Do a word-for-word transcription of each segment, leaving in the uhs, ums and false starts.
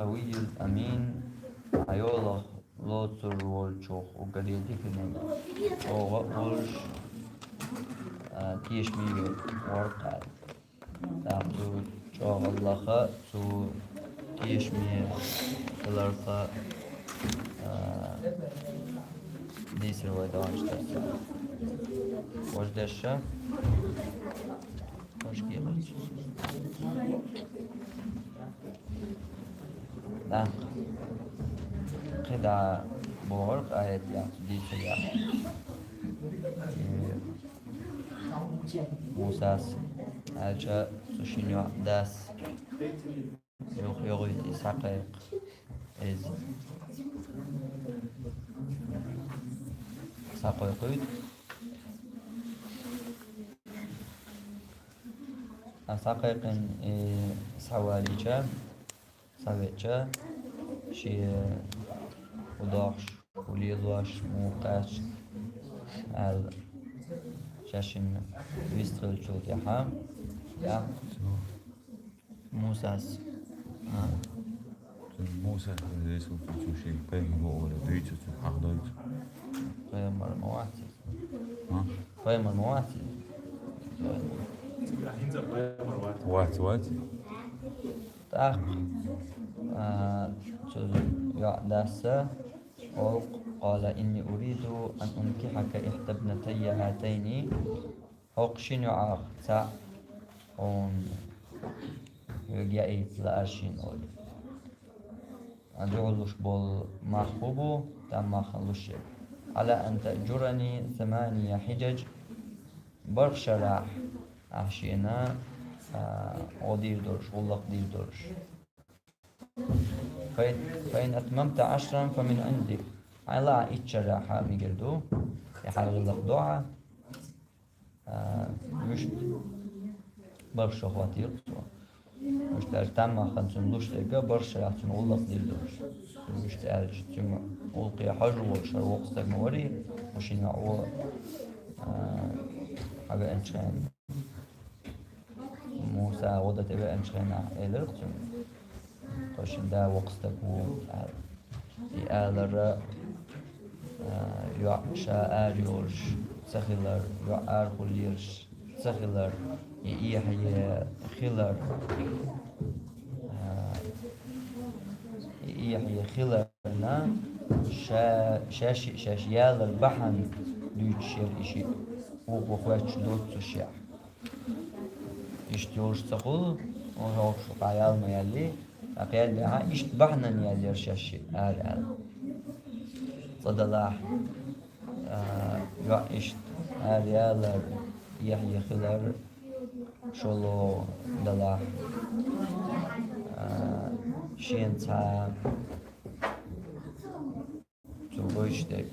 النبي الأمين, хьа йолах лоцур волчух уггаре диканиг чӀоагӀа а волуш, а, тешаме верг вара-кх аьлла. ТӀаккха цу чӀогӀа лаха, цу тешаме хиларх, а, дийцар вай дӀахьош дерг. Важа дешша? Важа кехаташ. ТӀаккха кхидӀа бохург аят яц, дийцар яц. Э, Мусас аьлча, цу шина йоӀ дас юха йогӀуьйту и схьакхайкха. Иза схьакхойкхуьйту. А схьакхайкхина и схьавалийча, схьавеача, шен хӀун дохуш, хӀун лелош, муха кхаьчна аьлла, шаьшшинна вистхилчул тӀаьхьа, тӀаккха Мусас, а? Муса, Иисус, цу шен пайхамар ву олий, дуьйцу цуьнга, хьахдойцу. Пайхамар ма вац иза. А? Пайхамар ма вац иза. Вац, вац. ТӀаккха, а, цу йоӀ дас олу-кх: قال إني أريد أن أنكحك إحدى ابنتي هاتين. ХӀокху шина йоӀах цхьаъ хьуна хьоьга яийта лаьара шена, олий. Ан дуьхьал луш болу мах хӀун бу, там махана луш ерг. على أن تأجرني ثماني حجج, бархӀ шарахь ахь шена, а, гӀо дийр долуш, гӀуллакх дийр долуш. فإن، فإن أتممت عشرا فمن عندك. Хьайна лаахь итт шарахь мегар ду, и хьайн гӀиллакх до хьан. А, вуьшта бархӀ шо хӀоттийра цо. Вуьшта аьлча, там махана цунна луш дерг, бархӀ шарахь цунна гӀуллакх дийр долуш. Вуьшта аьлча, цуьнан гӀуллакхе хьожур волуш хӀара воккха стаг ма варий, кху шина йоӀ, а, хьан веанчу хенахь. Муса гӀо дан тӀевеанчу хенахь элира-кх цуьнга: «Тхойшинна да воккха стаг ву», – аьлла. И алар, а, йоӀ ша ара йолуш ца хилар, йоӀ арахула лелаш ца хилар, и эхье хилар, а, и эхье хиларна, ша, шаьш, шаьш ялар бахьана дуьйцуш яра и шиъ, вукхо хоьттуш доццушехь. Иштта йолуш ца хуьлу, хӀокху шуьга ял ма яьллий, тӀаккха яьллехь, иштта бахьанан яьллера шаьш шиъ ара аьлла. Цкъа делахь, а, йоӀ иштта ара ялар, эхье хилар, шолгӀа делахь, а, шена цхьа цо гойтуш дерг.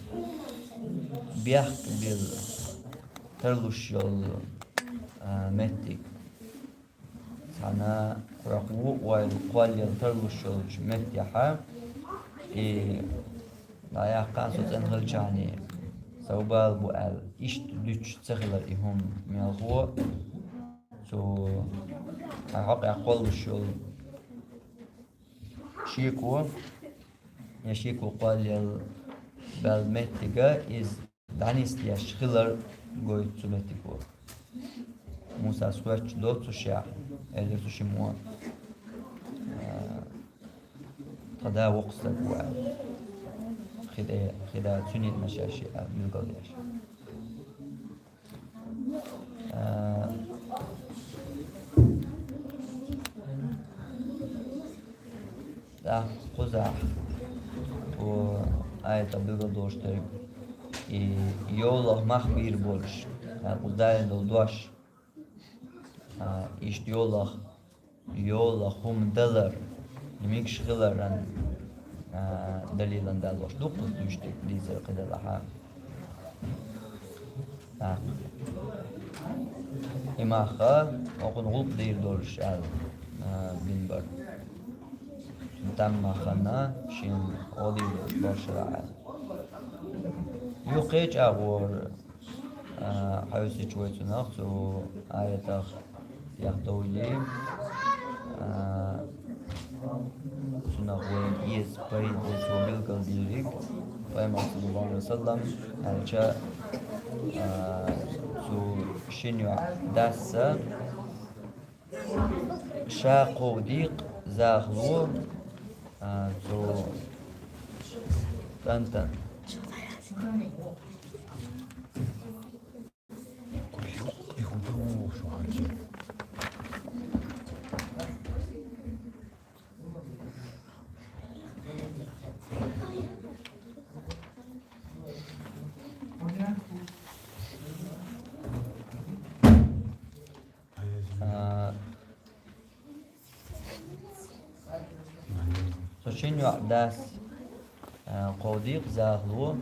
Бехк билла тарлуш йолу, а, меттиг. Цхьана кхойкху ву ойла кхоллаелла тарлуш йолчу меттехьа, и дӀаяккха со цӀена хилчахьана, сов бала бу аьлла, иштта дуьтуш ца хилар и хӀума мелхо, цу хьайн хьокъехь кхоллуш йолу шеко, я шеко кхоллаелла баьлла меттига иза дӀанисдеш хилар гойту цу меттиго. Мусас хоьттуш доццушехь, элира цу шиммо, а, тхан да воккха стаг ву аьлла. Хи да, хи да цуьнан а шаьш аьлла билгалдеш. А, тӀаккха кхузахь, кху аятах билгалдолуш дерг, и йолах мах бийр болуш, а, кху далийна долу дош, а, иштта йолах йолах хӀума далар, мегаш хиларан, а, далилан далош ду-кх дуьйцуш дерг, дийцар кхидӀа лахьа. ТӀаккха и мах хӀокхунна гӀуллакх дийр долуш аьлла, а, бина бара. Там махана шена гӀо дийр долуш бархӀ шарахь аьлла. Юха кхечу агӀор а, хьаьвсича вай цунах цу аятах тӀехдовлий, а, цунах вайна эца пайда цо билгалдийриг, Пайхамара, саллаллаху Ӏалайхи ва саллам, аьлча, а, цу шин йоӀ дас а ша кховдийкх захало, а, цу кӀантана. А, цу шин йоӀ дас, а, кховдийкх захало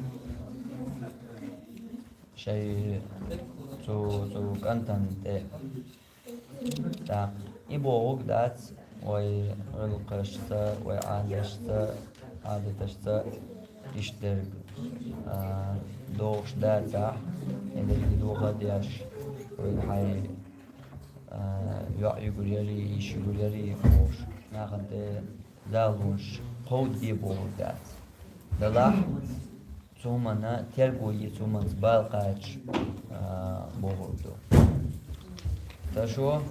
шоай цу, цу кӀантана тӀа. ТӀаккха и бохург дац вай гӀиллакхашца, вай Ӏадаташца, Ӏадаташца иштта дерг, а, догӀуш дацахь, и дерриге доха а деш, вайна хьай, а, йоӀ югур яри, йиша югур яри бохуш, нахана тӀе захалонаш кховдаде бохург дац. Делахь, цу хӀуманна терго е, цу хӀуманца бала кхача, а, бохург ду. Ташо?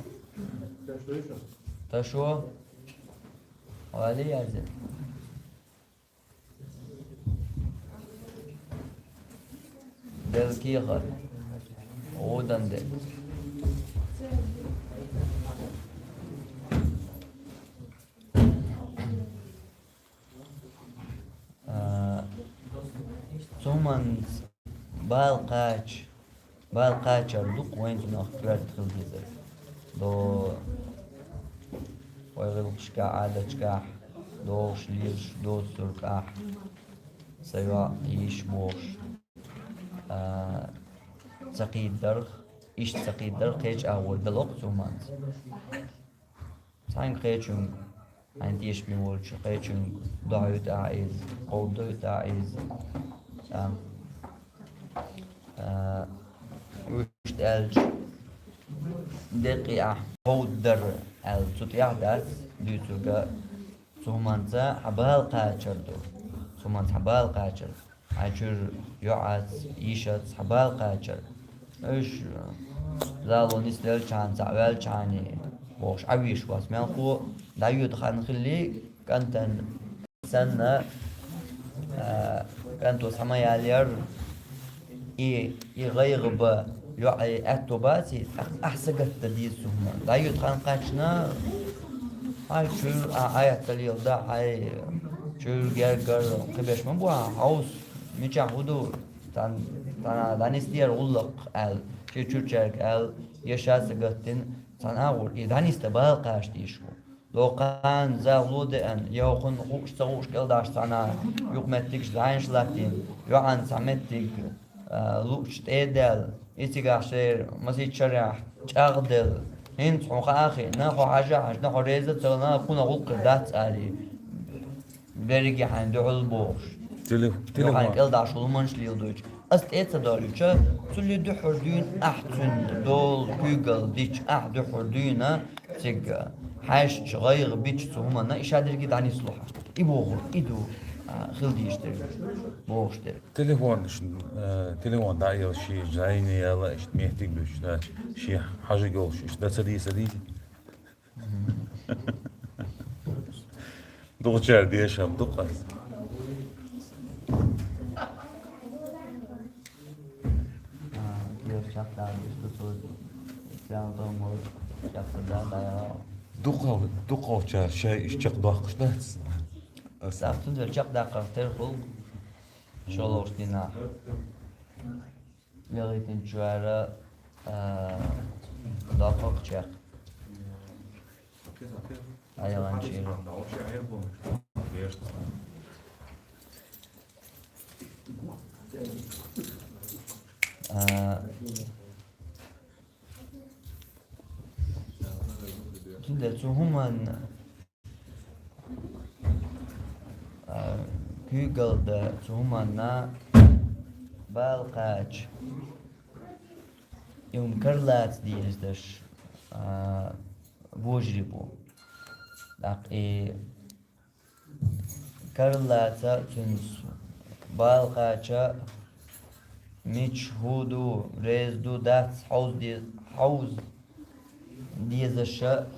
Ташо? Вали язде. Делкеха. Одан де. А, цу хӀуманца бала кхача, бала кхачар ду-кх вайна цунах коьрта хила дезар. До вай гӀиллакхашкахь, Ӏадаташкахь, догӀуш, лелаш, доцург ахь, са йоӀ, йиша бохуш, а, ца кхийдарх, иштта ца кхийдарх кхечу агӀор далокх цу хӀуманца. Цхьаьнга кхечуьнга, хьайна тешаме волчу кхечуьнга дохьуьйту ахь иза, кховдадойту ахь иза. А, а, иштта аьлча, деккъий ахь кховдадар аьлла, цу тӀехь дац дуьйцург а, цу хӀуманца хьан бала кхачар ду, цу хӀуманца хьан бала кхачар. Хьайн чуьра йоӀаца, йишаца хьан бала кхачар. Уьш, зало нисделчхьана, цхьаъ ваьлчхьана бохуш, Ӏан вийш вац. Мелхо дӀайоьду хан хилли, кӀантана санна, а, кӀанто схьа ма яллара, и, и гӀайгӀа бан йоӀе аьтто баций, тӀаккха ахь сагатдан деза цу хӀуманна. ДӀайоьду хан кхаьчна, хьайн чуьра ахь Ӏа ца леладан, хьайн чуьра гергара кхиберш ма бу хьан, хьовса, мичахь хӀун ду, цхьана, цхьана дӀанисдера гӀуллакх аьлла, шен чуьрачаьрга аьлла, я ша сагатдина, цхьана агӀор и дӀанисдан бала кхача дезаш ву. Доккха кхана захало деана, я хӀокхунна хууш ца хууш кӀелдахьаш цхьана юкъаметтигаш зӀенаш латтийна, йоӀанна цхьа меттиг, а, луучу тӀе а даьлла, и цигахь шера масийтта шарахь чӀагӀделла, хӀинца хьуна хаа а хиъна, хьо хьажа а хьаьжна, хьо реза а ца хилла, кхунах гӀуллакх хир дац алий, берриге хьайна дуьхьал бохуш. Теле-, хьайна телефон кӀелдахьаш хӀуманаш леладойтуш. Ас тӀе а ца долуьйтуш, цул дуьххьара дуьйна ахь цуьнан дола куьйгалла дича, ахь дуьххьара дуьйна цига хьаьжча, гӀайгӀа бича цу хӀуманна, и ша дерриге дӀанисло хьан. И бохург, и ду, а, хила дезаш дерг, бохуш дерг. Телефон, э, телефон дӀа а елла, шен зӀене яла, иштта меттиг буьтуш дац, шен хьажа йолуш, иштта дан ца дийца дийца. Дукхачара дешам ду-кх ас. А, кхечу чекхдалийта ду цо, цӀен тӀом вара чекхдала дӀаяхьа. Дукхах-, дукхахчара шай иштта чекхдоккхуш дац. Ас. ТӀаккха цундела чекхдаккхар тера хуьлу шолгӀачу дийнахь. Ялхийтинчара, а, доккху-кх чекх. Айхьанчера. А, цундела цу хӀуманна, а, куьйгалла дан, цу хӀуманна бала кхача, и хӀума каралаца дезаш дерш, а, божарий бу. ТӀаккха и Карлаца цуьнца бала кхача, мича, хӀун ду, реза ду, дац, хьовз де-, хьовз дезаша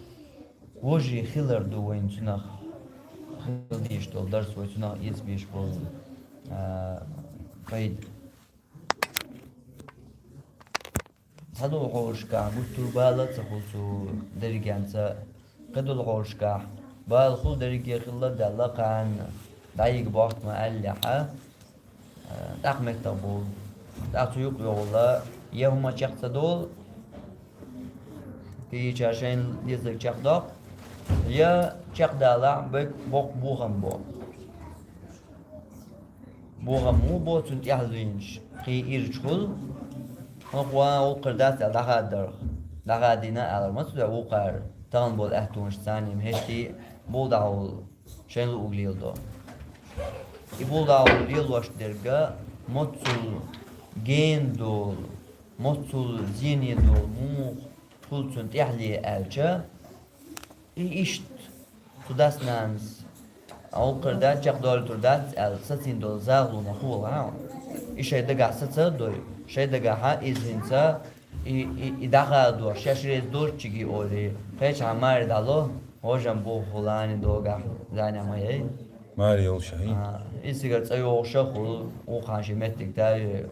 вожий хилар ду вайн цунах. Хила дезаш долу дарс вай цунах эца беш болу, а, пайда. Цхьадолу хьолашкахь гуттар а бала а ца хуьлу цу дерригенца, кхидолу хьолашкахь бала хуьлу, дерриге хилла а даьлла, кхана дӀайига бохку ма аьллехьа, тӀаккха меттах болу. ТӀаккха цу юкъа йогӀула, я хӀума чекх ца долу, кхечара шайна дезарг чекхдоккху, я чекхдалахь, бек боккха бохам бо. Бохам муха бо, цунна тӀаьхьа лийначу кхин ирча хуьлу, хӀокхо ван вукхара дац аьлла дӀахаддарх. ДӀахадийна аьлла, ма ца дуьхьа вукхара, тахана болу аьттонаш царна-м хӀетте а болу дӀахьовла, шайн луъург леладо. И болу дӀахьовла лелош дерг а, моццул гена долу, моццул зене долу муха хуьлу цунна тӀаьхьале аьлча, и иштта цу дас-нанас, а вукхара дац, чекхдолуьйтур дац аьлла, сацийна долу загӀалонаш хуьлу хьан. И шайн дагахь саца а дой, шайн дагахь а иза хӀинца, и, и, и дӀахадош, шаьш реза доцчуьнга олий, кхечахьа маре дӀало, хӀожам бу хӀуллани догахь, зӀене ма яй. Маре йолуш а хӀий? А, иза цигара цӀа йогӀуш а хуьлу, вукхарна шен меттиг тайой.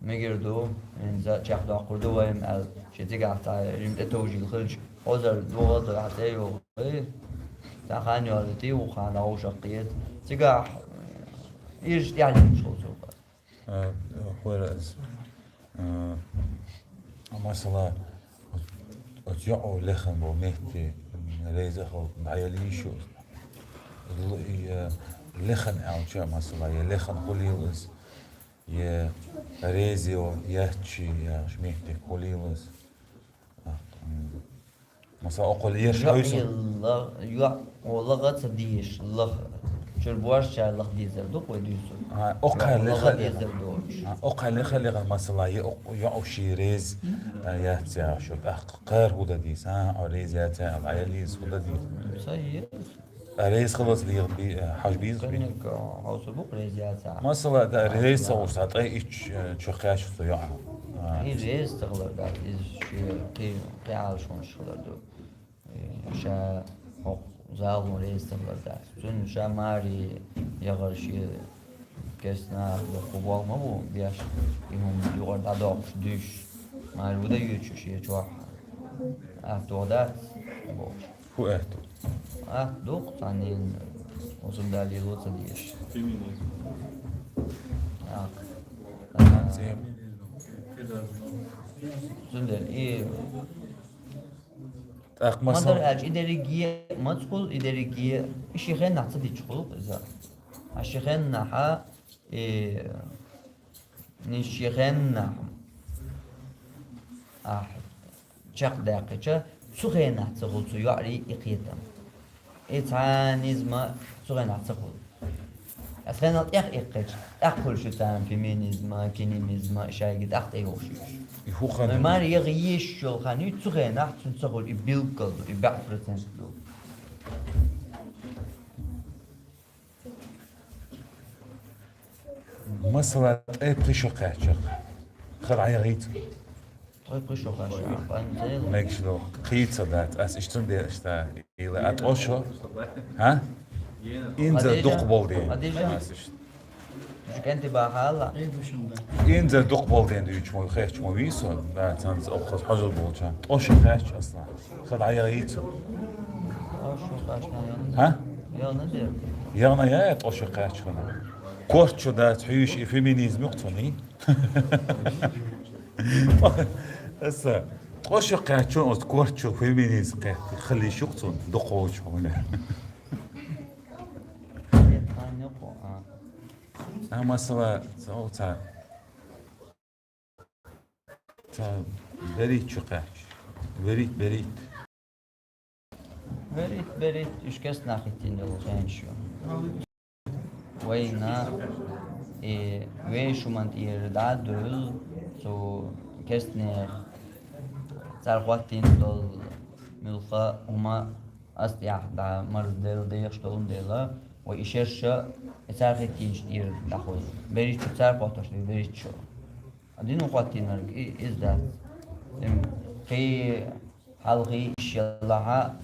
Мегар ду, хӀинца чекхдоккхур ду вай-м аьлла, шен цигахь цхьа жима тӀетовжийла хилча, хьозар догӀа а догӀа цӀе а йогӀий, цхьа хан йолуьйтий, вукхарна вовшах кхета. Цигахь ирча тӀаьхьалийначу хуьлу цо. А, хӀора ас. А, масала, оцу йоӀ лехна болу метте реза а хила дӀаяла йиш ю? Л-, и, а, лехна аьлча, масала, я лехна хуьлийла иза, я реза йо яц шен яхаш меттиг хуьлийла иза. А, м, масала, окхул ерш хьуьйсу? ЙоӀ лаха, йоӀ лаха ца дезаш, лаха. Чуьра божчара лаха дезар ду-кх вай дуьйцург. А, окхай йоӀ лаха леха дезар доцуш. А, окхай леха леха, масала, я ок-, йоӀ шен реза, а, яц яхаш, тӀаккха кхара хӀун дан деза? А, хьо реза яц аьлла, Ӏа яллийза хӀун дан деза? Ца еза. А, реза хилалц леха би-, а, хьажа беза шуна? Кхин а хьовсур бу-кх реза яц а. Масала, да, реза ца хуьлуш, цхьа ткъе итт, э, чу кхаьчча цу йоӀа. А. И реза ца хилар дац, иза шен кхин, кхин Ӏалашонаш хилар ду. Э, ша хӀокху загӀалон реза ца хилар дац. Цуьнан ша маре яхар шен керста наха дукха болх ма бу беш, и хӀума юкъара дӀадоккхуш, дуьйш. Маре хӀун дан юьйцу шен чохь? Атта дац бохуш. ХӀун аьтту? Атта ду-кх цхьаннена, хӀусам далийла ца дезаш. Феминизм. ТӀаккха. Цундела и тӀаккха ма-дарра аьлча, и дерриге а маца хуьлу, и дерриге а, и шен хеннахь ца дича хуьлу иза. Ткъа шен хеннахьа, и, и шен хеннахь ахь чекхдаьккхича, цу хенахь ца хуьлу цу йоӀарий и кхетам. И цхьа низма цу хенахь ца хуьлу. Аса хенал тӀех иккхича, тӀаккха хуьлуш ю царна феминизма, кинемизма, шайга тӀаккха тӀейогӀуш ю уьш. И хӀун хан ю? Маре яха езаш йолу хан ю, цу хенахь цуьнан ца хуьлу, и билггал ду, и бӀе процент ду. Масала, ткъе пхи шо кхаьчча, хӀара Ӏа яхийта? Ткъе пхи шо кхаьчча, а, къанзел. Мегаш ду, кхийца дац, ас иштта дан деза иштта. Ила, а ткъо шо? ХӀа? Инза дукха болу ден. Хадижа. Ас иштта. Жукенти бахала. Инза дукха болу ден дуьйцуш ма, хехча ма вийсо. Да, цанца окхаза хьожал болча. ТӀо шо кхаьчча асла. Хада яхийца. ТӀо шо кхаьчна яна. ХӀа? Яна дер. Яна я, тӀо шо кхаьчча хана. Корт шо дац, хьуьйш и феминизм юкъ цуний. Аса, тӀо шо кхаьчча, оцу корт шо феминизм кхетти. Хали шух цун, дукховчу хьуна. А, масала, ца, ца, ца, берит чу кхаьчча. Берит, берит. Берит, берит, уьш кестнахь хӀиттийна йолу хенаш ю. Вайна, и, вешуман тӀера дӀа а дуьйла, цу кестнех цара хӀоттийна долу муьлхха а хӀума ас тӀехь дӀа марзделла дехаш долун дела, Вай и шерша, и цархиттийча тӀера дӀахоза. Берричча цар хотташ дерг берричча. А дина хоттийнарг и-, из дац. Им кхы хьалхий иш ялахьа,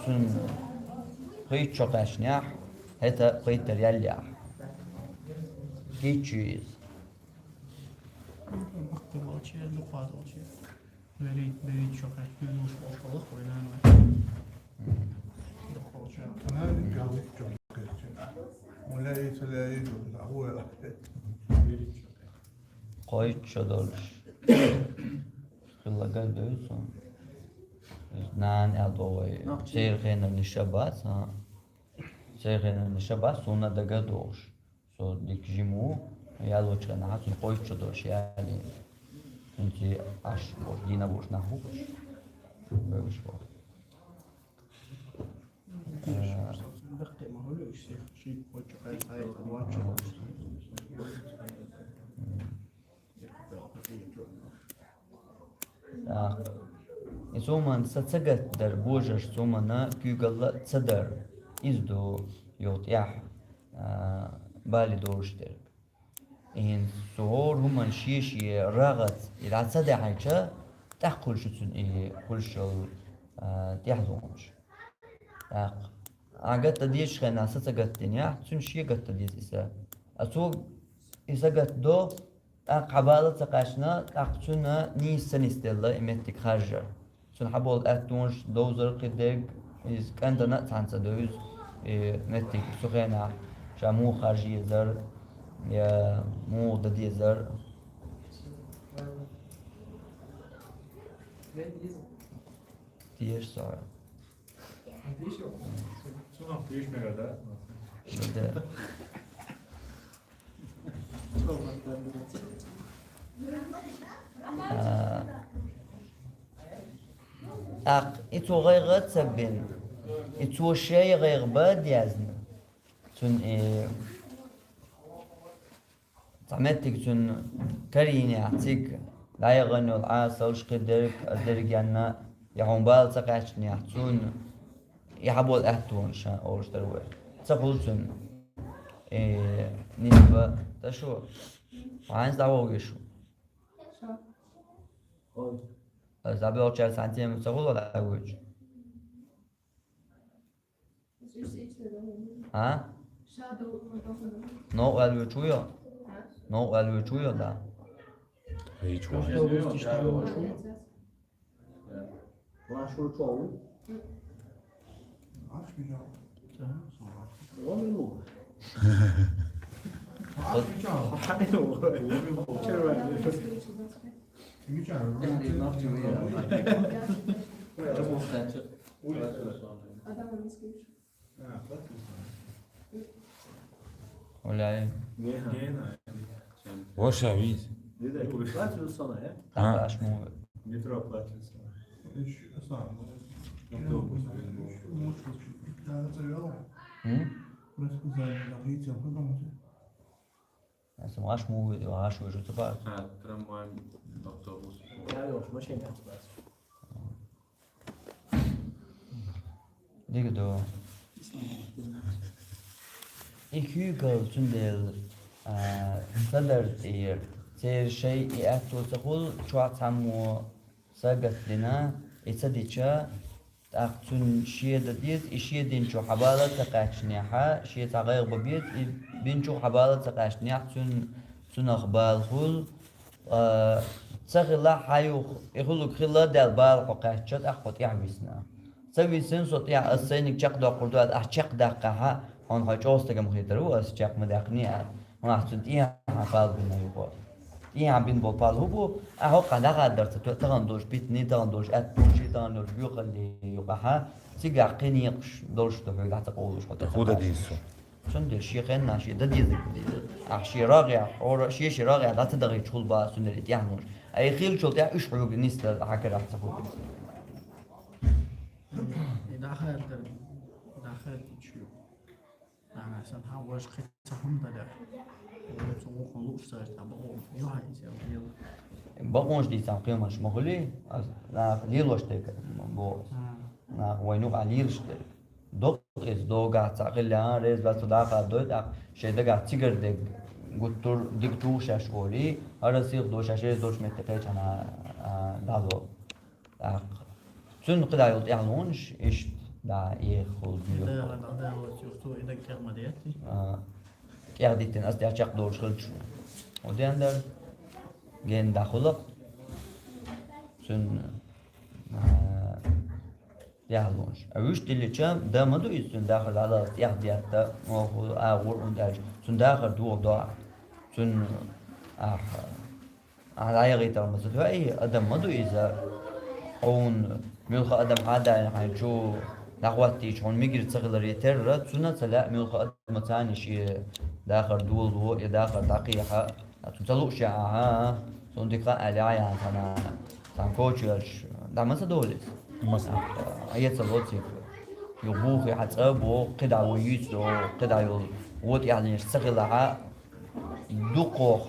цун пхийтта шо кхаьчнехь, хӀета пхийттара ял яхь. Кийчча из. Баккхий волча, дукха волча. Берритта, берритта шо кхаьчна, дууш волча вай нана. Дукха волча. Кхойтта шо долуш. Хилла ган дуьйцу. Нана аьлла вай. Церан хенара ниша бац, а? Церан хенара ниша бац, суна дага догӀуш. Со дика жима ву, ялочу хенахь цунна кхойтта шо долуш яьлла. ХӀинца Ӏаш болуш, дийна болуш нах бу уьш. Бевзаш бу. Э, ТӀаккха. И цуман са ца гатдар, божарш цумана куьйгалла ца дар. Иза ду юха тӀехь, а, бале долуш дерг. И хӀинца цу хӀора хӀуманна шен-шен рагӀаца и дӀа ца даьхьича, тӀаккха хуьлуш ю цуьнан и хуьлуш йолу, а, тӀаьхьалонаш. ТӀаккха. Ахьа гатта дезачу хенахь са ца гатдинехь, цуьнан шен гатта деза и са. А цо и са гатдо, тӀаккха хьан бала ца кхаьчна, тӀаккха цуьнан нийса ца нисделла и меттиг харжар. Цуьнан хьан болу аьттонаш довзар кхин дерг, иза кӀантана а цхьаьна ца девза, и меттиг цу хенахь ша муха харжа езар, я муха дан дезар. Теша со. Да. А, тӀаккха и цо гӀайгӀа а ца бина, и цо шайн гӀайгӀа бан а дезна, цуьнан и Цхьа меттиг цуьнан карийнехь цига, дӀаяхана йолу Ӏасалш кхин дерг, аса дерг янна, я хьуна бала ца кхаьчнехь цунна, и хьан болу аьттонаш ша олуш дара вай. Ца хуьлу цуьнан. Э, нисба, та шу, хьайнца дӀавогӀу шу. Аса дӀабоьлхучаьрца хьан тема ца хуьлу дӀавоьдуш? А? Новкъа аьлла вуьйцуш ву йо? Новкъа аьлла вуьйцуш ву йо, да? Хьийчу ву. Гуляй. Воша виз. А? Аш му. М? Аса аш му, аш вижу тупа. А, трамвай, автобус. Дика ду. И куьйгалла цундела, а, ца дар тӀера, церан шайн и аьтто ца хуьлу, чохь цхьаммо са гатдина, и ца дича, тӀаккха цуьнан шен дан деза, и шен динчух хьан бала ца кхаьчнехь, шен цхьа гӀайгӀа бан беза, и бинчух хьан бала ца кхаьчнехь, цуьнан, цунах бала хуьлу, а, ца хилла хьан юха, и хуьлург хилла а даьлла бала хьо кхаьчча, тӀаккха хьо тӀаьхьа висна. Ца висина со тӀаьхьа, ас сайниг чекхдоккхур ду аьлла, ахь чекхдаккхахьа, хьуна хьо чӀогӀа стагам хетар ву, ас чекх ма даьккхиний аьлла. Хьуна ахь цуьнан тӀехьа хьан пал бина юкъа. ТӀехьа бина болу пал хӀун бу, ахь хӀокхахь дӀахаддарца, тахана долуш питанийн, тахана долуш аьттонашийн, тахана долуш боькъаллийн юкъахьа, цигахь кхин некъаш долуш ду хьоьга дӀа ца къовлуш хьо тӀе ца кхачча. Цундела шен хеннахь шен дан дезарг дан деза. Ахь шен рагӀехь, хьора шен-шен рагӀехь дӀа ца дахийтуш хуьлу бала цундела и тӀаьхьалонаш. Ай хилчул тӀаьхьа уьш хьоьга нисдала хьан карахь ца хуьлу. И дӀахаьртара, дӀахаьртича ю. Нана, сан хьан важа кхин ца хӀума дан дара. Вай цу вукхун лууш ца ца бакъо, юхьа иза лела. Бакъонаш дийцам кхин хӀуманаш ма хуьлий, ас нах лелош дерг боху ас. А. Нах вайн юкъахь лелаш дерг. Доккха Из догахь цхьа хилла реза бац, цу дӀахо дой, тӀаккха шайн дагахь цигара дерг гуттар а дика туху шаьш олий, хӀара сиха долу шаьш реза долчу метте кхечахьана, а, дӀало. ТӀаккха цуьнан кхидӀа йолу тӀаьхьалонаш иштта дӀа эхахула дуьйху. ДегӀан дӀадалоцу юхту и даг тӀехь ма деттий? А, тӀехдиттина ас тӀехь чекхдолуш хилча, хӀун ден дара? Гена дӀахула. Цуьнан, а, тӀаьхьалонаш. А вуьш диллича, дан ма ду иза, цуьнан дахар дӀадаллалц тӀехдетта, оха агӀор хӀунда аьлча, цуьнан дахар дохадо ахь. Цуьнан ахь, ахь дӀаяхийтар ма ца тоьий, адам ма ду иза. Хьуна муьлхха адам хьадайна хьайн чу дӀахӀоттийча, хьуна мегар ца хиларе терра, цунна а ца лаьа муьлхха адамаца а шен дахар долало, я дахар дӀакхехьа. Цунна ца лууш яхьа, а, суна дика хаьа аьлла, яхьа цхьана, цхьана коча йоьлча, дӀа ма ца долу иза? Ма ца. А, а, я ца ло цига. Юха бухий хьан цӀа боху, кхидӀа вай юьйцу йоху, кхидӀа йолу вон тӀаьхьалонаш ца хилахь, дукхох,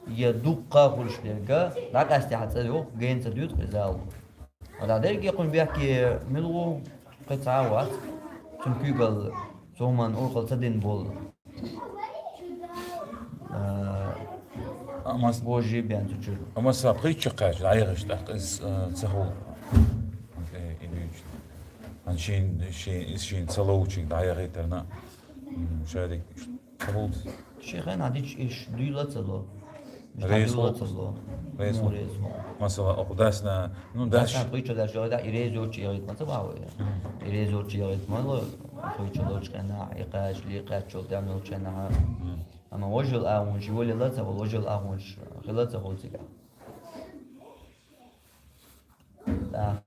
я дуккха а хуьлуш дерг, дӀакъаьстехьа цӀа йоху, гена ца дуьйцу иза ала. Ада дерриге кхуьнан бехке мила ву, кхин цхьа а вац, цуьнан куьйгалла, цу хӀуманна урхалла ца дина болу. А, амма с-, божий бен цу чуьра. Амма са пхийтта чу кхаьчча, дӀаяхийтича тӀаккха иза, а, ца хуьлу. Э, и дуьйцу. Ан шен, шен, иза шен ца ловчуьнга дӀаяхийтарна, м, шадерг ца хуьлу. Шен хенахь дича иш дуьйла ца ло. Иш реза дуьйла хуьлу. Ца ло. Реза. Ну, хуьлу. Реза хуьлу. Масала, оха дасна, ну, дас. Дасна пхийтта чу дас йогӀу, и реза йоцчу егӀийта ма ца бахьа вай. Мгм. И реза йоцчу егӀийта ма ло, пхийтта чу долчу хенахь, и кхача, и кхаччалц тӀаьхьа долчу хенахь. Мгм. Амма важа йолу агӀонаш йолийла ца хуьлу, важа йолу агӀонаш хила ца хуьлу цигахь. ТӀаккха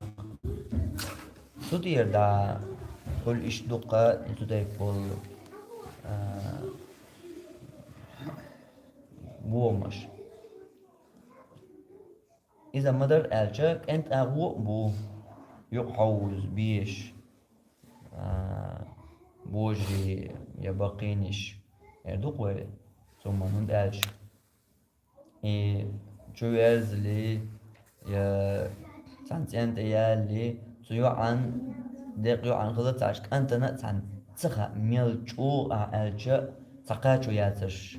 цу тӀера дӀа хуьлу иштта дуккха, цу тайпа болу, а, бохамаш. Иза ма-дарра аьлча, кӀентан агӀо а бу, юкъахьовза, беша, а, божарий я баккхийнаш. Эр ду-кх вай, цу хӀуманна, хӀунда аьлча и чу верзале, я цхьана цӀен тӀе ялале, цу йоӀан, декъа йоӀан хила ца Ӏаш, кӀантана а цхьаьна ца хаьа, мел чӀогӀа ахь аьлча, цхьа кхачо яцарш,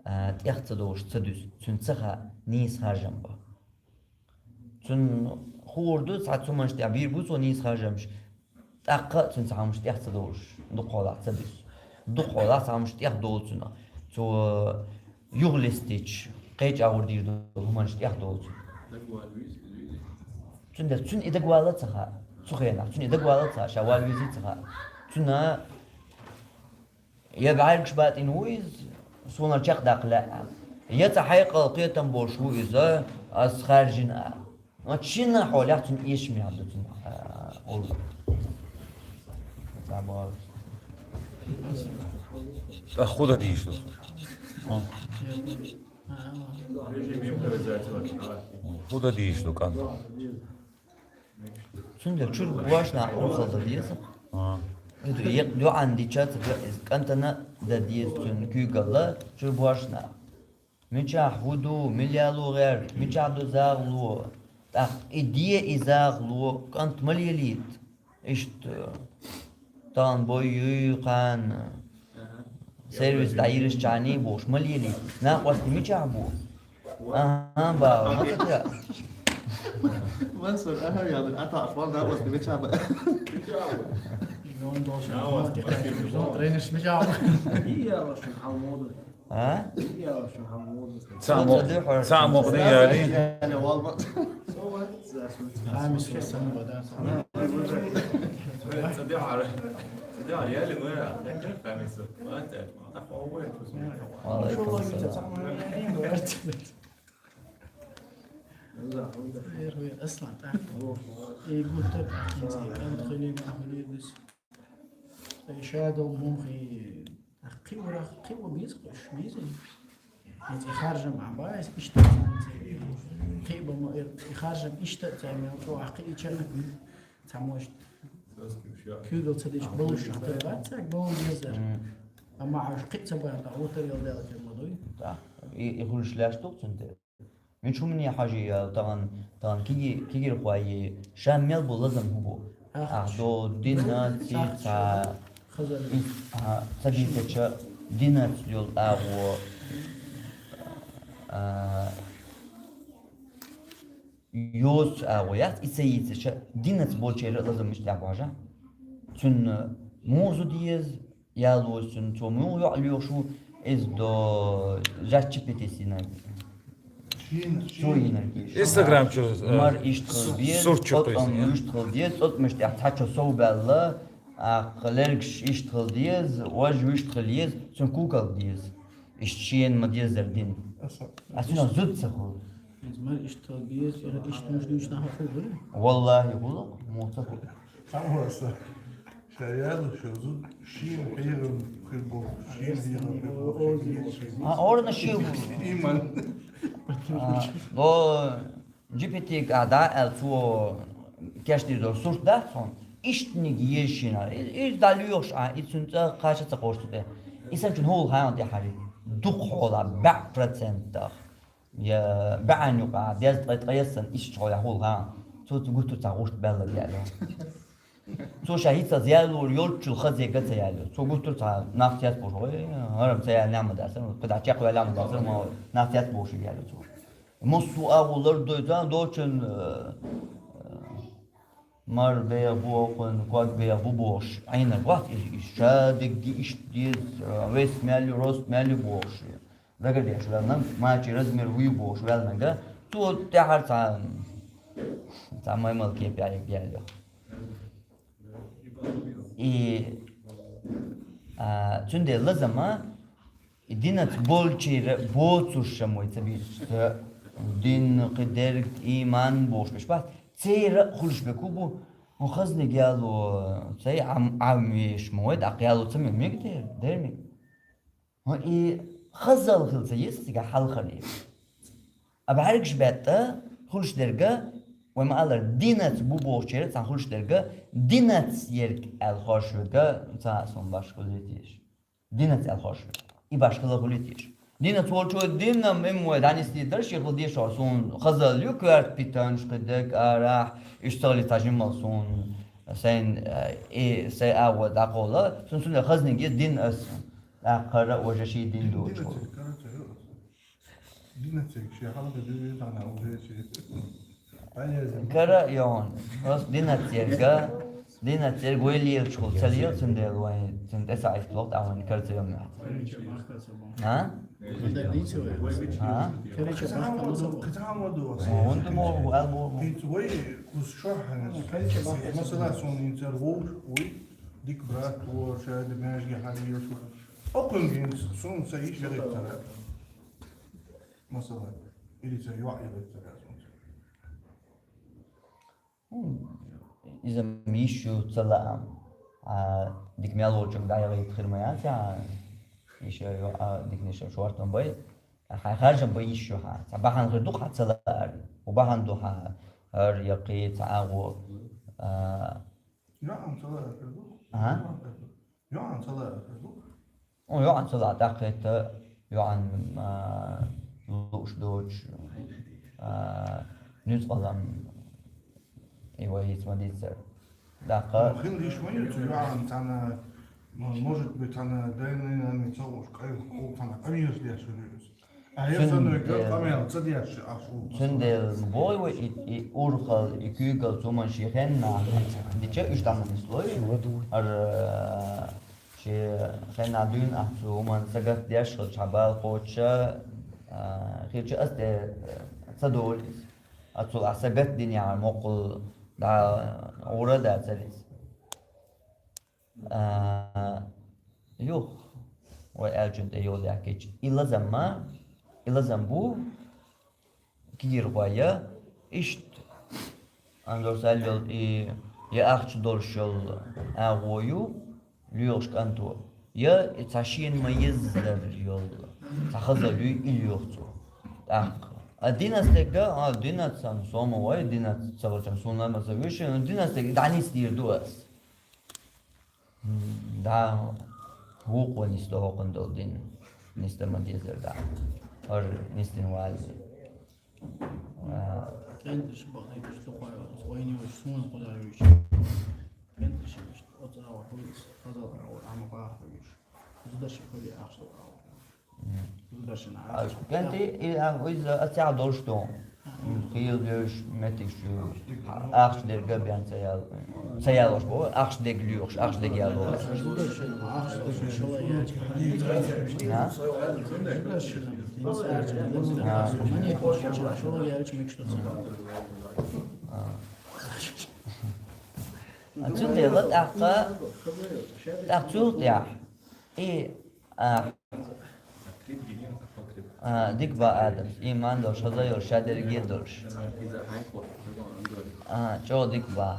а, тӀех ца довш ца дуьсу, цуьнан ца хаьа нийса харжам бан. Цунна хуур ду, цхьа цу хӀуманаш тӀехь бийр бу цо нийса харжамаш, тӀаккха а цуьнан цхьа хӀуманаш тӀех ца довлуш, дукхахьолахь ца дуьсу. Дукхахьолахь цхьа хӀуманаш тӀех долу цунах. Цо юхалистича, кхечу агӀор дийр долу хӀуманаш тӀех долу цунах. Цундела цуьнан и дагавала ца хаьа. Цу хенахь цуьнан и дагавала ца хаьа, ша вала везий ца хаьа. Цуьнан я бӀаьргаш батӀийна ву иза, суна чекхдаккха лаьа. Я цхьа хьекъал, кхетам болуш ву иза, ас хаьржина а. Ма чина хьолехь цуьнан эшамехь ду цуьнан, а, гӀуллакх. ТӀаккха хӀун дан дийш ду? ХӀун дан дийш ду, кӀант? Цуьнан чуьра бошна урхалла дан деза. А. Ду, е-, йоӀан дича ца хила, иза кӀантана дан деза цуьнан куьйгалла, чуьра бошна. Мичахь хӀун ду, мила яло гӀерта, мичахь ду загӀло. ТӀаккха и де и загӀло, кӀант ма лелийта. Иштта, тахана бой юй кхана, сервис дӀайираш чхьаний бохуш, ма лелийта. Накъостий мичахь бу? Аха, баба, ма ца теа. Мансур, аха, яла, а тахаш ван да ос мича ба. Йон должен. Тренер мича ба. И я вашу халмоду. А? И я вашу халмоду. Цхьа мо-, цхьа мохни яли. Яли валба. Амис сан бада. Цадя яли ма. Амис. Ва алейкум салам. Первый Аслан, так. И гуттар, так, инзи, ан хулин, хулин, дис. Шадал мухи, так, кивра, кива биз, куш биз. Инзи харжам абайс, ишта, кива мо, и харжам ишта, цай мел, чо, ахи, ича, цамошт. Кюгал цадиш, болуш, так, бацак, болу дезер. Мм. Амма аш кица бан, так, утар ял дала кем мадуй. Так, и, и хулиш ляш тук цунте. Мин чумни хажи, я, таган, таган киги, кигир хвайи, шам мел бу лазам хубу. Ах, ах, до дина, ах, цица. Из, а, ца дийцача динацлюл агӀо, а, йоцу агӀо яц, и ца йийцача, динац болчеран а лазам мича тӀехь божа. Цунна муха зуда еза, ялоза цунна, цо муха йоӀ лоьхуш ву, иза до жачча петесина. Цо йинарг. Инстаграм чу, э, мар иштта хила беза, сурт чу цӀоцӀам кхуьйсу, иштта хила деза, цӀоцӀамаш тӀехь цхьачо сов баьлла, аккха лергаш иштта хила деза, вож вуьшта хила еза, цунна кукалг деза. Иштта шена ма дезара дин. Аса. Аса цунах зуда ца хуьлу. Иза мара иштта хила беза, иштта хӀумаш дуьйцу нах хуьлу. Валлахи, хуьлу, муха ца хуьлу. Цхьаммо аса. Ша яла, ша зуда, шена хьехам хир боху, шена хьехам хир боху, шена хьехам хир боху. А, орна шен. Иман. А, о, Джи Пи Ти-га а да аьлла, цо кечдийр долу сурт дац хьуна? Иштаниг еза шена. И, иза дӀалоьхуш а, и цуьнан цӀа кхача ца кхочу тӀе. И санна чун хӀула хаьан тӀе хьари. Дукха хьола, баьӀ процентах. Я баьӀан юкъа, деза ткъе, ткъе еза санна, иштта хьола хӀула хаьан. Цо цу гуттар цхьа гӀушт баьлла яьлла. Цо ша хӀинца ялор йолччул хаза яга ца ялло. Цо гуттар цхьа нах цецбуш, ой, хӀара ца ял нема дацара, кхидӀа чекхваьлла ма дацара, ма нах цецбуш ялло цо. Массо а агӀо лардойта, дочун, э, э, мар бех бу, окхун ког бех бу бохуш, Ӏийна вац, и, и ша дегги иштта деза, э, вес мел ю, рост мел ю бохуш. Дагардеш ваьлла, мачи размер вуй бохуш ваьлла нага, цо тӀаьхьара цхьа, цхьа маймал кепе яьлла. И, а, цуьнан лазама, и динац болчера боцурша мой ца бийцча, дин, кхидерг, иман бохуш беш бац, церан а хуьлуш беку бу, хӀун хазниг яло, цай Ӏам, Ӏам веш ма вай, тӀаккха яло ца мега дер, дер мега. ХӀун и хазал хила ца еза цигахь хьалхара. А бӀаьргаш беттӀа хуьлуш дерга, вай ма-аллара, динац бу бохучера цхьаьна хуьлуш дерга, динац ерг аьлла хоржуш верга, ца а суна башха хуьлуьйтийша. Динац аьлла хоржуш верг. И башхала хуьлуьйтийша. Динац волчо динна, м-, м-, вай дӀанисдийр дара, шех хила дешахь суна хазал ю, коьрта питанаш, кхидерг арахь, иштта ца хилийта жимма суна, сайн, э, и, сайн агӀо дӀакхолла, цунна, цунна хазниг еза дин ас. ТӀаккха хӀара а важа ший дин доцуш. Динацег, короче, ю. Динацег, шен хьалха дуьйна цхьана уже чи. Полезно. Кара йон. Просто динацерга, динацерга вай лелачхула ца лела, цундела вайн, цун тӀе ца Ӏийталуш, тӀаккха вайн кара ца йом яц. А? А? Кхин цхьа ма ду. ХӀунда мо, аьлла мо. ХӀинца вай кхуза шо хьаьнца. Масала, суна хӀинца вовш, вуй, дика брат, вор, шайда маьжге хьан йош вара. Окхуьнга хӀинца суна ца йиш яхийтара. Масала, или ца йоӀ яхийтара суна. ХӀун, иза ма йиш ю ца лаам. А, дика мел волчунга дӀаяхийта хир ма яц, а, йиш ю, а, диканаш шортан бай. А, хьайн харжам бай йиш ю хьан. Цхьа бахьана хир ду хьан ца лаар. У бахьана ду хьан, хӀара яккхий, цхьа агӀо. А. ЙоӀан ца лаар хир ду? А? ЙоӀан ца лаар хир ду? О, йоӀан ца лаьа, тӀаккха хӀетта, йоӀан, а, лууш доцуш, а, нуьцкъалам, и вай хӀинца ма дийцара. ТӀаккха хила йиш ма ю цу йоӀан цхьана, м-, может быть, цхьана дайна-нанна ца лууш, къай-, цхьана къамелаш деш хир ю иза. А я цундела, цхьана къамел ца деш, аш ву. Цундела бой вай и, и урхал, и куьйгал цу ма шен хенна дича уьш дӀа ма нислой. Ара, Шен хенахь дуьйна ахь цу хӀуманна сагатдеш хилча, хьан бала кхочуша, а, хилча ас тӀе, а, ца долу иза. Ас цул ахь сагатдинехьара моккхул дӀа гӀур а дацара иза. А, юха, вай аьллачун тӀе йолу яьккхича, и лазам ма, и лазам бу, кегийрхой я, иштта, Анзор Сал йолу и, я ахча долуш йолу агӀо ю, лоьхуш кӀанто, я и цхьа шена ма-еззара йолу, цхьа хаза луьй, и лоьху цо. ТӀаккха. А динац дерг, а, динац сан, со ма вай, динац ца вачам, суна ма ца вуьйш, динац дерг дӀанисдийр ду ас. М, да, вукхо нисдо хӀокхуна долу дин, нисдан ма дезара, да. ХӀара нисдина ваьлла. А. КӀенташ бахийташ дукха вайна йолуш, суна кхузара вуьйш. КӀенташ йолуш. Оцу агӀор хуьлу иза, хазал агӀор, амма баха хуьлуш. Зударшин хуьлу ахча долу агӀор. Зударшин ахча. КӀанти, и, а, иза аццехь долуш ду. Хийла лоьш, меттигаш ю. Ахча дерг бен ца ял-, ца ялош бу, ахча дерг лоьхуш, ахча дерг яло. Зударшин ахча дерг шала яц. А? Зударшин, а, шала яц, мегаш ду ца. А. Цундела тӀаккха, тӀаккха цул тӀаьхьа. И, а, а, дика бан адамс, иман долуш, хаза йолуш, шадерриге долуш. А, чӀогӀа дика бан.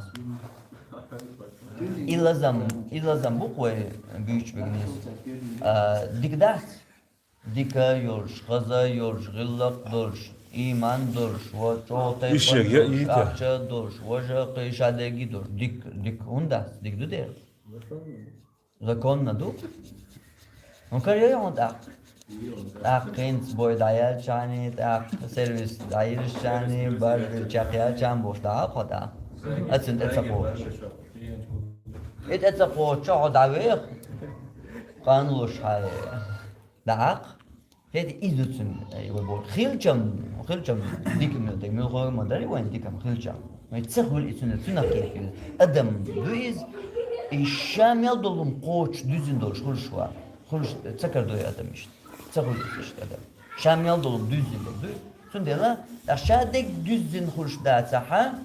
И лазам, и лазам бу-кх вай буьйцуш бигнис. А, дика дац? Дика йолуш, хаза йолуш, гӀиллакх долуш, иман долуш, ва чӀогӀа тайпана долуш, ахча долуш, важа кхин шадерриге долуш. Дика, дика хӀунда дац? Дика ду дера. Законна ду. Ну, каре хьуна тӀаккха. ТӀаккха хӀинца бой дӀаяьлчахьана, тӀаккха сервис дӀайирзичахьана, баржа чекхъяьлчахьана бохуш дӀа а кхо тӀаккха. Аццун тӀе ца кхочуш. И тӀе ца кхочуш, хьо дӀавеха. Къанлуш хьай. ДӀаӀаккха. ХӀета иза ду цуьнан, э, вай боху. Хилчам, хилчам дика мила дерг, муьлхха а ма дарий вайн дика хилчам. Вайн ца хуьлу и цуьнан, цуьнах кхетта иза. Адам ду иза, и ша мел долу хӀума кхочуш дуьззина долуш хуьлуш ван. Хуьлуш ца карадой адам иштта. Ца хуьлу иза иштта адам. Ша мел долу дуьззина дерг ду иза. Цундела, ша дерг дуьззина хуьлуш дацахьа,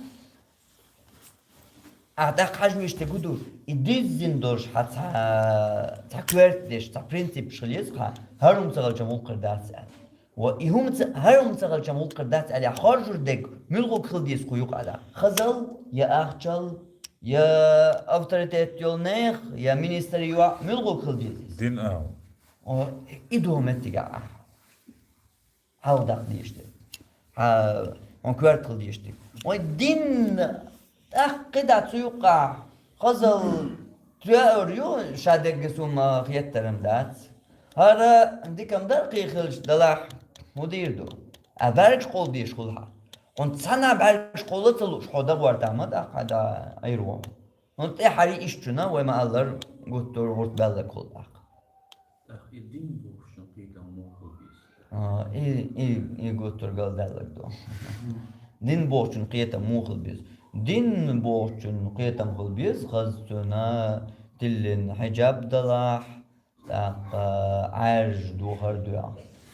Ахьа тӀаккха хьажа везаш дерг хӀун ду? И дуьззина долуш хьан цхьа, цхьа коьрта деш, цхьа принципаш хила еза хьан, хӀара хӀума ца хилча-м гӀуллакх хир дац аьлла. Ва и хӀума ца, хӀара хӀума ца хилча-м гӀуллакх хир дац аьлла, хоржур дерг муьлха хила деза кху юкъа аьлла? Хазал, я ахчал, я авторитет йолу нехан, я министран йоӀ, муьлха хила деза иза? Дин ала. О, и ду меттигехь ахьа. Хьалха даккха дезаш дерг. Хьан, хьуна коьрта хила дезаш дерг. Вайн дин тӀаккха кхидӀа цу юккъахь хазал тоьар ю, ша дерриге суна хеттарам дац. ХӀара дика-м дара кхин хилча делахь, хӀун дийр ду? А бӀаьргаш кхолла дезаш хуьлу хьан. Хьуна цхьанна бӀаьргаш кхолла ца лууш, хьо дагӀор тама тӀаккха хьан да Ӏийр ву. ХӀунда тӀаьххьара ишттачунна вай ма-аллара гуттар а гӀурт баьлларг хуьлу тӀаккха. ТӀаккха и дин бохучун кхетам муха хила беза? А, и, и, и гуттар галдаьлларг ду. Дин бохучун кхетам муха хила беза? Дин бохучун кхетам хила беза, хаза цуьнан тиллина хьиджаб далахь, тӀаккха Ӏаьржа духар доьгӀна.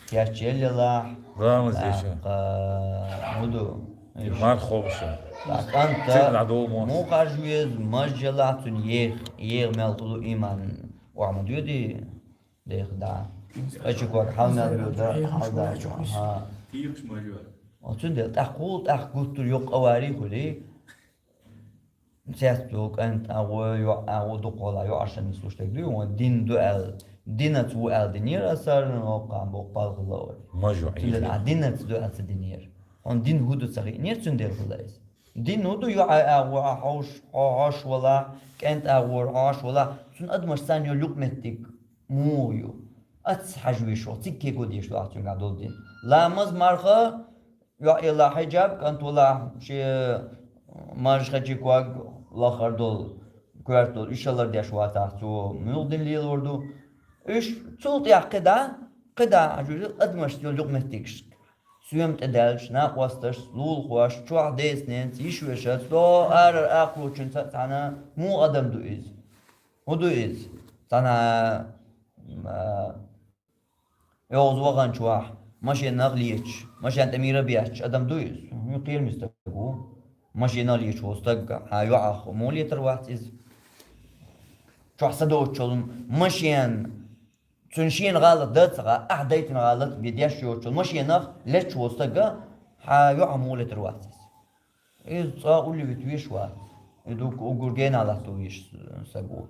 Кечъелла елахь, рамаз еша, тӀаккха хӀун ду? Марха ховша. ТӀаккха кӀанта муха хьажа веза, маж елахь, цуьнан еха, еха мел хуьлу иман охьа ма доьдий, деха дӀа. Ача ког хьал мел доьду, хьал дӀа. Ха. Оцундела тӀаккха хӀула тӀаккха гуттар йоккха авари хуьлий. Цец ду, кӀант агӀо, йоӀ агӀо, дукхахьолахь йоӀаршна нислуш дерг дуй, вайн дин ду аьлла, динаца ву аьлла динера аса, хӀокху боху палхалла вай. Мажо, цундела Ӏийна. А динаца ду аьлла ца динера. Хьуна дин хӀун ду ца хиънера, цундела хилла иза. Дин хӀун ду, йоӀ агӀо, хьо хьовш, хьо хьош валахь, кӀант агӀора, хьо хьош валахь, цунна адамаш санна йолу юкъаметтиг муха ю? Аца хьажа везаш ву, цига кего дезаш ду ахь цуьнгахь долу дин. Ламаз, марха, йоӀ елахь хьиджаб, кӀант валахь шен маж, хечи ког, лахара долу, коьрта долу, уьш хилар деш вацахь, цо муьлха дин лелор ду? Уьш цул тӀаьхьа кхидӀа, кхидӀа хьажа веза адамашца йолу юкъаметтигаш. Соьма тӀедаьлча, накъосташца, лулахошца, чохь деза-ненца, йиш-вешаца, до арара акхарочуьнца а цхьаьна муха адам ду иза? ХӀун ду иза? Цхьаьна, а, ОьгӀаз ваханчохь машенах леташ, машен тӀе мийра бетташ адам ду иза? ХӀун кхераме стаг ву? Машенах леташ волу стаг, хьан йоӀах муха летар вац иза? Чохь са доцучул машен, цуьнан шена гӀалат дан а ца хаьа, ахь дайтина гӀалат бен деш йоцучул машенах леташ волу стаг, хьан йоӀах муха летар вац иза? Иза цкъа улле вита везаш вац. И ду уггар генахь латто везаш стаг ву.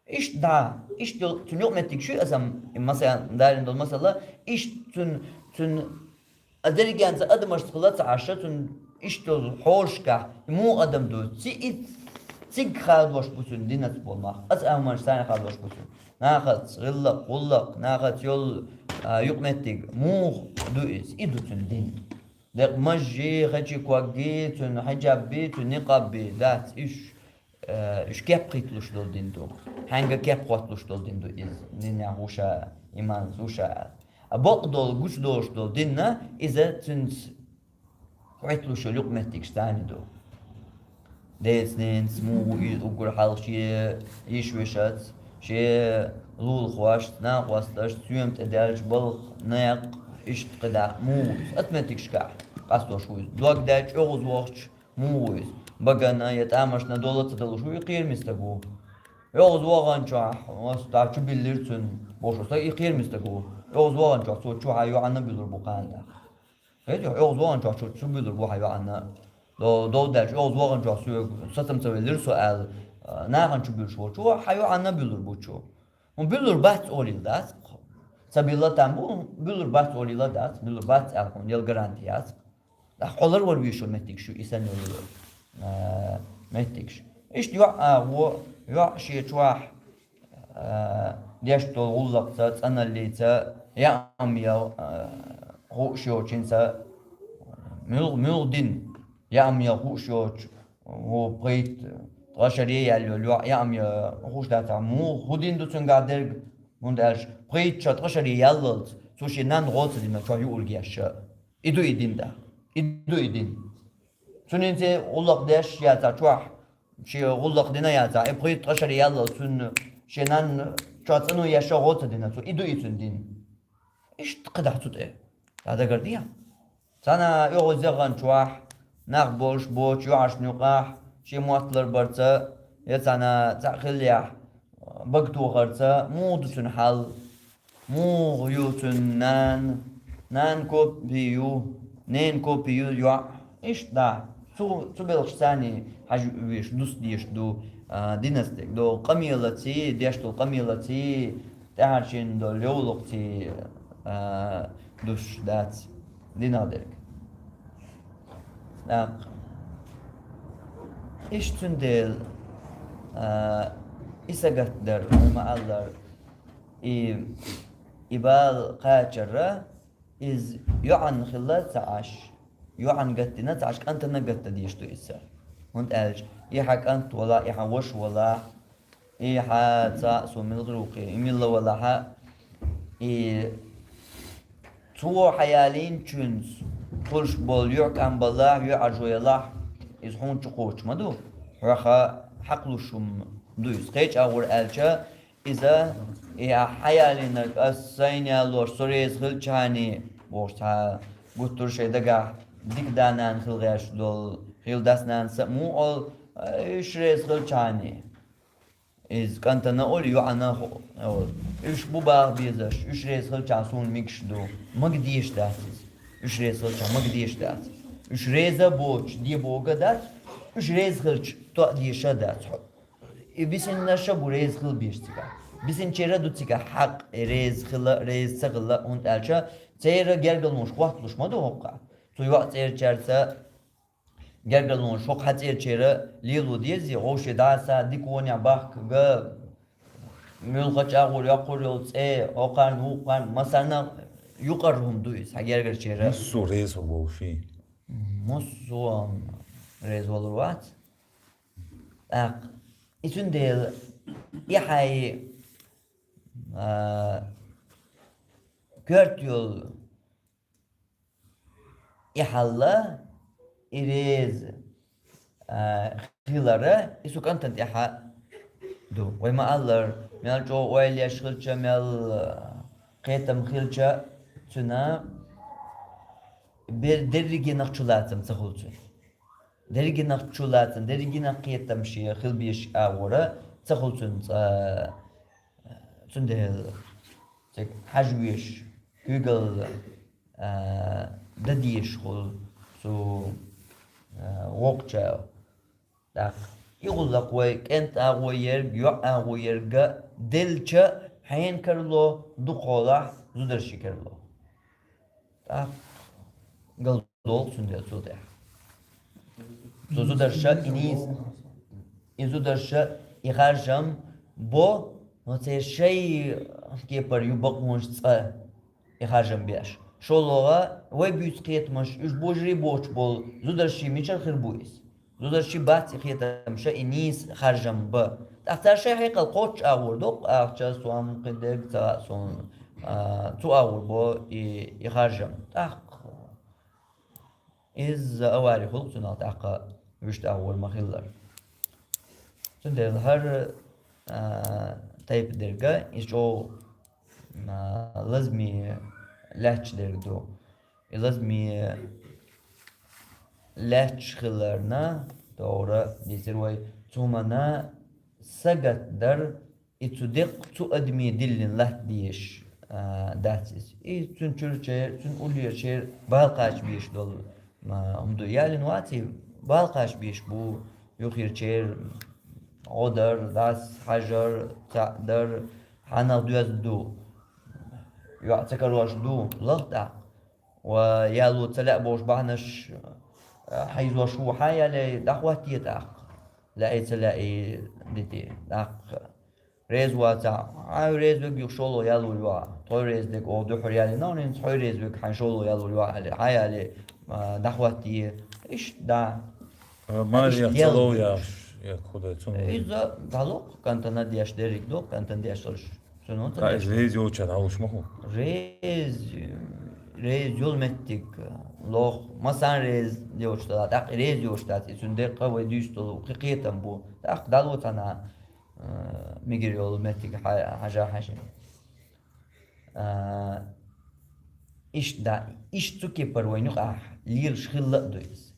Иштта дӀа, иштта йолу цуьнан юкъаметтиг шуьйра аса, и масал, далийна долу масала, иштта цуьнан, цуьнан а дерригенца адамашца хила ца Ӏаш, цуьнан иштта йолу хьолашкахь, и муха адам ду, ци-, и цига хадош бу цуьнан динаца болу нах, аса а хӀуманаш сайна хадош бу цуьнан. Нахаца гӀиллакх, гӀуллакх, нахаца йолу, а, юкъаметтиг муха ду иза, и ду цуьнан дин. Декъа мажжи, хечи когги, цуьнан хьиджабби, цуьнан никъабби дац уьш. э, уьш кеп кхийтталуш долу дин ду. Хьаьнга кеп хӀотталуш долу дин ду иза. Динехь ву ша, иманца ву ша. А бакъдолу гучудолуш долу дин, иза цуьнца хӀоьтталуш йолу юкъаметтигаш царна ду. Деца-ненаца муха ву иза уггар хьалха шен йиш-вешица, шен лулахошца, накъосташца, соьма тӀе даьлча балха, некъ, иштта кхидӀа муха ву иза? Оцу меттигашкахь къастош ву иза. Дог даьлча оьгӀазвахча муха ву иза? Багана я тӀамашна дола а ца далуш ву, и кхераме стаг ву. ОьгӀазваханчохь, аса дӀа чу биллира цуьнан, бохуш стаг, и кхераме стаг ву. ОьгӀазваханчохь цо чу хьан йоӀанна а буьллур бу кхана тӀаккха. Хетий, оьгӀазваханчохь чу, чу буьллур бу хьан йоӀанна. До-, дов даьлча, оьгӀазваханчохь соьга сацам ца веллира со аьлла, а, нахана чу буьллуш волчо хьан йоӀанна а буьллур бу чу. ХӀун буьллур бац олийла дац-кх. Ца билла там бу, буьллур бац олийла дац, буьллур бац аьлла хьуна ял гаранти яц-кх. ТӀаккха хьо ларвала везаш йолу меттигаш ю и санна йолу, а, меттигаш. Иштта йоӀ агӀо, йоӀ шен чохь, а, деш долу гӀуллакхца, цӀаналлица, яа ма яа, а, хууш йоцучуьнца, муьлха, муьлха дин, яа ма яа хууш йоцуш, ву пхийтта, ткъа шаре яьлла йолу йоӀ, яа ма яа хууш дацахь, муха, хӀун дин ду цуьнгахь дерг? ХӀунда аьлча пхийтта шо ткъа шаре яллалц, цо шен нанна гӀо ца дина чохь юург еш. И ду и дин тӀаккха. И ду и дин. Цуьнан цӀе гӀуллакх деш яцахь чохь, шен гӀуллакх дина яцахь, и пхийтта ткъа шаре яллалц цуьнан шен нанна чохь цӀано еш гӀо ца дина цо. И ду и цуьнан дин. Иштта кхидӀа цу тӀе. Ца дагардехьа? Цхьана оьгӀазваханчохь, нах болуш боцучу йоӀашна юкъахь, шен мотт ларбарца, я цхьана цхьаъ хиллехь, бага тохарца, муха ду цуьнан хьал? Муха ю цуьнан нана? Нана копи ю, ненан копи ю йоӀ. Иштта дӀа. Цу, цу белхаш царний хьажа веш, дус дезаш ду, а, династиг. До къамелаций, деш долу къамелаций, тӀаьхьарчийн долу левлакхций, а, дусуш дац динах дерг. ТӀаккха. Иштта цуьнан дела, а, и сагатдар, хӀума аллар, и, и бала кхачарра, иза йоӀанна хилла ца Ӏаш, йоӀанна гатдина ца Ӏаш, кӀантана гатдан дезаш ду иза. ХӀунда аьлча и хьан кӀант валахь, и хьан ваша валахь, и хьан цхьаъ, со мила гӀирукхе, и милла валахьа, и цо хьаялийначуьнца хуьлуш болу юьхькӀам балахь, юьхьӀаьржо ялахь, иза хьуна чу кхочуш ма ду. Хьоьха хьакхалуш хӀума ду иза. Кхечу агӀор аьлча, иза, и ахь хьаялийнарг ас сайна ялош, со реза хилчахьаний, бохуш цхьа гуттар шайн дагахь дика да-нана хила гӀерташ долу, хила дас-нанас а муха олу, уьш реза хилчахьаний. Иза кӀантана олу, йоӀана олу. Уьш бу баха безаш, уьш реза хилчахьана суна мегаш ду. Мага дезаш дац иза. Уьш реза хилчахьана мага дезаш дац. Уьш реза а боцуш, де бога а дац, уьш реза хилча, тоъа дезаш а дац хьо. И бисиннарш а бу реза хила безаш цигахь. Бисинчеран а ду цигахь хьакъ, и реза хила, реза ца хила, хӀунда аьлча церан гергарлонаш хӀотталуш ма ду хӀокхахь. Цу йоӀ цӀерачаьрца гергарлонаш хӀокху хьан цӀерачеран лело дезий, вовшийн дӀаса дика вонехь бахка ган, муьлххачу агӀор йоккхур йолу цӀе, хӀокхарна, вукхарна, массарна а юкъара хӀума ду иза, хьан гергарчеран. Массо а реза хила вовший. Массо а реза валур вац. ТӀаккха, и цундела, и хьайн, а, коьрта йолу и хьал а, и реза, а, хилар а, и цу кӀантана тӀехь а ду. Вай ма-аллара, мел чӀогӀа ойла еш хилча, мел, а, кхетам хилча, цуьнан бер-, дерригенах чулацам ца хуьлу цуьнан. Дерригенах чулацам, дерригенах кхетам шен хила безаш агӀора ца хуьлу цуьнан цкъа, цундела цига хьажа везаш, куьйгалла, а, дан дезаш хуьлу цу, а, воккхачо. ТӀаккха и гӀуллакх вай кӀентан агӀо ерг, йоӀан агӀо ерг а делча, хьенан карало, дукхахьолахь, зударшийн карало. ТӀаккха галдолу цундела цул тӀаьхьа. Цу зударша и нийса, и зударша и харжам бо, но церан шайн кепара ю бакъонаш цкъа и харжам беш. ШолгӀа, вай буьйцу кхетамаш, уьш божарий боцуш болу зударшийн мичара хир бу иза? Зударши бац и хетам ша и нийса харжам ба. ТӀаккха цар шоай хьекъал кхоччуш агӀор доккху ахча, сом, кхидерг ца хаьа суна, а, цу агӀор бо и, и харжам. ТӀаккха иза авари хуьлу цунах тӀаккха вуьшта агӀор ма-хиллара. Цундела хӀара, а, тайпа дерг, иза чӀогӀа, а, лазаме лаьтташ дерг ду. И лазаме лаьтташ хиларна, тохара дийцира вай, цу хӀуманна сагатдар, и цу декъ цу адаме диллина латта дезаш, а, дац иза. И цуьнан чуьрачеран, цуьнан уллерачеран бала кхача безаш долу, а, хӀума ду. Ялийна вац и, бала кхача безаш бу, юххерачеран гӀо дар, дӀасахьажар, цхьаъ дар, хьанах доьзна ду, йоӀ ца карош ду, лахахь тӀаккха. Ва яло ца лаьа бохуш бахьанаш, а, хьийзош ву, хьан яле, дӀахӀоттае тӀаккха. Лаьий, ца лаьий, дитий, тӀаккха. Реза вацахь, хьан реза верг юха шолгӀа ялор ю ахь. Тхо реза дерг оха дуьххьара ялийна, хӀинца хьо реза верг хьан шолгӀа ялор ю ахь, аьлла, хьан яле, а, дӀахӀоттае. Иштта дӀа. Маре Иштта ца лов яло яхаш, я кху дай цунна. Иза дӀалокху, кӀантана деш дерриг ду, кӀантана деш долуш. Цунна ца Ха, деш. Иза реза йолчарна хьалуш ма хӀу. Реза, реза йолу меттиг лоху. Ма сан реза йолчу дала, тӀаккха реза йолуш дац, и цуьнан деккъа вай дуьйцу долу кхин кхетам бу. ТӀаккха дӀало цхьана, а, мегар йолу меттиг хьа-, хьажа хьаьжина. А, иштта да, иштта цу кепара вайна юкъахь лелаш хилла а ду иза.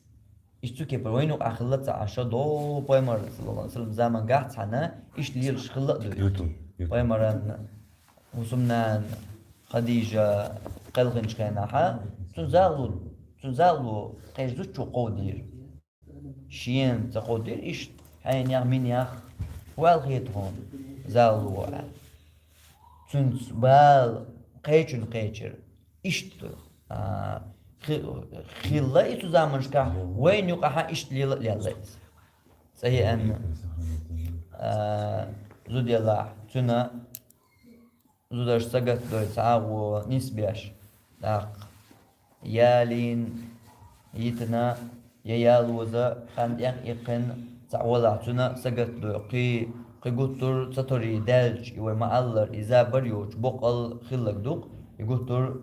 Иштта цу кепара вайна юкъахь хилла ца Ӏаш, догӀу пайхамар, саллаллаху алейхи ва саллям, заман гахь цхьана иштта лелаш хилла а ду иза. Юту, юту. Пайхамаран хӀусамнана Хадижа кхелхинчу хенахьа, цуьнан загӀало, цуьнан загӀало кхечу зудчо кховдийра. Шена ца кховдийра иштта, хьенех, минех, ваьлла хета хьуна, загӀало аьлла. Цуьнца бала кхечунна кхечира. Иштта, а, хи-, хилла и цу заманашкахь, вайна юкъахьа иштта лела а лелла иза. Цкъа еана, а, зуда елахь, цуьнан зударша сагатдой цхьа а гӀо нисбеш, тӀаккха ялийна, йитина, я ялоза хан тӀех иккхина цхьа а валахь, цуьнан сагатдой, кхин, кхин гуттар а ца торий даьлча, и вай ма-аллара, и забар йоцуш боккъал хилларг ду-кх, и гуттар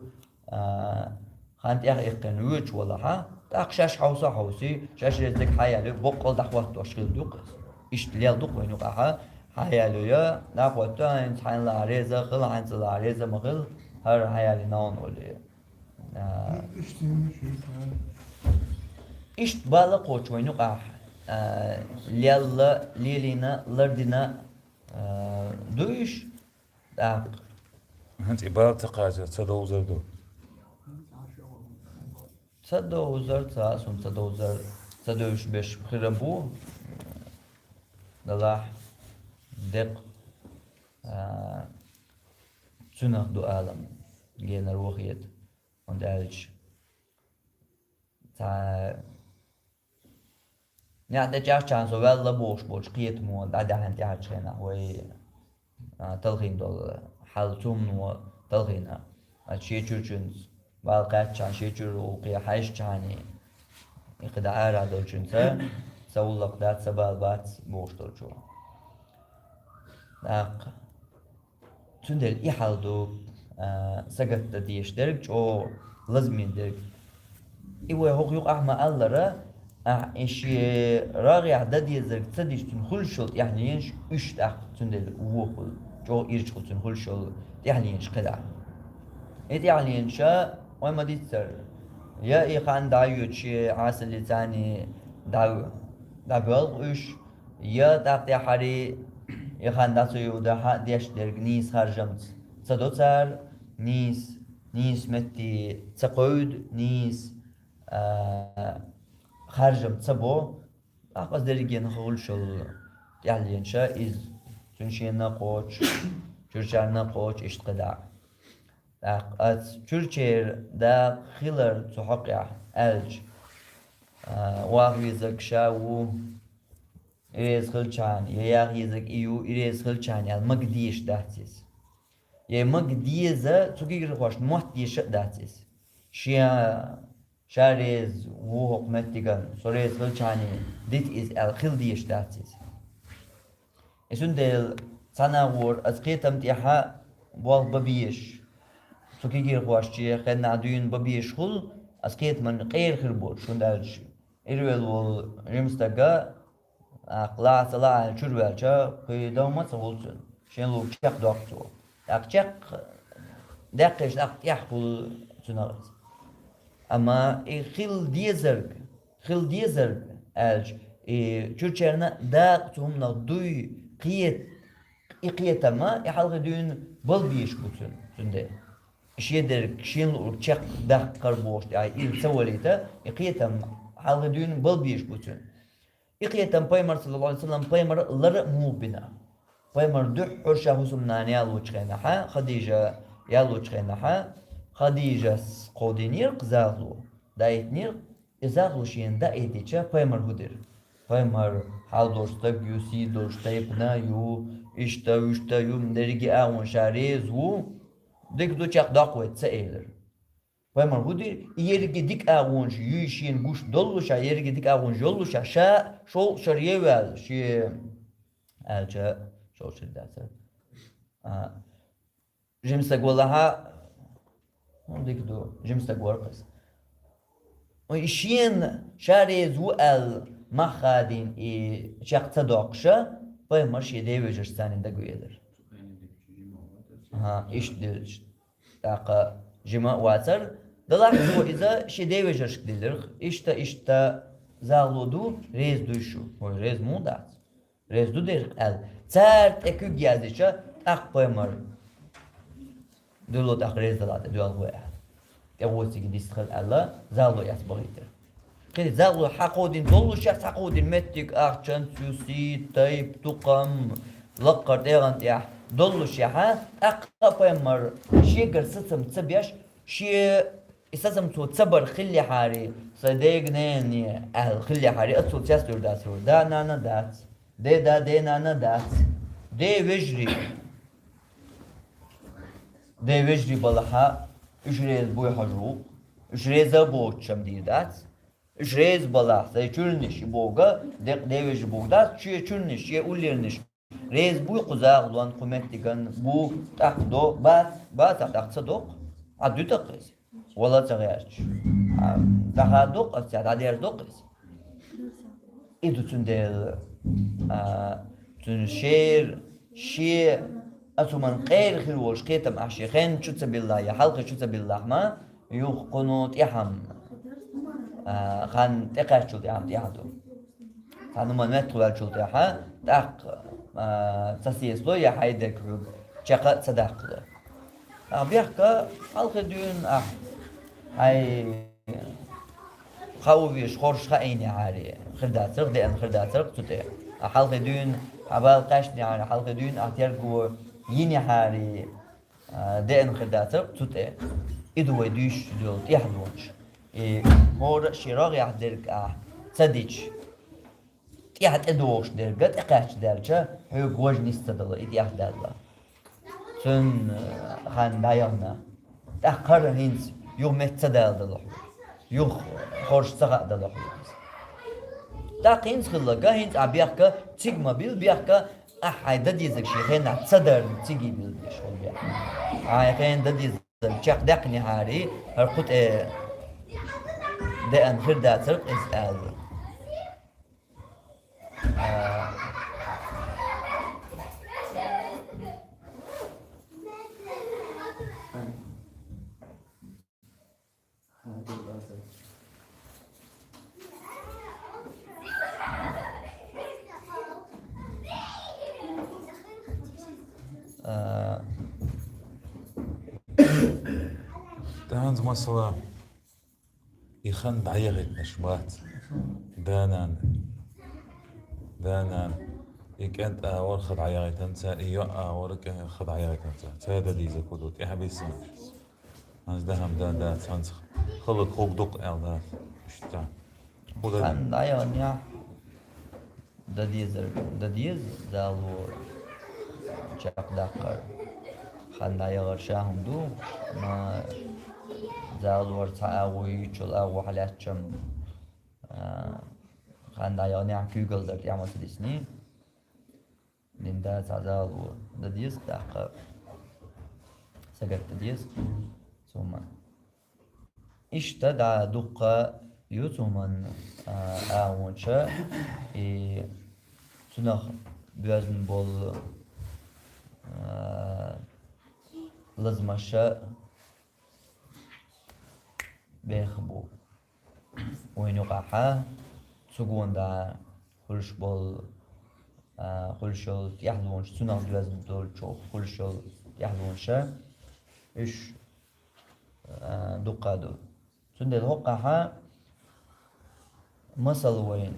а, а, хан тӀех иккхина воьдуш валахьа, тӀаккха шаьш хьовса а хьовсий, шаьш реза дерг хьаялой, боккъал дӀахӀоттош хилла ду-кх иза. Иштта лелла ду-кх вайна юкъахьа, хьаялой, дӀахӀотта, хӀинца хьайна лахь реза хила, хьайна ца лахь реза ма хила, хӀара хьаялий нахана олий. А, иштта бала кхочу вайна юкъахь, а, лелла, лелийна, лардина, а, ду уьш, тӀаккха. ХӀинца и бала ца кхачар ца довзар ду. Ца довзар, ца а, суна ца довзар, ца девзаш берш хир а бу, делахь, декъ, а, цуьнах ду алам, генара вахийта, хӀунда аьлча цхьа некъ тӀечӀагӀчхьана со ваьлла бохуш болчу кхетамо дӀадаьхьна тӀаьхьарчу хенахь вай, а, талхийна долу хьал цу хӀумано талхийна. Ткъа шен чуьрачуьнца бала кхаьччхьана, шен чуьра вукхе хьаьжчхьана, и кхидӀа ара долчуьнца, сан гӀуллакх дац, сан бала бац бохуш долчо. ТӀаккха. Цундела и хьал ду, а, сагатдан дезаш дерг, чӀогӀа лазаме дерг. И вай хӀокху юкъахь ма-аллара, ахь и шен рагӀехь дан дезарг ца дича, цуьнан хуьлуш йолу тӀаьхьенаш уьш тӀаккха цундела вон хуьлу, чӀогӀа ирча хуьлу цуьнан хуьлуш йолу тӀаьхьенаш кхидӀа. И тӀаьхьенаш вай ма-диццара. Я и хан дӀайоьду шен Ӏасаллица дӀа-, дӀабоьлху уьш, я тӀаккха тӀаьххьара и хан дӀа ца йоьду, хьан деш дерг нийса харжамца ца до цара, нийса, нийса метте ца кхевда, нийса, а, харжам ца бо, тӀаккха аса дерригенах хуьлуш йолу тӀаьхьенаш иза, цуьнан шена а кхочуш, чуьрачарна а кхочуш, иштта кхидӀа. ТӀаккха аса чуьрачеран дакъа хилар цу хьокъехь аьлча, а, ваха везарг ша ву, и реза хилчхьана, я яха езарг и ю, и реза хилчхьана аьлла, мага дезаш дац иза. Я мага деза, цу гергахошна мотт дезаш а дац иза. Шен ша реза ву хӀокху меттиган, со реза хилчахьана дита иза аьлла хила дезаш дац иза. И цундела цхьа нах вара, аса кхетам тӀехьа болх бан безаш, цу кегийрхошче хеннахь дуьйна бан безаш хуьлу, аса кхетаман къера хир боцуш, хӀунда аьлча ирвелла волу жима стага, тӀаккха лаьцна лаьцна чуьра ваьлча, кхин дов ма ца хуьлу цуьнан, шен луург чекхдоккху цо. ТӀаккха чекх даьккхича, тӀаккха тӀехь хуьлу цуьнан иза. Амма и хила дезарг, хила дезарг аьлча, и чуьрачарна дакъа цу хӀуманах дуй, кхета, и кхетам а, и хьалхе дуьйна бала безаш бу цуьнан, цундела. Шен дерг, шен луург чекхдаккхар бохуш тӀехь иза ца валийта, и кхетам хьалхе дуьйна бала безаш бу цуьнан. И кхетам пайхамар, саллаллаху Ӏалайхи ва саллам, пайхамар лар а муха бина. Пайхамар дуьххьара ша хӀусамнана ялочу хенахьа, Хадижа ялочу хенахьа, Хадижас кховдийнера-кх захало, даийтинера-кх. И захало шена даийтича, пайхамар хӀун дира? Пайхамар хьал долуш стаг ю, сий долуш тайпана ю, иштта, вуьшта ю, дерриге а агӀонаш ша реза ву, дика ду, чекхдоккху вай, ца элира. Пайхамар хӀун дира? И ерриге дика агӀонаш юй шена гуш доллушехь, ерриге дика агӀонаш йоллушехь, ша шовзткъа шарахь ваьлла, шен аьлча, шовзткъа шарахь дацара. А, жима стаг валахьа, хӀун дика ду, жима стаг вара-кх иза. И шена ша реза ву аьлла мах хадийна и чекх ца доккхуша, пайхамар шен девежаршца цхьаьна дагавелира. ХӀан, иштта делча. ТӀаккха жима а вацара, делахь цо иза шен девежаршка делира-кх. Иштта, иштта захало ду, реза дуй шу? Ой, реза муха дац? Реза ду дерг аьлла. Цара тӀе куьг яздича, тӀаккха пайхамар дуьллу, тӀаккха реза далахь тӀе доьлху аьлла. ТӀе гӀоциг дистхила аьлла, захало эцбахийтира. Кхин захало хьакховдийна доллушехь, схьакховдийна меттиг, ахчанца ю, сий, тайпа, тукхам, лаккхара тӀегӀан тӀехь доллушехьа, тӀаккха пайхамар шегара сацам ца беш, шен и сацам цо ца бар хиллехьарий, сайн дега-ненане аьлла хиллехьарий, аццул цецдуьйр дац хӀара. Да-нана дац, де-да, де-нана дац, де-вежарий. Де-вежарий балахьа, уьш реза буй хьожа ву, уьш реза а боцуш-м дийр дац. Уьш реза балахь, сайн чуьрнаш и бога, декъа де-вежарий бога дац, шен чуьрнаш, шен уллернаш реза буй кху захалонна, кху меттиган бу, тӀаккха до, бац, бацахь, тӀаккха ца доккху, Ӏа дуьту-кх иза. Вала а ца гӀерташ. А, дӀахадо-кх аса, дӀадерзадо-кх иза. И ду цундела, а, цуьнан шера, шен, аса хӀуманна къера хир волуш кхетам ахь шен хенна чу ца биллахь я хьалхе чу ца биллахь ма, юха кхунна тӀехьа-м, а, хан тӀекхаьччул тӀехьа-м тӀехьа ду. Цхьана хӀуманна меттахваьллачул тӀехьа, тӀаккха, а, ца сецало я хьайн дерг хьоьга чекх а ца даккхало. Ахь бехка, хьалхе дуьйна ахь, хьайн хьан ву веш хорша хаийнехьарий, хир дацара-кх, деана хир дацара-кх цу тӀе. Ахь хьалхе дуьйна хьан бала кхаьчнехьарий, хьалхе дуьйна ахь терго йинехьарий, а, деана хир дацара-кх цу тӀе. И ду вай дуьйцуш долу тӀаьхьалонаш. И хӀора а шен рогӀехь дерг ахь ца дича, тӀаьхьа тӀедогӀуш дерг а тӀекхаьчча даьлча, хьоьга важа нис ца дала, и тӀаьхьа даьлла. Цуьнан, э, хан дӀаяхана. ТӀаккха хӀара хӀинца юха метта ца дала дала хьоьга. Юха хорша ца хаа дала хьоьга иза. ТӀаккха хӀинца хилларг, хӀинца ахь бехка, цига ма билла бехка, ахь хьайн дан дезарг шен хенахь ца дарна цига билла дезаш хуьлу бехка. Хьайн хенахь дан дезарг чекхдаьккхинехьарий, хӀара кху тӀе деана хир дацара-кх иза аьлла. Таханца масала. И хан дӀаяхийтинарш бац. Да-нана. Да-нана. И кӀентан агӀор хан дӀаяхийтина цара, и йоӀан агӀор кӀентан хан дӀаяхийтина цара. Цара дан дезарг хӀун ду, тӀаьхьа биссина. ХӀанз да хӀама дан дац, хӀанз хала хӀума ду-кх аьлла дац. Иштта. ХӀун дан? Хан дӀаяханехь. Дан дезарг дан деза, зало чекхдаккхар. Хан дӀаяхар ша хӀума ду, ма загӀлора цхьа агӀо, юьйцуш йола агӀо хьалаьцча-м, а, ханна дӀаяханехь куьйгалла дар тӀехь ма ца дисний. Дин да цхьа загӀло дан деза, тӀаккха сагатдан деза цу хӀуманна. Иштта дӀа дуккха ю цу хӀуманна, а, агӀонаш, и цунах боьзна болу, а, лазамаш беха бу. Вайна юкъахь цу гонахь хуьлуш болу, а, хуьлуш йолу тӀаьхьалонаш, цунах доьзна долчух хуьлуш йолу тӀаьхьалонаш, уьш, а, дуккха ду. Цундела хӀокхахь масал вайна,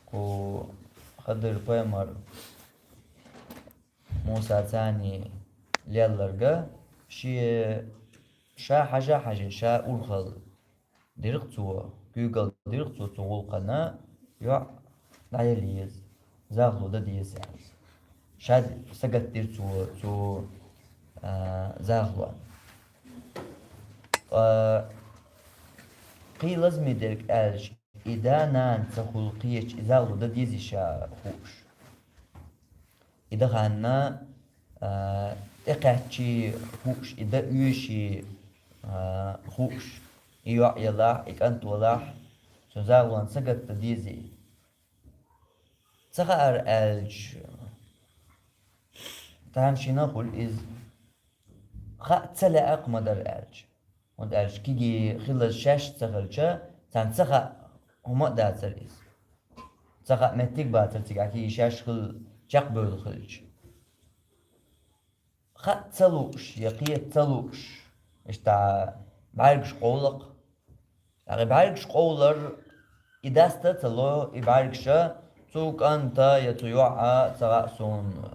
кху Хадир-пайхамар Муса царний лелларг, шен ша хьажа-хьажа, ша урхалла дира-кх цо, куьйгалла дира-кх цо цу гӀуллакхана, йоӀ дӀаяла еза, загӀло дан деза аьлла. Ша сагатдира цо цу, а, загӀлонна. Ткъа кхин лазаме дерг аьлча, и да-нана ца хуьлу кхечу, и загӀло дан дезий ша хууш. И дан ханна, а, тӀекхаьччий хууш, и дан оьший, а, хууш, и йоӀ елахь, и кӀант валахь, цуьнан загӀлонна сагатдан дезий. Ца хаьара аьлча, тахана шена хуьлу иза. Хаа ца лаьа-кх ма-дарра аьлча. ХӀунда аьлча кегий хилаза шаьш ца хилча, царна ца хаьа хӀума а дацара иза. Ца хаьа меттиг а бацара цигахь, кегий шаьш хилла чекхбевлла хилча. Хаа ца лууш я кхета ца лууш, иштта бӀаьргаш къовла-кх. ТӀаккха и бӀаьргаш къовлар, и даста а ца ло, и бӀаьргаш цу кӀанта я цу йоӀа ца хаьа суна.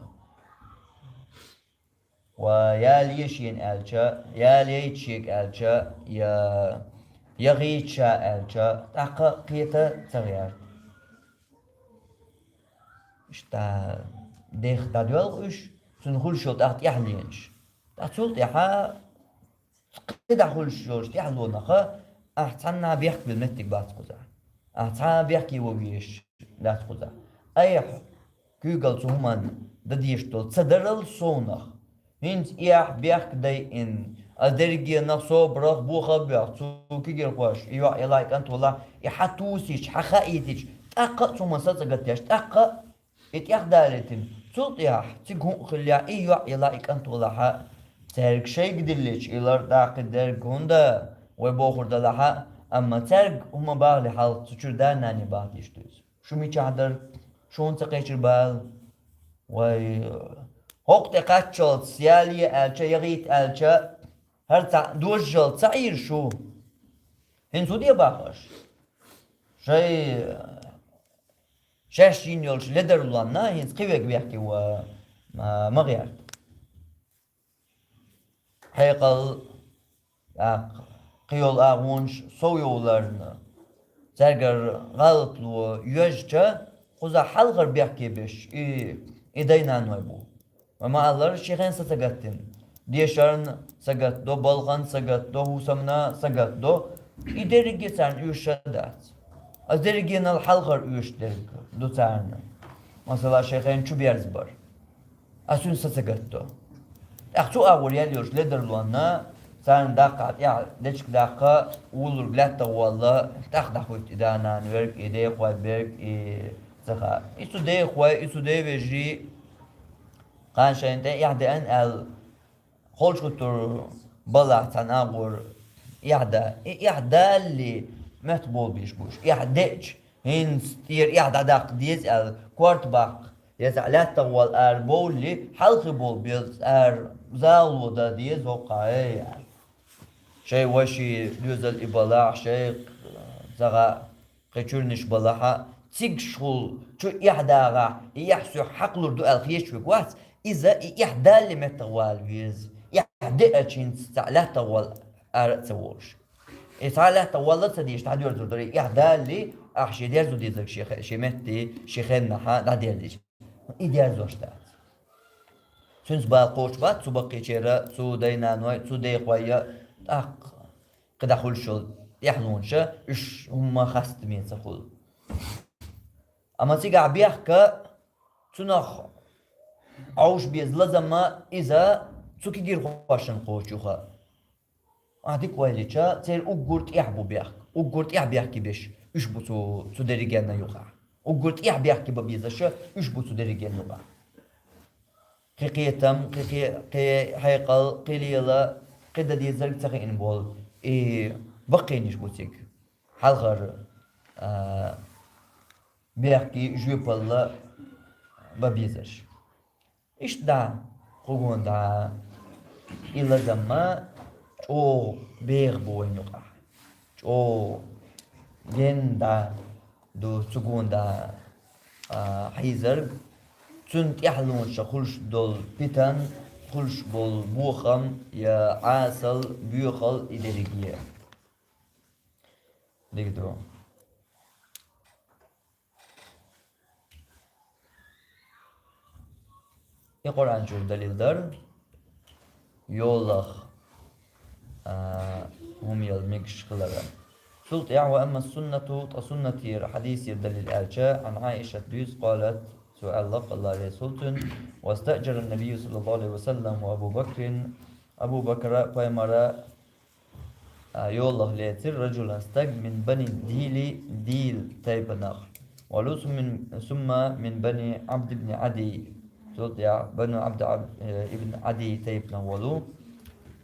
Ва я ле шена аьлча, я лейта шега аьлча, я, я гӀийта ша аьлча, тӀаккха кхета ца гӀерта. Иштта дех дӀадоьлху уьш, цунна хуьлуш йолу тӀаккха тӀаьхьаленаш. Ткъа цул тӀаьхьа кхин дӀа хуьлуш йолчу тӀаьхьалонах ахь цхьанна бехк била меттиг бац кхузахь. Ахь цхьа а бехке ван везаш дац кхузахь. Айхьа куьйгалла цу хӀуманна дан дезаш долу ца дарал совнах. ХӀинца и ахь бехк дайина, ас дерригенах собарах, бохах а боьхна, цу кегирхоша, и йоӀ елахь, и кӀант валахь, и хьан тусийча, хьан хаийтича, тӀаккха а цу хӀуманна сацӀагатдеш, тӀаккха а и тӀехдалийтина, цул тӀаьхьа цига хӀун а хиллехь, и йоӀ елахь, и кӀант валахь, цаьрга шайга диллича, и лар даккхий дерг, хӀунда вай бохур далахь а, амма цаьрга хӀума бахале хьалха цу чуьра да-нане бахийтийша ду иза. Шу мичахь дара? Шу хӀунда ца кхечира бала? Вай, хӀокху тӀе кхаччалц я ле аьлча, я гӀийта аьлча, хӀара цхьаъ дожжалц ца Ӏийра шу? ХӀинца хӀун де боху аша? Шай шаьш йина йолчу ледарлонна хӀинца кхин верг бехке ван ма гӀерта. Хьекъал, тӀаккха кхин йолу агӀонаш сов йовларна, цаьргара гӀалатло йоьжча, кхузахь хьалхара бехке беш и, и дай-наной бу. Вай ма-аллара, ши хенна сацӀагаттина. Дешарна сагатдо, балхана сагатдо, хӀусамна сагатдо. И дерриге царна оьшуш а дац. Ас дерригенал хьалхара оьшуш дерг ду царна. Масала, шайн хенна чу берзабар. Ас цуьнан сацӀагатдо. ТӀаккха цу агӀор яьлла йолчу ледарлонна царна даккхахь тӀехь дечиг даккха, уллург лаьттах волла, тӀаккха дӀахӀуьтту и да-нана верг, и дехой берг, и ца хаьа. И цу дехой, и цу девежарий, кхана шайна тӀе эхь деана аьлла, холчу гӀуттур балахь цхьана агӀор эхь да. И эхь далале меттах болабеш бу уьш. Эхь деача, хӀинца тӀера эхь дӀадаккха деза аьлла, корта баккха, я цхьаъ лаьттах волла ара бовлле, хьалхе болу беза ара загӀло дан деза хӀокхахь, эй, аьлла. Шайн вайши доьзал и балахь, шайн, ца хаьа, кхин чуьрнаш балахь а, цигахула чу эхь дагӀахь, и эхь соьх хьакхалур ду аьлла хеташ верг вац, иза и эхь далале меттах вала веза. Эхь деача, хӀинца цхьаъ лаьттах волла ара а ца волуш. И цхьа а лаьттах волла а ца дезаш, дӀадоьрзур дара, и эхь далале, ахь шен дерзо дезарг шен хе-, шен метте, шен хеннахь дӀадерзийча. И дерзош дац. Цуьнца бала кхочуш бац цу баккхийчеран, цу дай-наной, цу дехойн, тӀаккха кхы дӀахулуш йолу тӀаьхьалонаш, уьш хӀумма хастаме ца хуьлу. Амма цигахь бехк, цунах Ӏовш беза лазам, иза цу кегийрхошна кхочуш ю-кх. Ахь дика ойла йича, церан уггар тӀехь бу бехк. Уггар тӀехь бехке берш, уьш бу цу, цу дерригенна юкъахь. Уггар тӀехь бехке бан безаш, уьш бу цу дерригенна юкъахь. Кхин кхетам, кхин кхе-, кхин хьекъал, кхин лела, кхин дан дезарг ца хиъна болу и баккхийнаш бу цига. Хьалхара, а, бехке жоьпалла бан безарш. Иштта дӀа, кху гонахь дӀа, и лазам чӀогӀа беха бу вайна юкъахь. ЧӀогӀа генна дӀа ду цу гонахь дӀа, а, хьийзарг, цунна тӀаьхьалонаш хуьлуш долу питан, хуьлуш болу бохам я Ӏесалла, боьхалла и дерриге. Дика ду. И Къуръан чуьра далил дара, йолах, а, хӀума яла мегаш хиларан. Цул тӀаьхьа: «Ва амма суннату», ткъа суннатера, хьадисера далил аьлча, Ӏан Ӏаишат дуьйцу, къалат, цо аьлла, Аллах реза хуьлда цунна: «Вастаъджара ан-набийю саллаллаху Ӏалайхи ва саллам ва Абу Бакрин», Абу Бакра, пайхамара, а, йолах лецира, «раджулан», стаг, «мин бани Дили», Дил тайпанах, «ва лу сум-, мин, сумма мин бани Ӏабд ибн Ӏадий», цул тӀаьхьа «бану Ӏабд, Ӏабд, э, ибн Ӏадий тайпанах волу,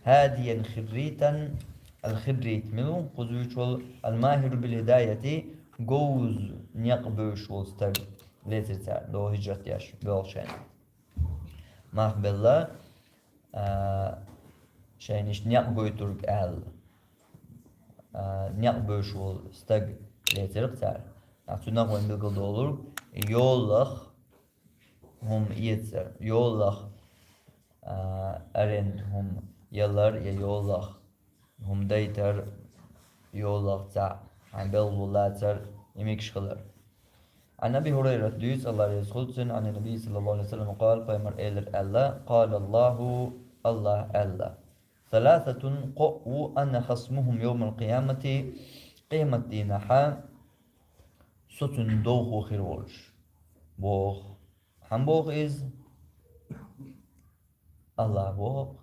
«хӀадиян хирритан», ал-хиррит мила ву, кхуза вуьйцуш волу, «ал-махиру бил-хӀидаяти», говза некъ бевзаш волу стаг лецира цара, догӀу хӀижрат деш, боьлху шайна. Мах белла, а, шайна иштта некъ гойтург аьлла, а, некъ бевзаш волу стаг лецира-кх цара. Ахь цунах вайн билгалдолург, йолах хӀума эцар, йолах, а, аренда хӀума ялар я йолах хӀума дайтар, йолах цхьаъ хьайн белхало лацар, и мегаш хилар. Ӏан Аби ХӀурайрат дуьйцу, Аллах реза хуьлда цунна, Ӏан набий саллаллаху Ӏалайхи ва саллам къала, пайхамар элира аьлла, къала Аллаху, Аллах аьлла: «Саласатун», кхоъ ву, «ана хасмухум йовмал-къиямати», къематдийнахьа со цуьнан довхо хир волуш, боху. Хьан боху иза? Аллах боху.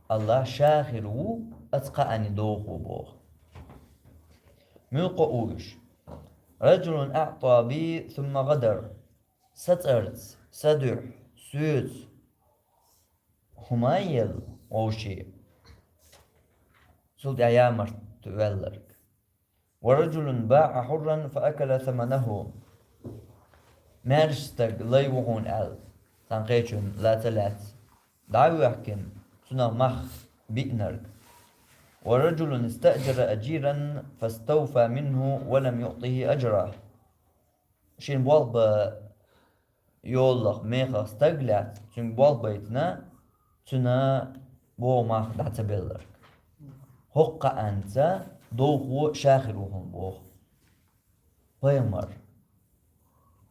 Аллах ша хир ву аса кхаанна довхо боху. Муьлха кхоъ ву уьш? «Раджулун аътӀа би сумма гӀадар». Са цӀарца, са дуьхьа, соьца хӀума елла вовшийн, цул тӀаьхьа ямарта ваьлларг. «Ва раджулун баъа хьурран фа акала саманаху». Маьрша стаг лай ву хьуна аьлла, цхьана кхечунна ла ца лаьцна, дӀа а воьхкина, цунах мах биънарг. «Ва раджулун истаъджара ажиран фаставфа минху ва лам юътихи ажрах». Шена болх бан йолах, мехах стаг лаьцна, цуьнга болх байтина, цуьнан боху мах дӀа ца белларг. ХӀокху кхаанца довхо ша хир ву хьуна боху. Пайхамар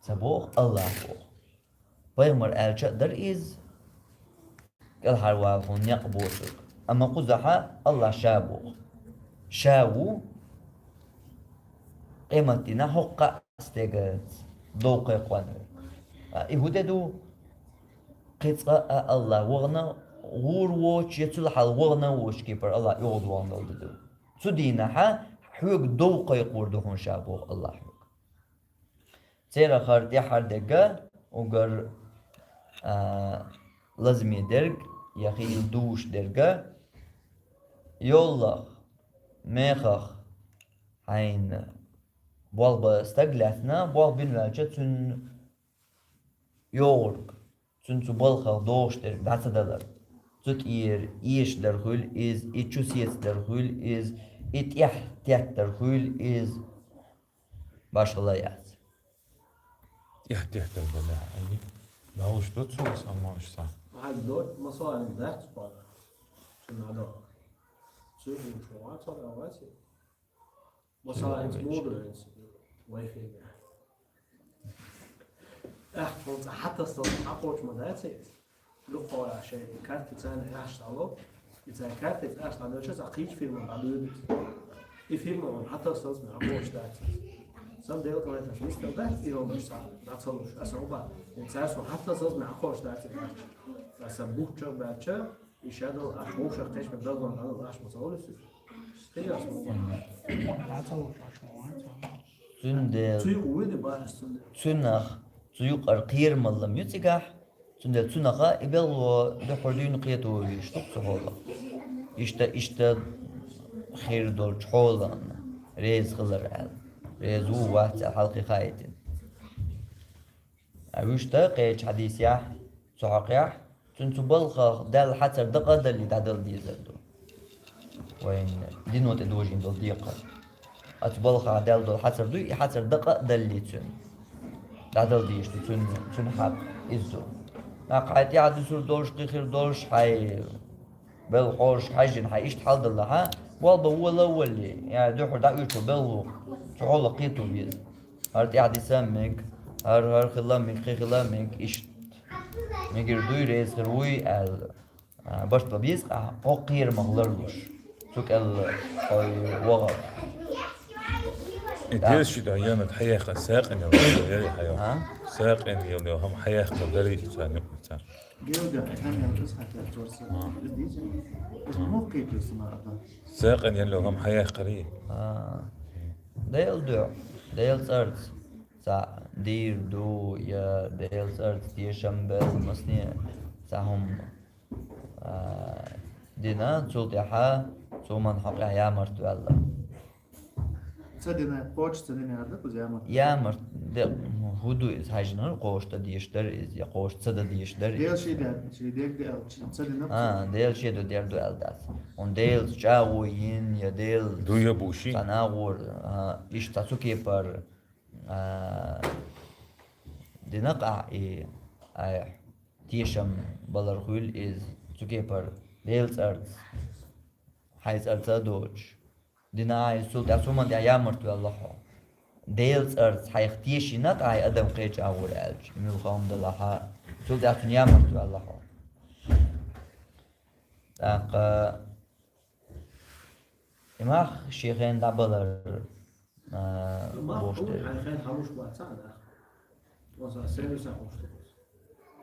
ца боху, Аллах боху. Пайхамар аьлча а дара иза, кӀелхьарвала хьуна некъ боцург. Амма кхузахьа Аллах ша боху. Ша ву къематдийнахь хӀокху кхаа стеган дов кхайкхонверг. А, и хӀун де ду? Кхин цкъа а Аллах вахана гӀур воцуш я цул хьалха вахана воцуш кепара Аллах оьгӀаз вахана долу де ду. Цу дийнахьа хьоьга дов кхайкхор ду хьуна ша боху Аллах хьоьга. Церан хӀара тӀаьххьара дерг, уггар, а, лазаме дерг, я хийла дуьйш дерг, йолах, мехах хьайна болх бан стаг лаьцна, болх бина ваьлча, цуьнан йогӀург, цуьнан цу балхах догӀуш дерг дӀа ца далар. Цу тӀера эшаш дар хуьлу иза, и чу сецадар хуьлу иза, и тӀехь теттар хуьлу иза. Башхалла яц. ТӀехь теттар бала, айни. Далуш ду цо, аса амма иштта. Хьан до, масала, дац пара. Цу надо. Цу шу вац, а вац. Масала, инс муду, инс вайфейга. Эх, он хатта стал, а коч ма дац. Лукъора шей, карти цана яш стало. И цхьа картица аш дӀадоьлча, цхьа кхыча фирма дӀадоьду. И фирма вон хьатасалц мара хӀош дац. Сан Делан калайташ вистал дац, и хӀомаш цхьа дӀацалуш, аса хӀуба. И цхьа со хьатасалц мара хӀош дац, и дач. Аса бучча бача, и шадал аш хӀошах кхешме дагон дӀадал аш ма цалуш. Хиляс ма. Цундел. Цуй увиди баш цундел. Цунах, цуй юкъар кхермаллам ю цигахь, цундел цунаха и белло дуьххьара дуьйна кхетаву вийш ду цу хьолах. Иштта, иштта хир долчу хьолана реза хилар аьлла. Реза ву, вац аьлла хьалхе хаийтина. А вуьшта кхечу хьадисехь, цу хьокъехь, цуьнан цу балхах даьлла хьацар дакъа а даллий дӀадала дезар ду. Вайн дино тӀе дожийна долу декхар. Оцу балхахь даьлла долу хьацар дуй, и хьацар дакъа а даллий цуьнан. ДӀадала дезаш ду цуьнан, цуьнан хьакъ иза ду. Нах хьайн тӀаьхьа дуьсур долуш, кхихир долуш, хьайн белла хьожуш хьаьжжина, хьайн иштта хьал даллахьа, болба вола а воллий, я дуьхьал дӀа уьйчу белла ву, цу хьолах кхету веза. ХӀара тӀаьхьа диса а мега, хӀара, хӀара хила а мега, кхин хила а мега, иштта. Мегар дуй, реза хир вуй аьлла. А, барт бан беза ахь, хӀокху кхерамах ларлуш. Цу кӀел хьой вогӀар. И деза ши дан янат хьаяхха сакъин ял яри хьаял. А? Сакъин ял ял хӀама хьаяхха дари царна юкъа царна. География, там я просто хотел просто. А. Здесь. Мог кайф сама, да. Сакъин ял ял хӀама хьаяххари. А. Дел дуьхьа, Дел цӀарца. Цхьаъ дийр ду, я Дел цӀарца тешам бел масне цхьа хӀума. А, дина, цул тӀаьхьа цу хӀуманна хьокъехь ямарт ваьлла. Ца дина, кхочуш ца дина аьлла, кхуза ямарт. Ямарт, де, хӀун ду иза хьаьжжинарг, кхочуш ца дезаш дара иза, я кхочуш ца дан дезаш дара иза. Дела шен де, шен дег де аьлла, ца дина. А, Дела шен ду дер ду аьлла дац. Хьуна Делаца чӀагӀо йина, я Дела. Ду я бу ши? Цхьа нагӀора, а, иштта цхьа цу кепара, а, дина къахь и, айхьа. Тешам балар хуьлу иза, цу кепара Делан цӀарца, хьайн цӀарца а доцуш. Дина а иза, цул тӀаьхьа цу хӀуманна тӀехь ямарт ваьлла хьо. Делан цӀарца хьайх тешийна тӀаккха хьайн адам кхечу агӀор аьлча, муьлха хӀума далахь а, цул тӀаьхьа цунна ямарт ваьлла хьо. ТӀаккха и мах шен хенахь дӀабалар, а, бохуш дерг.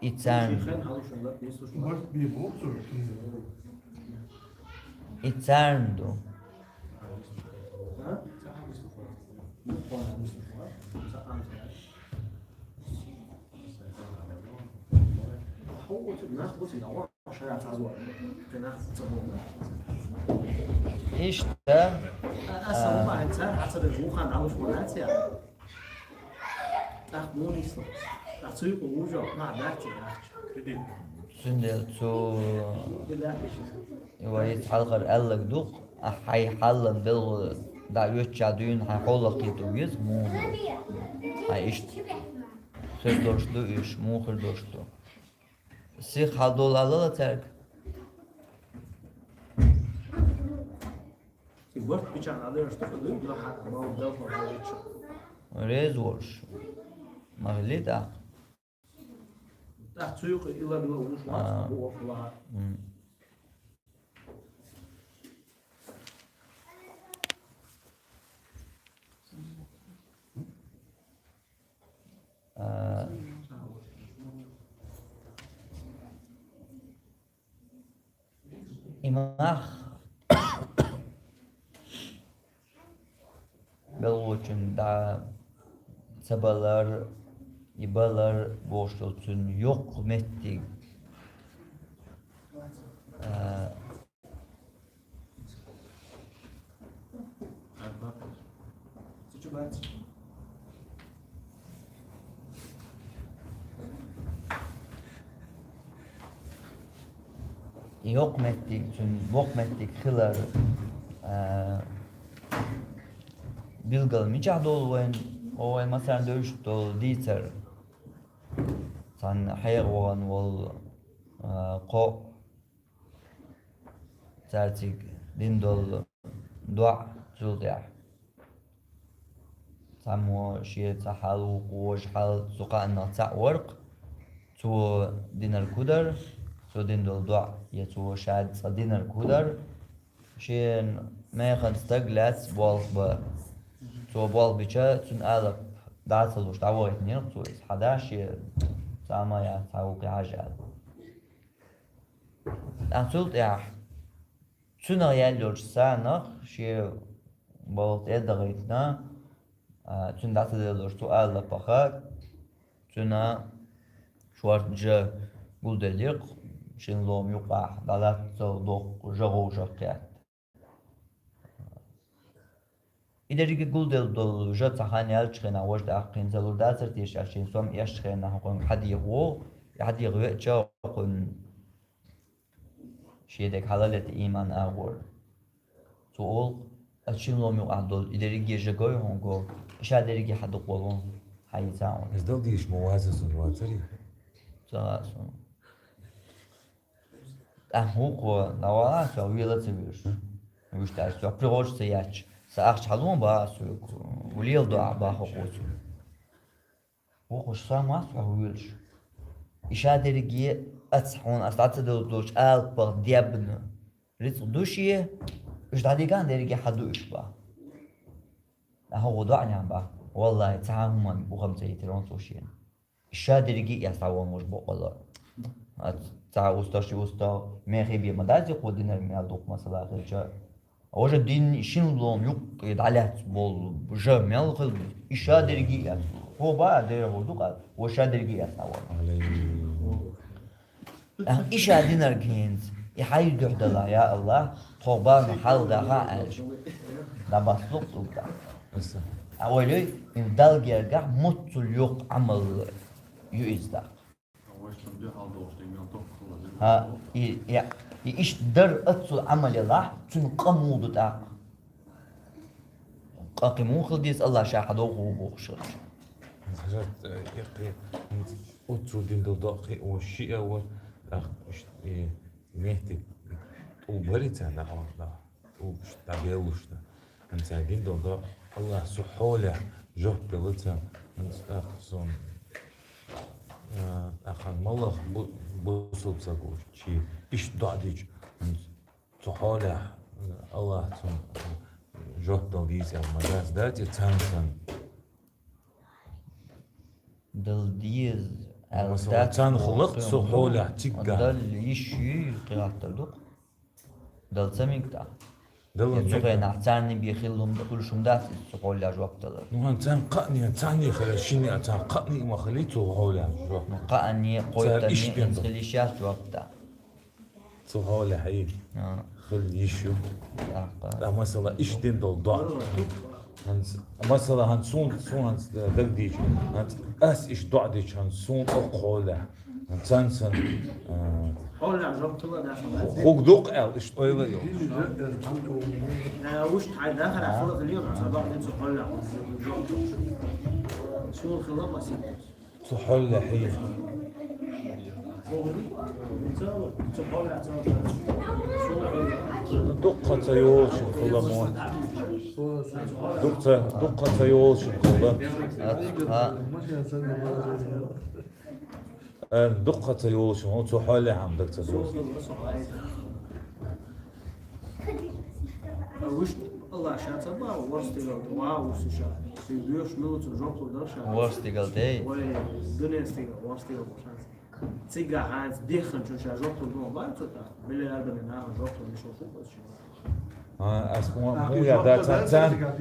И царна. И царна ду. Иштта. Цундела цу вай хьалхара аьлларг ду-кх, ахь хьайн хьаллан белгӀа дӀаоьцуча дуьйна хьайн хьолах кхету веза муха ду. Хьайн иштта хир долуш ду уьш, муха хир долуш ду. Сиха хьал долу алала цаьрга. Реза волуш. Ма хилий тӀаккха. А, и мах белхочун дӀа ца балар, и балар бохуш долу цуьнан йоккха меттиг. А, Йоккха меттиг, цуьнан боккха меттиг хилар, а, билггал мичахь долу вайн, о, вайн массарна девзаш долу дийцар? Цхьана хьекъа вахана волу, а, кхоъ, цара цига дина долу доӀа, цул тӀаьхьа цхьаммо шен цхьа хьал, вукхо важа хьал, цу кхааннах цхьаъ вара-кх, цо динарг хӀун дара, цо дина долу доӀа, я цо ша цкъа динарг хӀун дара, шен механа стаг лаьцна болх бан. Цо болх бича, цуьнан алапа дӀа ца луш, дӀавахийтинера цо иза. Хьан да шен цхьа а ма яц, цхьа вукхе хьажа аьлла. ТӀаккха цул тӀаьхьа цуьнах яьлла йолчу санах шен балха тӀе а дахийтина, а, цуьнан дӀа ца деллалуш цу алапах, цуьнан шортта жа гулделира-кх, шина лома юкъахь дӀалаттал доккха жа гӀовшах кхетта. И дерриге гулделла долу жа цхьа хан яьллачу хенахь важа тӀаккха кхин ца лур дацара теша аьлла, шен сом эшначу хенахь хӀокхуьнга хьадеха вогӀу, и хьадеха веача хӀокхуьнан шен дерг хьалалета ийман агӀор. Цо олу-кх: «Ас шина лома юкъахь долу и дерриге жа гой хьуна, го, и ша дерриге хьан дукха волу хьан йийца хьуна?» Иза дала дийш ма вац аса вацаре. Ца вац хьуна. ТӀаккха вукхо: «ДӀавала, со вела ца вуьйш». Вуьш тӀаьрца, со пригӀоч ца яьчча, сан ахча хьалон баха ас вуьйку, ву лела доӀа баха хӀокхо цу. Вукхуш: «Сан мац хьо вуьйлуш? И ша дерриге а ца хьуна ас дӀа ца делла долчу алапах дебна рицкъ ду шен, уьш дӀадиган дерриге хьан ду уьш баха?» ТӀаккха хӀокхо доӀанехь баха: «Валлахи, цхьа а хӀуманна бухам ца йитира хьуна цо шена. И ша дерриге а эцна вон вуж боккъала. Цхьа устагӀ, ши устагӀ, мехе бен ма дац и кхо динарг мел дукха масала хилча. Важа дин шина лома юккъе дӀалаьцна болу жа мел хила беза. И ша дерриге а эцна. Хьо баа дера хӀур ду къа, ва ша дерриге а эцна вон». ТӀаккха и ша динарг хӀинца, и хьайн дуьхьа далахь, я АллахӀ, тхо бахана хьал дахахь аьлча, дӀабаслукх цунна тӀаккха. Аса. Ткъа ойла йой, и Далла гергахь муьлхха йоккха Ӏамал ю иза тӀаккха. ХӀа, и, я, и иштта дар оццул Ӏамал ялахь, цуьнан къа муха ду тӀаккха? Къа кхин муха хила деза, АллахӀ ша хьан догӀу бохуш хилча? Хьажа, э, я кхин, оццул дина долу доӀа кхин а ву, шиъ а ву, тӀаккха иштта, и, меттиг тӀулбари царна, тӀулбаш дӀабеллуш дан. ХӀинца дина долу доӀа, АллахӀ, со хьолехь жоп делла царна, хӀинца тӀаккха сон, а, тӀаккха хан малах бу-, бусалба ца гуш, чи иштта доӀа дича, хӀинца цу хьолехь, АллахӀ, цунна жоп дала дийца аьлла ма дац, дац и царна санна? Дала деза аьлла дац. Масала, царна хӀун хилла-кх цу хьолехь циггахь? Дала йиш юй, кхин хаттар ду-кх. Дала ца мега тӀаккха? Дала мега. Цу хенахь царна бен хилла хӀума, хуьлуш хӀума дац иза цу хьолехь жоп далар. Ну, хӀан царна кхаъне, царна хилла, шина а царна кхаъне ма хилий цу хьолехь жоп. Ну, кхаъне, кхойттане, хӀинца хила йиш яц жоп тӀаккха. Цу хьолехь хьий. А. Хила йиш ю. ТӀаккха. ТӀаккха, масала, иштта дина долу доӀа. ХӀинца, масала, хӀинца суна, суна хӀинца дагадийча, хӀинца ас иштта доӀа дича, хӀинца суна окху хьолехь. Цан, цан, а, хьолехь жоп хила дац. ХӀуг дукха аьлла, иштта ойла а йо. Э, уьш тхьай дахарехь хила хилийла, ца бакъдина цу хьолехь жоп. Суна хила ма сийтта. Цу хьолехь хьий. Дуккха ца йолчун хила мо. Дуккха ца, дуккха ца йолчун хила. Э, дуккха ца йолчун, хӀун цу хьолехь хӀама даг ца долуш. Вуьшта АллахӀ ша ца боху, ворхӀ стигал, ва вуьшта ша. Шен доьшуш мила цу жоп лур дара ша. ВорхӀ стигал дей? Вай, дуьнен стигал, ворхӀ стигал бу ша. Цигахь хӀинца дехначун ша жоп лур ду боху цо тӀаккха. Миллиардами нахана жоп лур мишо шу бац шен. А, ас хӀун, хӀун я дац, царна,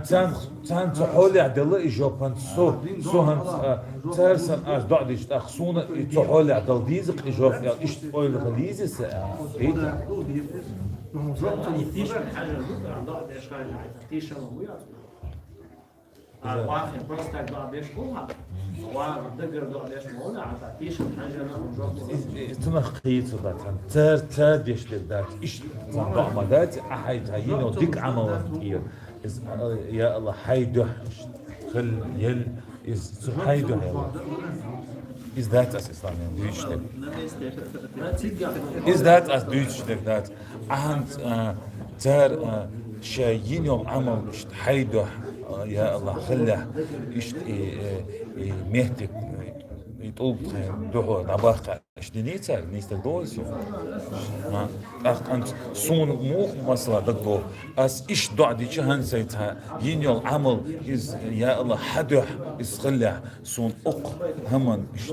царна, царна цу хьолехь делла и жоп, хӀинца со, со хӀинца, а, цара санна ас доӀа дича, тӀаккха суна и цу хьолехь дала деза-кх и жоп, аьлла, иштта ойла хила еза сан, а, дийта. Иза, иза цунах кхийца дац, цара, цара деш дерг дац, иштта цхьа доӀа ма дац, ахьа хьайн цхьа йина йолу дика Ӏамал тӀера. Иза, я АллахӀ, хьайн дуьхьа хила, ел, иза цу хьайн дуьхьа ела. Иза дац ас ислам дуьйцуш дерг. Иза дац ас дуьйцуш дерг, дац. Ахьанца, а, цара, а, ша йина йолу Ӏамал иштта хьайн дуьхьа, а, я АллахӀ, хиллехь, иштта и, и, и меттиг, и, и тӀулг тхай духьо дӀабахкъа, аш динийцар, нийсдаг долу со. Ма, тӀаккха суна муха масала дагадогӀу, ас иш доӀа дича хӀанз сай цхьа йина йолу Ӏамал, иза, я Аллах, хьан дуьхьа иза хиллехь, суна укх хӀаман, иш,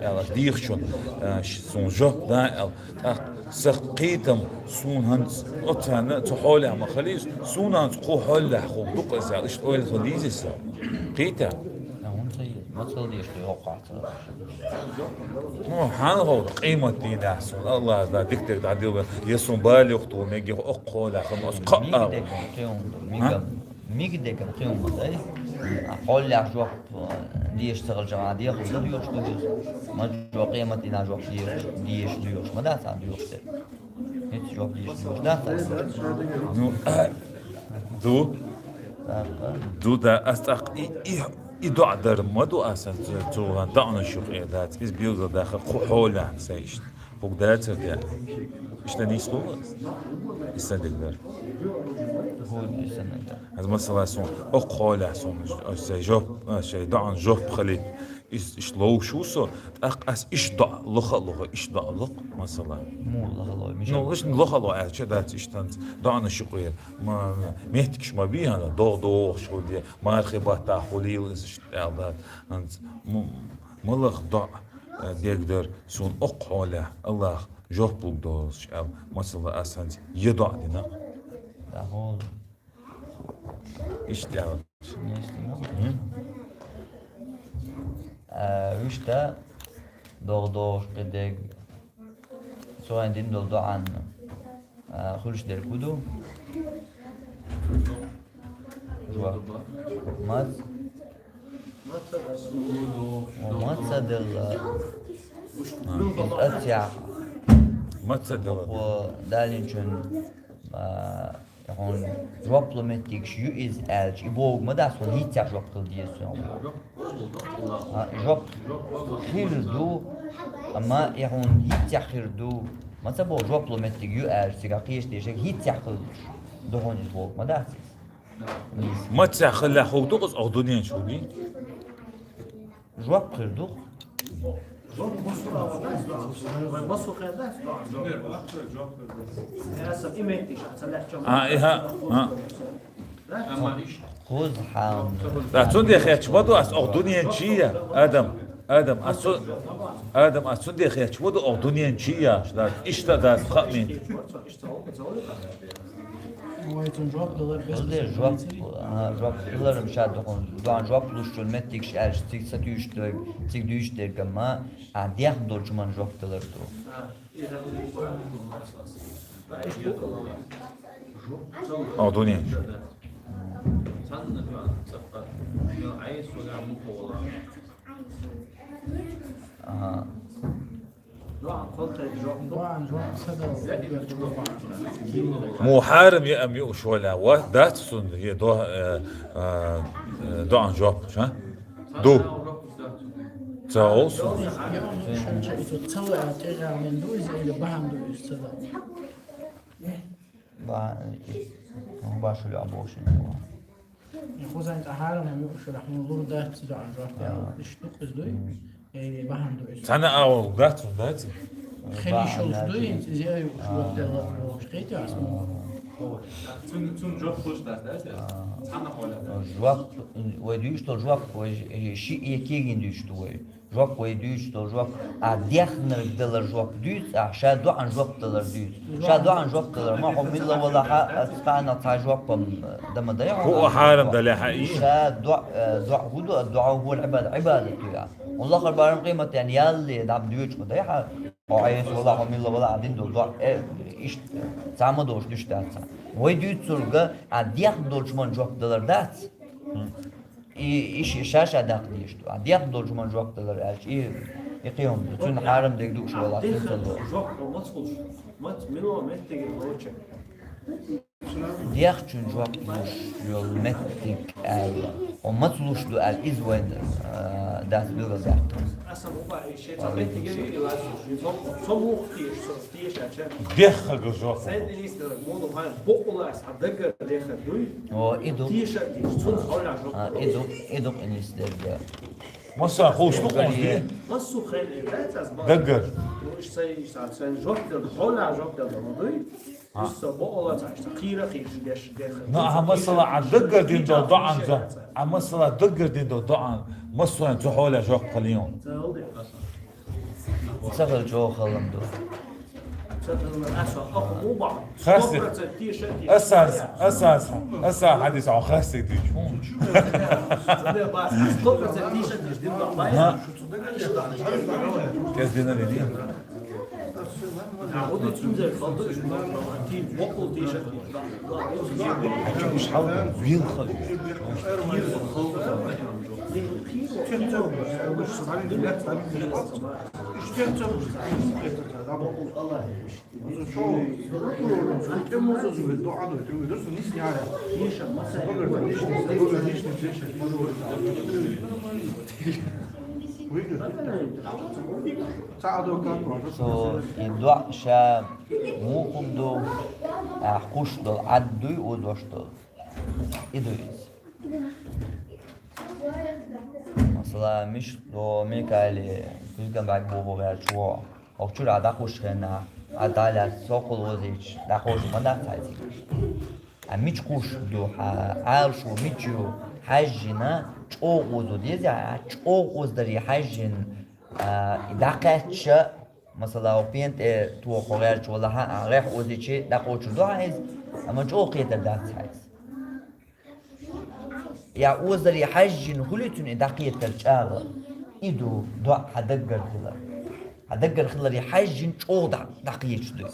аьлла, дийхачун, а, ш-, суна жоп да аьлла, тӀаккха сан кхетам, суна хӀанз оццана цу хьолехь ма хилийса, суна хӀанз кху хьолехь хӀума ду-кх иза аьлла, иштта ойла хила дийзий сан? Кхетий? Ма хӀунда ца еза? Ма ца дезаш ду, йоккхахь ца. Ну, хьан ховду, къематдийнахь суна Аллах да дика дерг дӀадилла, я суна бала юхатуху мегий, укх хьолехь хӀума ас кхаъ а. Мигдеган кхин хӀума ду, мигам. Мигдеган кхин хӀума дай. Хьолехь жоп, э, дезаш ца хилча, а дехар ца доьхуш ду иза. Ма жоп, къематдийнахь жоп дезаш, дезаш доьхуш ма дац, а доьхуш дерг. ХӀинца жоп дезаш доьхуш дац, а? Ну, а, ду. ТӀаккха. Ду, да, ас тӀаккха и, и, и доӀа дар ма ду аса цу, цу ван доӀанаш юкъе дац. Иза билггал даха кху хьолехь сай иштта. ХӀуг дацар де. Иштта нийса хӀума? Иштта дерг дар. ХӀун иштта дерг дар? Аз масала суна, укх хьолехь суна, аш шай жоп, аш шай доӀан жоп хили. Иш, иш ловш ву со, тӀаккха ас иш доӀа лаха а лаха, иш доӀа лакха, масала. Муха лаха лой, Мишель? Ну, иш лаха лой, аьлча дац иш танца. ДоӀанаш юкъера. Ма, меттигаш ма бий хьуна, догӀа догӀуш хуьлу де, мархи баттахь хуьлийла иза иш аьлла дац. ХӀанз м-, ма лаха доӀа, э, дерг дар, суна укх хьолехь, Аллах, жоп лур долуш аьлла, масала, ас хӀанз я доӀа дина. Да, хьол. Иштта аьлла. Нестина. М? А, вуьшта догӀа догӀуш кхидерг, цо хьайн дина долу доӀан, а, хуьлуш дерг хӀун ду? Жоп. Мац? О, мац а делла. А. Иза аццехь. Мац а делла. О, далинчун, а, хьуна жоп лу меттигаш ю иза аьлча, и богу ма дац, хьуна хӀинццехь жоп хила деза цунах. А, жоп хир ду, амма и хьуна хӀинццехь хир ду. Ма ца боху, жоп лу меттиг ю аьлча, цигахь кхечу дешарг хӀинццехь хилалуш ду хьуна иза богу ма дац иза. Маццехь хиллехь хӀума ду-кх иза, оха дуьнен чу хӀума ду? Жоп хир ду-кх. А, и хьа, а. Кхузахь. Да, цундела хеташ ма ду ас оха дуьнен чу я, Адам, Адам, ас цу-, Адам, ас цундела хеташ ма ду оха дуьнен чу я, да, иштта дац хаамийн. Вай, цунна жоп далар бес. Хаза жоп, а, жоп далар ма ша ду хьуна. Дан жоп луш чун меттигаш аьлча, цига ца туьйсуш дерг, цига дуьйсуш дерг ма, а, дехна долчу хӀуманна жоп далар ду. О, дуьнен. Ага. Мо хьарам я ам юуш валя, ва дац цунна е до, э, э, э, доан жоп, ша? Ду. Ца олсу. Ца ва, а, тӀегӀа мен ду иза, или бахьан ду иза, ца ва. Ба, и, ну, башули а бошин. И хузан тӀа хьарам ам юуш валя, хьуна лур дац цу доан жоп, я, иш ду кхуз дуй? Э, бахьан ду иза. Цхьана агӀор дац, дац? Хили шолуш дуй, иза ай уш ватдала, уш кхетий ас ма. Цун, цун жоп хуш дац, дац? Цхьана хьоля дац. Жоп, вай дуьйш долу жоп, вай ши, э, кегин дуьйш ду вай. Жоп вай дуьйш долу жоп. А дехнарг далар жоп дуьйцу, а ша доан жоп далар дуьйцу. Ша доан жоп далар, ма хьо милла валахьа, а цхьана цхьа жоп ам, да ма дай хьо. Ху а хьарам далехьа и. Ша доа, э, доа хӀу ду, доа хӀу Ӏибада, Ӏибадат ду я. Аллахар барам къимат ян ялле, дам дуьйцу ма дай хьа. Хьо Ӏеса вала, хьо милла вала, а дин долу доа, э, ишт, цхьа ма долуш дуьш дац. Вай дуьйцурга, а дехна долчу ман жоп далар дац. И, и ши-, ша-ша даккха дийш ду. А дехна долчу ман жоп далар аьлча, и, и кхиам ду. Цуьнан хьарам дег дууш вала, цуьнан ца ло. Жоп, мац луш. Мац, мило, меттиге лоча. Дехчун жоп луш йолу меттиг аьлла. О мац луш ду аьлла, иза вайн, а, дац билгал дац. Аса муха и шеца меттиге вили лац. Со, со мух теш, со теш ача. Дехха жоп. Сайн динис дара, мону хай, бокулас, а дагар дехха дуй. О, иду. Тиша, цун хавля жоп. А, иду, иду, инис дерга. Масса хулаш ду къонахий? Массо хенне бац аз бакъ. Даггара. Уж сай, сай жоп дал, хьола жоп дал, ма дуй? Уж са бо ола цаш, са кхера хиш, деш, деш. Ну, а масала, а даггара дин дол доӀан за. А масала, даггара дин дол доӀан. Массо а цу хьола жоп хилийон. Ца хал де, аса. Ца хал чӀоагӀа халам ду. Хасти. Аса, аса, аса, аса хьадис а хасти дичун. Ха? Кез дина дини? Ача уж хал вил хал. Со и доӀа ша муха ду, а хӀуш дол Ӏад дуй, озош дол. И ду из. Масала, миш до Микаэли, кулган бӀарг бу бу гӀерчу во. Охчура дӀахуш хенна, а даля сокол озич, дӀахуш ма дац хьайзик. А мич хуш ду, хьа, Ӏалашо мичу хьажжина, чӀоагӀа озо деза, а чӀоагӀа оздари хьажжин, а, и дӀакхаьчча, масала, о пен тӀе тохо гӀерчу валахьа, а гӀехь озичи дӀакхочур ду хьайз, амма чӀоагӀа кхетар дац хьайз. Я озари хьажжин хули цуни дӀакхетар чӀала. И ду доӀа хьа даггара хилар. Хьа даггара хилари хьажжин чӀоагӀа дӀа-, дӀакхеташ ду.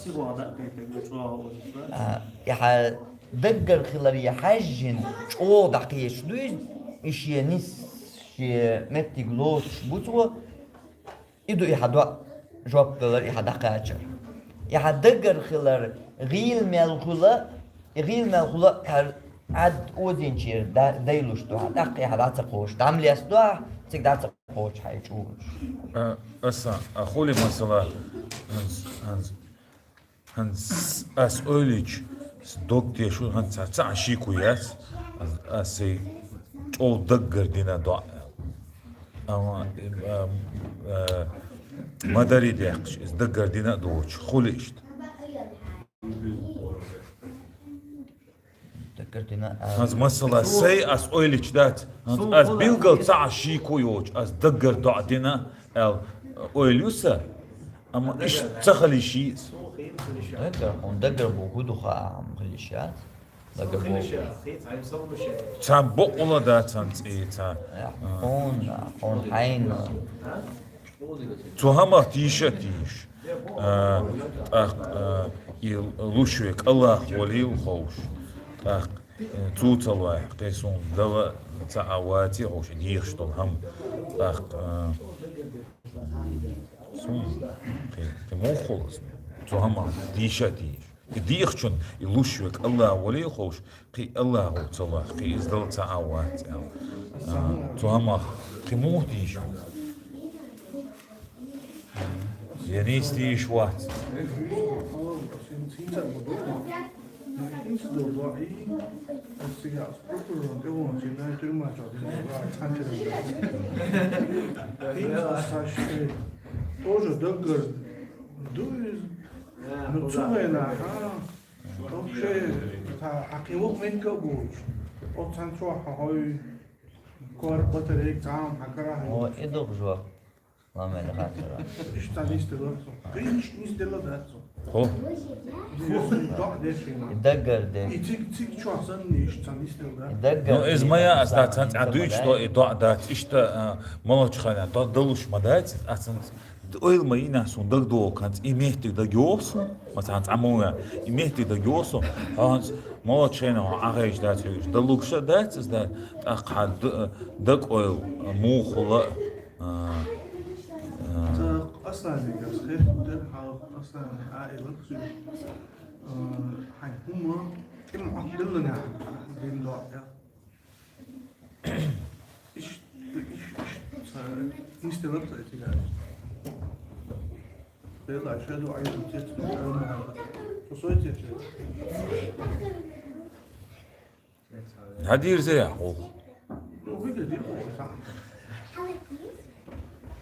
А, я хьа даггара хилари хьажжин чӀоагӀа дӀакхеташ ду из, и шен нис, шен меттиг лоцуш буцо, И ду и хьа доӀа жоп далар, и хьа дӀакхачар. И хьа даггара хилар гӀийла мел хула, и гӀийла мел хула хӀара Ӏад озинчера да-, дайлуш ду хьа, тӀаккха и хьа дӀа ца кхочу, дӀа ма лестадо хьа, цига дӀа ца кхочу хьа и чӀугуш. А, аса, а хули масала, хӀанз, хӀанз, хӀанз ас ойлича, с дог тешу, хӀанз ца, ца шийку яц, ас, ас сай чӀол даггара дина доӀа. Амма, а, а, мадари дехкаш, из даггара дина а доцуш, хули иштта. Даггара дина, а, хӀанз масала, сай ас ойлича дац, хӀанз ас билгал ца а шийку йоцуш, ас даггара доӀа дина, аьл, ойла ю са, амма иштта ца хилиш йий. Даггара, хьуна даггара бу хӀу ду хаам хилиш яц. Даггара бу. Цхьа бокъула дац цхьан цӀе, цхьа. Э, хьуна, хьуна хьайна. Цу хӀамах тийша а тийша. А, тӀаккха, а, и луш век Аллах валил ховш. ТӀаккха, э, цу ца лоьхь, кхин суна дала ца а ваци ховш, и дехаш долу хӀама. ТӀаккха, а, суна, кхин, кхин муха хула ас? Цу хӀамах тийша а тийша. И дехачун, и луш век Аллах валил ховш, кхин Аллахо ца лоьхь, кхин иза дала ца а вац, аьлла. А, цу хӀамах кхин муха тийша ву? Я нийса тийша вац. Тоже даггара ду иза. Ну, цу вайна, а? Вообще, ца хьакхин ваха мегга а гуш. Оцу цхьана чохь хьан хьой, кор батарейка, цхьа хьан кара хьан. О, и ду жоп. Ламел хатара. Иштта нисделла со. Кхин иштта нисделла дац со. Хо. Иштта дохь деш хӀума. И даггара де. И циг, циг чохь санна иштта нисделла дац. И даггара. Ну, иза ма я, ас дац, цхьаьна дуьйцуш до, и доӀа дац. Иштта, а, молочхана, до, далуш ма дац, ас цхьаьна ойла ма йина суна дагадогӀу, хӀанз и меттиг дагайогӀу суна, ма цхьаьна цхьа муха, и меттиг дагайогӀу суна, хьо хӀанз молочхана хьо Ӏахайша дац хьуьйсу, далугуш а дац, ас дац, тӀаккха хьан д-, дага ойла муха хула а. А, а. Ца Асланигас хетта дара хьалха Аслан Ӏаилах суьйш. А, хьайн хӀума тӀе ма Ӏоттаделланехь дин доӀа. Иш, иш, иш, ца, нисделла ца цигара. Дела, ша ду Ӏаилах тец, ша ду Ӏаилах. Со сой тец. Хьадирза яхь гӀуллакх. Ну, выглядит плохо, сам.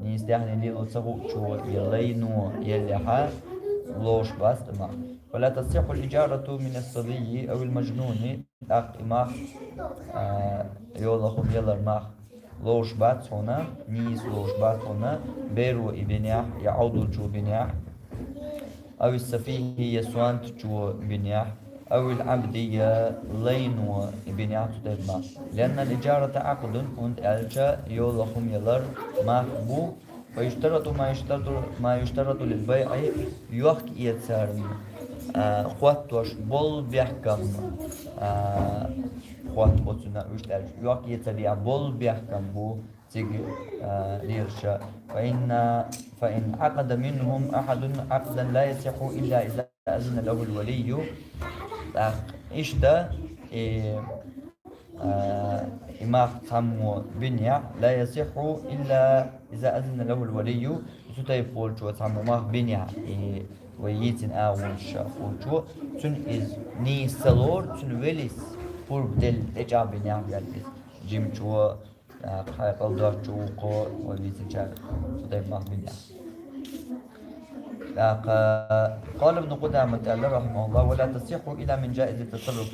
нийса даьхни лело ца хуучо, я лайно еллехьа, лоруш бац и мах. فلا تصح الإجارة من الصبي أو المجنون. ТӀаккха и мах, а, йолах хӀума ялар мах лоруш бац хьуна, нийса лоруш бац хьуна, беро и бинехь, я Ӏовдалчо бинехь, أو السفيه, я сонтачо бинехь, أو العبد, я лайно и бинехь цу тайпа мах. لأن الإجارة عقد, хӀунда аьлча йолах хӀума ялар мах бу, ويشترط ما يشترط، ما يشترط للبيع, йохка-эцарна, а, хоттош бола бехкам, а, хоттабо цунна, вуьшта аьлча, йохка-эцар яха бола бехкам бу цига, а, лелаш. فإن، فإن عقد منهم أحد عقدا لا يصح إلا إذا أذن له الولي. ТӀаккха иштта, э, а, и мах цхьаммо бинехь, لا يصح إلا إذا أذن له الولي, цу тайпа волчо цхьаммо мах бинехь, и вай йийцина агӀонаш волчо, цунна иза нийса ца лору, цунна велис пурба делла, тӀечӀагӀбинехь ваьлла иза. Жимачо, а, кхайкхал доцчу вукхо, вай вийцинчара цу тайпа мах бинехь. ТӀаккха, قال ابن قدامة, аьлла, رحمه الله: ولا تصح إلا من جائز التصرف,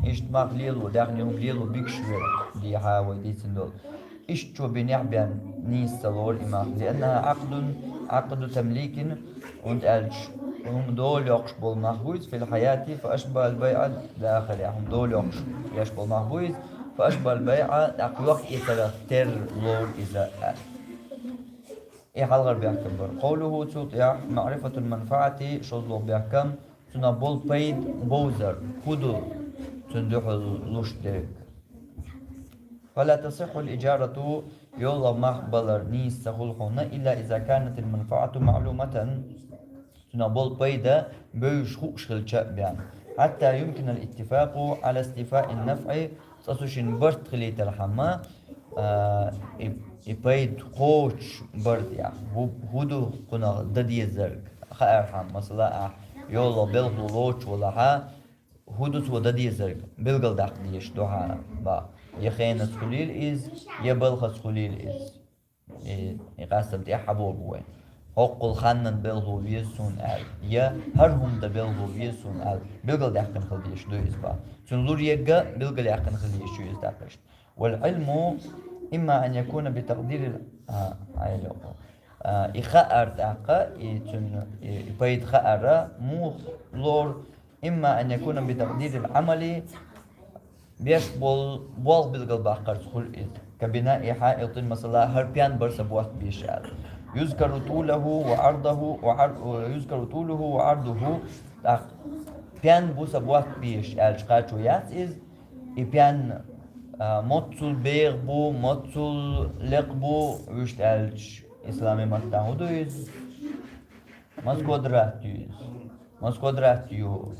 иштта мах лело, даьхни хӀума лело бигаш вер, дехьа вай дийцина долу. Иштта чо бинехь бен нийса ца лору и мах. لأنها عقد، عقد تمليك, хӀунда аьлча хӀума дола йоккхуш болу мах бу иза, في الحياة فأشبه البيع في الآخرة, хӀума дола йоккхуш еш болу мах бу иза, فأشبه البيع, тӀаккха йохка-эцарах терра лору иза аьлла. И хьалхара бехкам бара. قوله, цул тӀаьхьа, معرفة المنفعة, шозлагӀа бехкам, цунах болу пайда бовзар, хӀун ду цунна дуьхьал луш дерг. فلا تصح الإجارة, йолах мах балар нийса ца хуьлу хьуна, إلا إذا كانت المنفعة معلومة, цунах болу пайда бевзаш хууш хилча а бен. حتى يمكن الاتفاق على استيفاء النفع, цкъа цу шин барт хилийтархьама, а, и, и пайда кхочуш барт, я, хӀу-, хӀун ду кхунах дан дезарг, хаархьама, масала, ахь йолах белхало лоцуш валахьа, хӀун ду цо дан дезарг, билгалдаккха дезаш ду хьан бах. Я хенаца хуьлийла иза, я балхаца хуьлийла иза. И, и къастам тӀехь хьабогу вай. ХӀоккхул ханнан белхало веза суна аьлла, я хӀара хӀума дан белхало веза суна аьлла, билгалдаьккхина хила дезаш ду иза бах. Цуьнан лур ерг а билгалъяьккхина хила дезаш ю иза тӀаккха иштта. والعلم إما أن يكون بتقدير ال-، а, хьайла йоккху. А, и хаар тӀаккха, и цуьнан, и, и пайда хаар муха лору, إما أن يكون بتقدير العمل, беш болу болх билгалбаккхарца хуьлу иза. كبناء حائط, масала, хӀара пен бара сан ботт безаш аьлла. يذكر طوله وعرضه وعر-، يذكر طوله وعرضه, тӀаккха пен бу сан ботт безаш аьлча кхачо яц иза. И пен, а, моццул бегӀа бу, моццул лекха бу, вуьшта аьлча, исламан маттахь хӀун ду иза? Маса квадрат ю иза? Маса квадрат ю?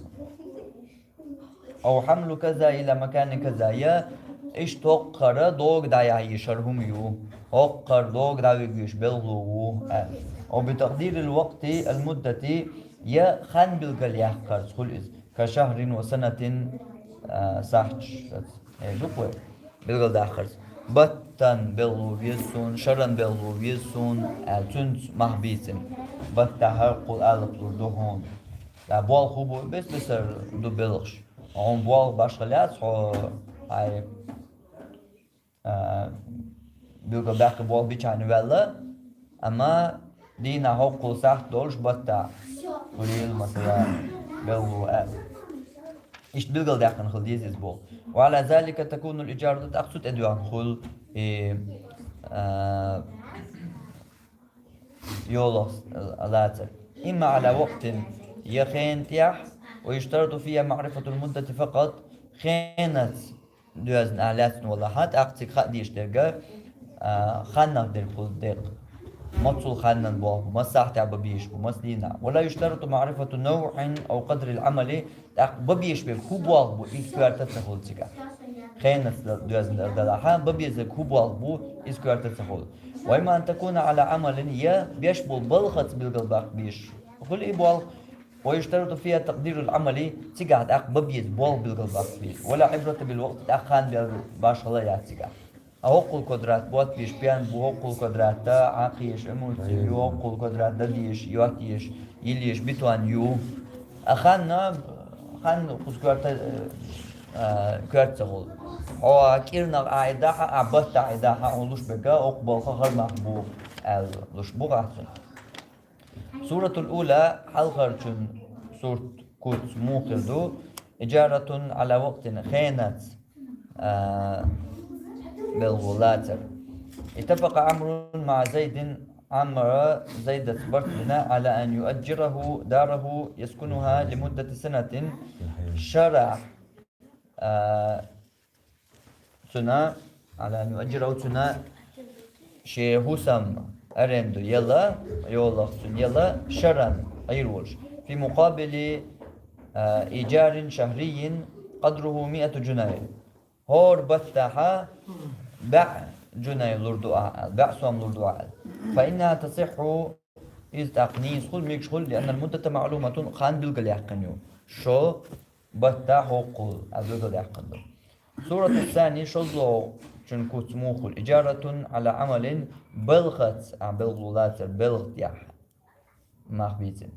أو حمل كذا إلى مكان كذا, я иштта хӀокхара дога дӀаяхьа езаш хӀара хӀума ю, хӀокхара дога дӀавига везаш белхало ву аьлла. أو بتقدير الوقت المدة, я хан билгалъяккхарца хуьлу иза, كشهر وسنة, а, сахьташ, э, ду-кх вай, билгалдаккхарца. Баттан белхало веза суна, шаран белхало веза суна аьлла, цуьнца мах бийцина. Баттахь хӀара кхул алапа лур ду хьуна. Ткъа болх хӀун бу, бес-бесара ду белхаш. Хьуна болх башха лаьцна хьо, хьай, а, билгалбаьккхина болх бичахьана ваьлла, амма дийнахь хӀоккхул сахьт долуш баттахь хуьлийла, масала, белхало аьлла. Иштта билгалдаьккхина хила деза иза боху. وعلى ذلك تكون الإجارة, тӀаккха цу тӀе доьгӀна хуьлу и, а, йолах лацар. إما على وقت, я хенан тӀехь, ويشترط فيها معرفة المدة فقط, хенаца доьзна а лаьцна валахьа, тӀаккха цига хаа дезаш дерг, а, ханнах дерг хуьлу декъа. Моццул ханнан болх бу, маса сахьтехь бан безаш бу, маса дийнахь. ولا يشترط معرفة نوع أو قدر العمل, тӀаккха бан безаш берг хӀун болх бу, иза коьрта ца хуьлу цигахь. Хенаца доьзна дар далахьа, бан безарг хӀун болх бу, иза коьрта ца хуьлу. وإما أن تكون على عمل, я беш болу балхаца билгалбаккха безаш хуьлу и болх, ويشترط فيها تقدير العمل, цигахь тӀаккха бан беза болх билгалбаккха беза. ولا عبرة بالوقت, тӀаккха хан бер башхала яц цигахь. А хӀоккхул квадрат ботт беш пен бу, хӀоккхул квадрат Ӏакхеш, эмульци ю, хӀоккхул квадрат дадеш, йоттеш, йилеш бетон ю. А ханна, ханна кхуза коьрта, э, коьрта ца хул. Хьо кӀирнах Ӏайдахьа, а батта Ӏайдахьа, хьо луш бега, хӀокху балха хар мах бу, аьлла луш бу гӀахцун. Суратул ула, хьалхарчун сурт куц муха хир ду, إجارة على وقت, хенаца, а, белгало лацар. اتفق عمرو مع زيد, Ӏамра Зайдаца барт бина, على أن يؤجره داره يسكنها لمدة سنة, шера, а, цуьнан, على أن يؤجره, цуьнан шен хӀусам аренду яла, йолах цуьнан яла, шера Ӏийр волуш. في مقابل, а, إيجار شهري قدره مائة جنيه. ХӀора баттахьа бӀе джунай лур ду ахьа аьлла, бӀе сом лур ду ахьа аьлла. فإنها تصح, иза тӀаккха нийса хуьлу, мегаш хуьлу, لأن المدة معلومة, хан билгалъяьккхина ю. Шо баттахь хӀоккхул, а билгалъяьккхина ду. Сурату ссани, шозлагӀчун куц муха хуьлу, إجارة على عمل, балхаца, а, белгало лацар, балха тӀехь мах бийцина.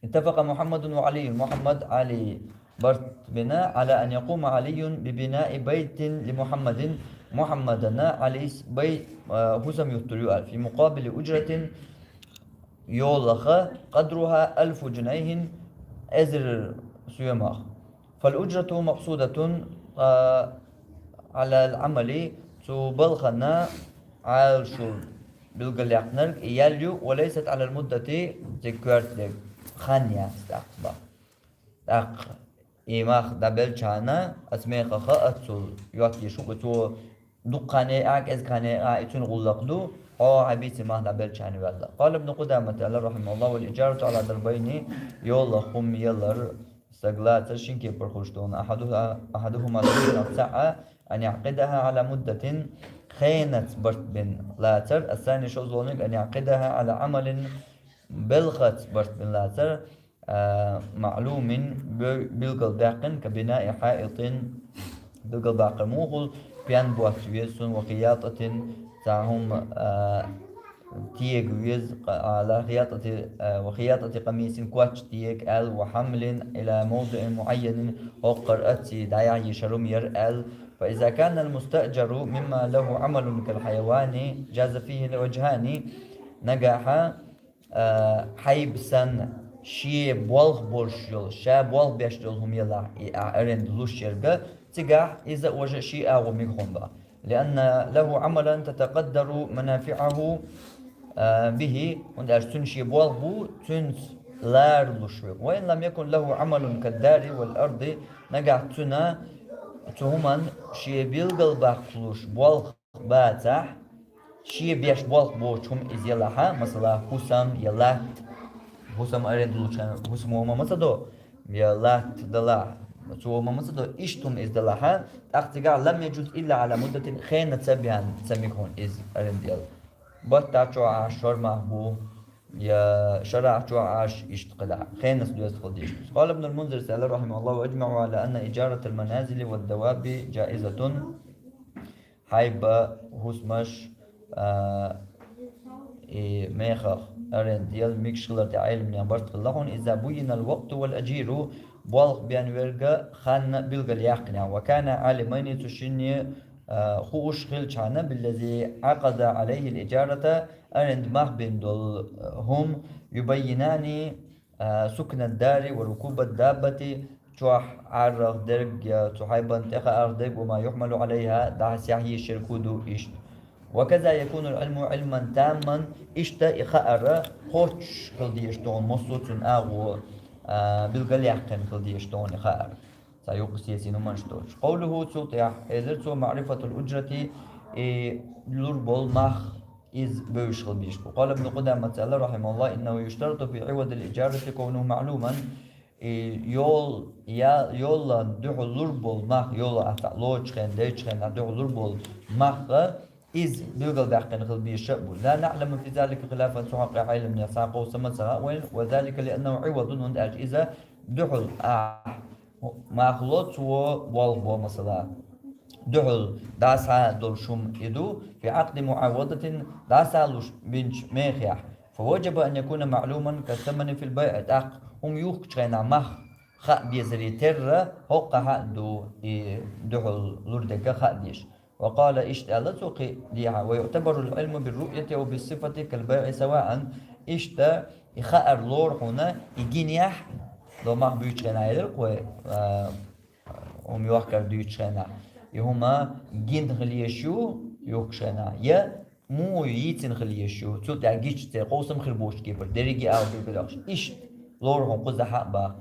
اتفق محمد وعلي, Мухьаммад, Ӏали барт бина, على أن يقوم علي ببناء بيت لمحمد, Мухьаммадана Ӏалис бай-, а, хӀусам юттур ю аьлла, في مقابل أجرة, йолах, قدرها ألف جنيه, эзар соьмах. فالأجرة مقصودة, а, على العمل, цу балхана Ӏалашо билгалъяьккхинарг ял ю, وليست على المدة, цига коьрта дерг хан яц тӀаккха бах. ТӀаккха и мах дӀабелчхьана, аса мехах а, аццул йоттийша хӀу, цо дукха хан яйа, кӀезиг хан яйа, и цуьнан гӀуллакх ду, хьо хьайн бийцина мах дӀабелчхьана ваьлла. قال ابن قدامة, аьлла, رحمه الله: والإجارة على ضربين, йолах хӀума ялар, стаг лацар шина кепара хуьлуш долу. أحدها, أحدهما, царах цхьаъ, أن يعقدها على مدة, хенаца барт бина лацар, الثاني, шозлагӀниг, أن يعقدها على عمل, балхаца барт бина лацар, а, معلوم, бе-, билгалбаьккхина, كبناء حائط, билгалбаккхар муха хуьлу, пен ботта веза цунна, وخياطة, цхьа хӀума, а, тега веза, къа-, а, لا خياطة, а, وخياطة قميص, коч тега аьлла, وحمل إلى موضع معين, хӀокхара ацций дӀаяхьа йиш яр хӀума яр аьлла. فإذا كان المستأجر مما له عمل كالحيوان جاز فيه وجهان, нагахьа, а, хьайба санна, шен болх болуш йолу, ша болх беш долу хӀума ялахь, и ахь аренда луш ерга, цигахь иза а важа шен агӀо мега хӀума бан. لأن له عملا تتقدر منافعه, а, به, хӀунда аьлча цуьнан шен болх бу, цуьнца ларалуш верг. وإن لم يكن له عمل كالدار والأرض, нагахь цуьнан, цу хӀуман шен билгалбаккхалуш болх бацахь, шен беш болх боцу хӀума иза ялахьа, масала, хӀусам я латта, хӀусам аренда лучхьана, хӀусам хӀума ма ца до, я латта далахь, цо хӀума ма ца до, иштта хӀума иза далахьа, тӀаккха цигахь لم يجز إلا على مدة, хенаца бен ца мега хӀуна иза аренда яла. Баттахь чохь Ӏаш шор мах бу, я шарахь чохь Ӏаш иштта хилахь, хенаца доьзна хила дезаш. قال ابن المنذر, аьлла, رحمه الله: وأجمعوا على أن إجارة المنازل والدواب جائزة. Хьайба, хӀусамаш, а, и мехах аренда яла мегаш хилар тӀехь Ӏеламнехан барт хилла хьуна, إذا بين الوقت والأجير, болх бен верг а, хан а билгалъяьккхинехь. وكانا عالمين, цу шинна, а, хууш хилчхьана, بالذي عقد عليه الإجارة, аренда мах бина долу, а, хӀума, يبينان, а, سكن الدار وركوب الدابة, чохь Ӏаррах дерг я цу хьайбан тӀе хаарх дерг, وما يحمل عليها, дӀасехьа йиш ерг хӀу ду иштта. وكذا يكون العلم علما تاما, иштта и хаар кхоччуш хила дезаш ду хьуна, массо а цуьнан агӀо, а, билгалъяьккхина хила дезаш ду хьуна и хаар. Цхьа юккъе сецийна хӀуманаш доцуш. قوله, цул тӀаьхьа элира цо: معرفة الأجرة, и лур болу мах иза бевзаш хила безаш бу. قال ابن قدامة, аьлла, رحمه الله: إنه يشترط في عوض الإجارة كونه معلوما. И йол, я, йолан дуьхьал лур болу мах, йола ахь цхьаъ лоцучу хенахь, дайчу хенахь дуьхьал лур болу мах а, иза билгалбаьккхина хила безаш а бу. لا نعلم في ذلك خلافا, цу хьокъехь Ӏеламнех цхьа кховса ма ца хаьа вайна, وذلك لأنه عوض, хӀунда аьлча иза дуьхьал ахь мах ло, цо болх бо, масала. дуьхьал дӀасадолуш хӀума и ду, في عقد معاوضة, дӀасалуш бинчу мехехь. فوجب أن يكون معلوما كالثمن في البيع, тӀаккха хӀума юхкучу хенахь мах хаа безаре терра, хӀокхахь а ду и дуьхьал лур дерг хаа дезаш. وقال, иштта аьлла цо кхин дехьа: ويعتبر العلم بالرؤية أو بالصفة كالبيع سواء. Иштта и хаар лору хьуна, и гинехь, до мах буьйцучу хенахь элира кхо, а, хӀума йохкар дуьйцучу хенахь, и хӀума гина хила езаш ю юхкучу хенахь, я муха ю йийцина хила езаш ю, цул тӀаьхьа гича церан къовсам хир боцучу кепара, дерриге а ала билгалдоккхуш. Иштта лору хьуна кхузахь а баха.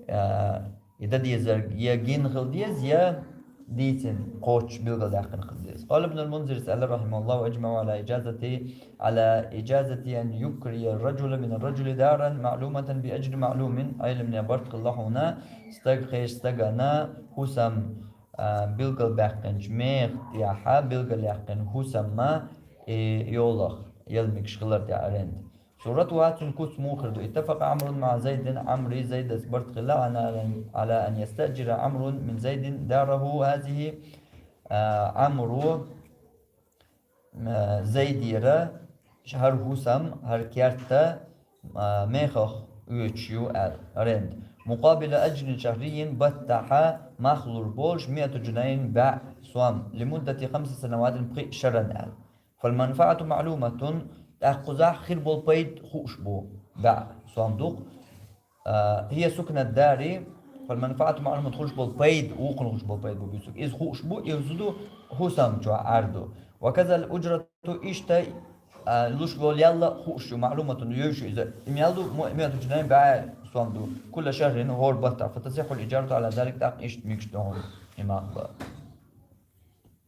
А, и дан дезарг я гина хила деза, я дийцина кхоччуш билгалдаьккхина хила деза. قال ابن المنذر, аьлла, رحمه الله: وأجمعوا على إجازة، على إجازة أن يكري الرجل من الرجل دارا معلومة بأجر معلوم. Ӏеламнехан барт хилла хьуна, стаг кхечу стагана хӀусам, а, билгалбаьккхинчу меха тӀехь билгалъяьккхина хӀусамма и йолах яла мегаш хилар тӀехь аренда. صورتها, цуьнан куц муха хир ду: اتفق عمرو مع زيد, Ӏамри Зайдас барт хилла, على أن، على أن يستأجر عمرو من زيد داره هذه, а, Ӏамро, а, Зайдера хӀара хӀусам, хӀара керта, а, мехах оьцуш ю аьлла, аренда. مقابل أجر شهري, баттахь мах лур болуш, مائة جنيه, бӀе сом, لمدة خمس سنوات, пхиъ шеран аьлла. فالمنفعة معلومة, тӀаккха кхузахь хир болу пайда хууш бу, бӀе сом ду-кх. А, هي سكنى الدار, فالمنفعة معلومة, хуьлуш болу пайда, вукхунна хуьлуш болу пайда бу буьйцург. Иза хууш бу, иза ду хӀусам чохь Ӏар ду. وكذا الأجرة, иштта, а, луш волу ял а хууш ю, معلومة, йовш ю иза. И мел ду, мо-, مائة جنيه, бӀе сом ду, كل شهر, хӀора баттахь. فتصح الإجارة على ذلك, тӀаккха иштта мегаш ду хьуна и мах бан.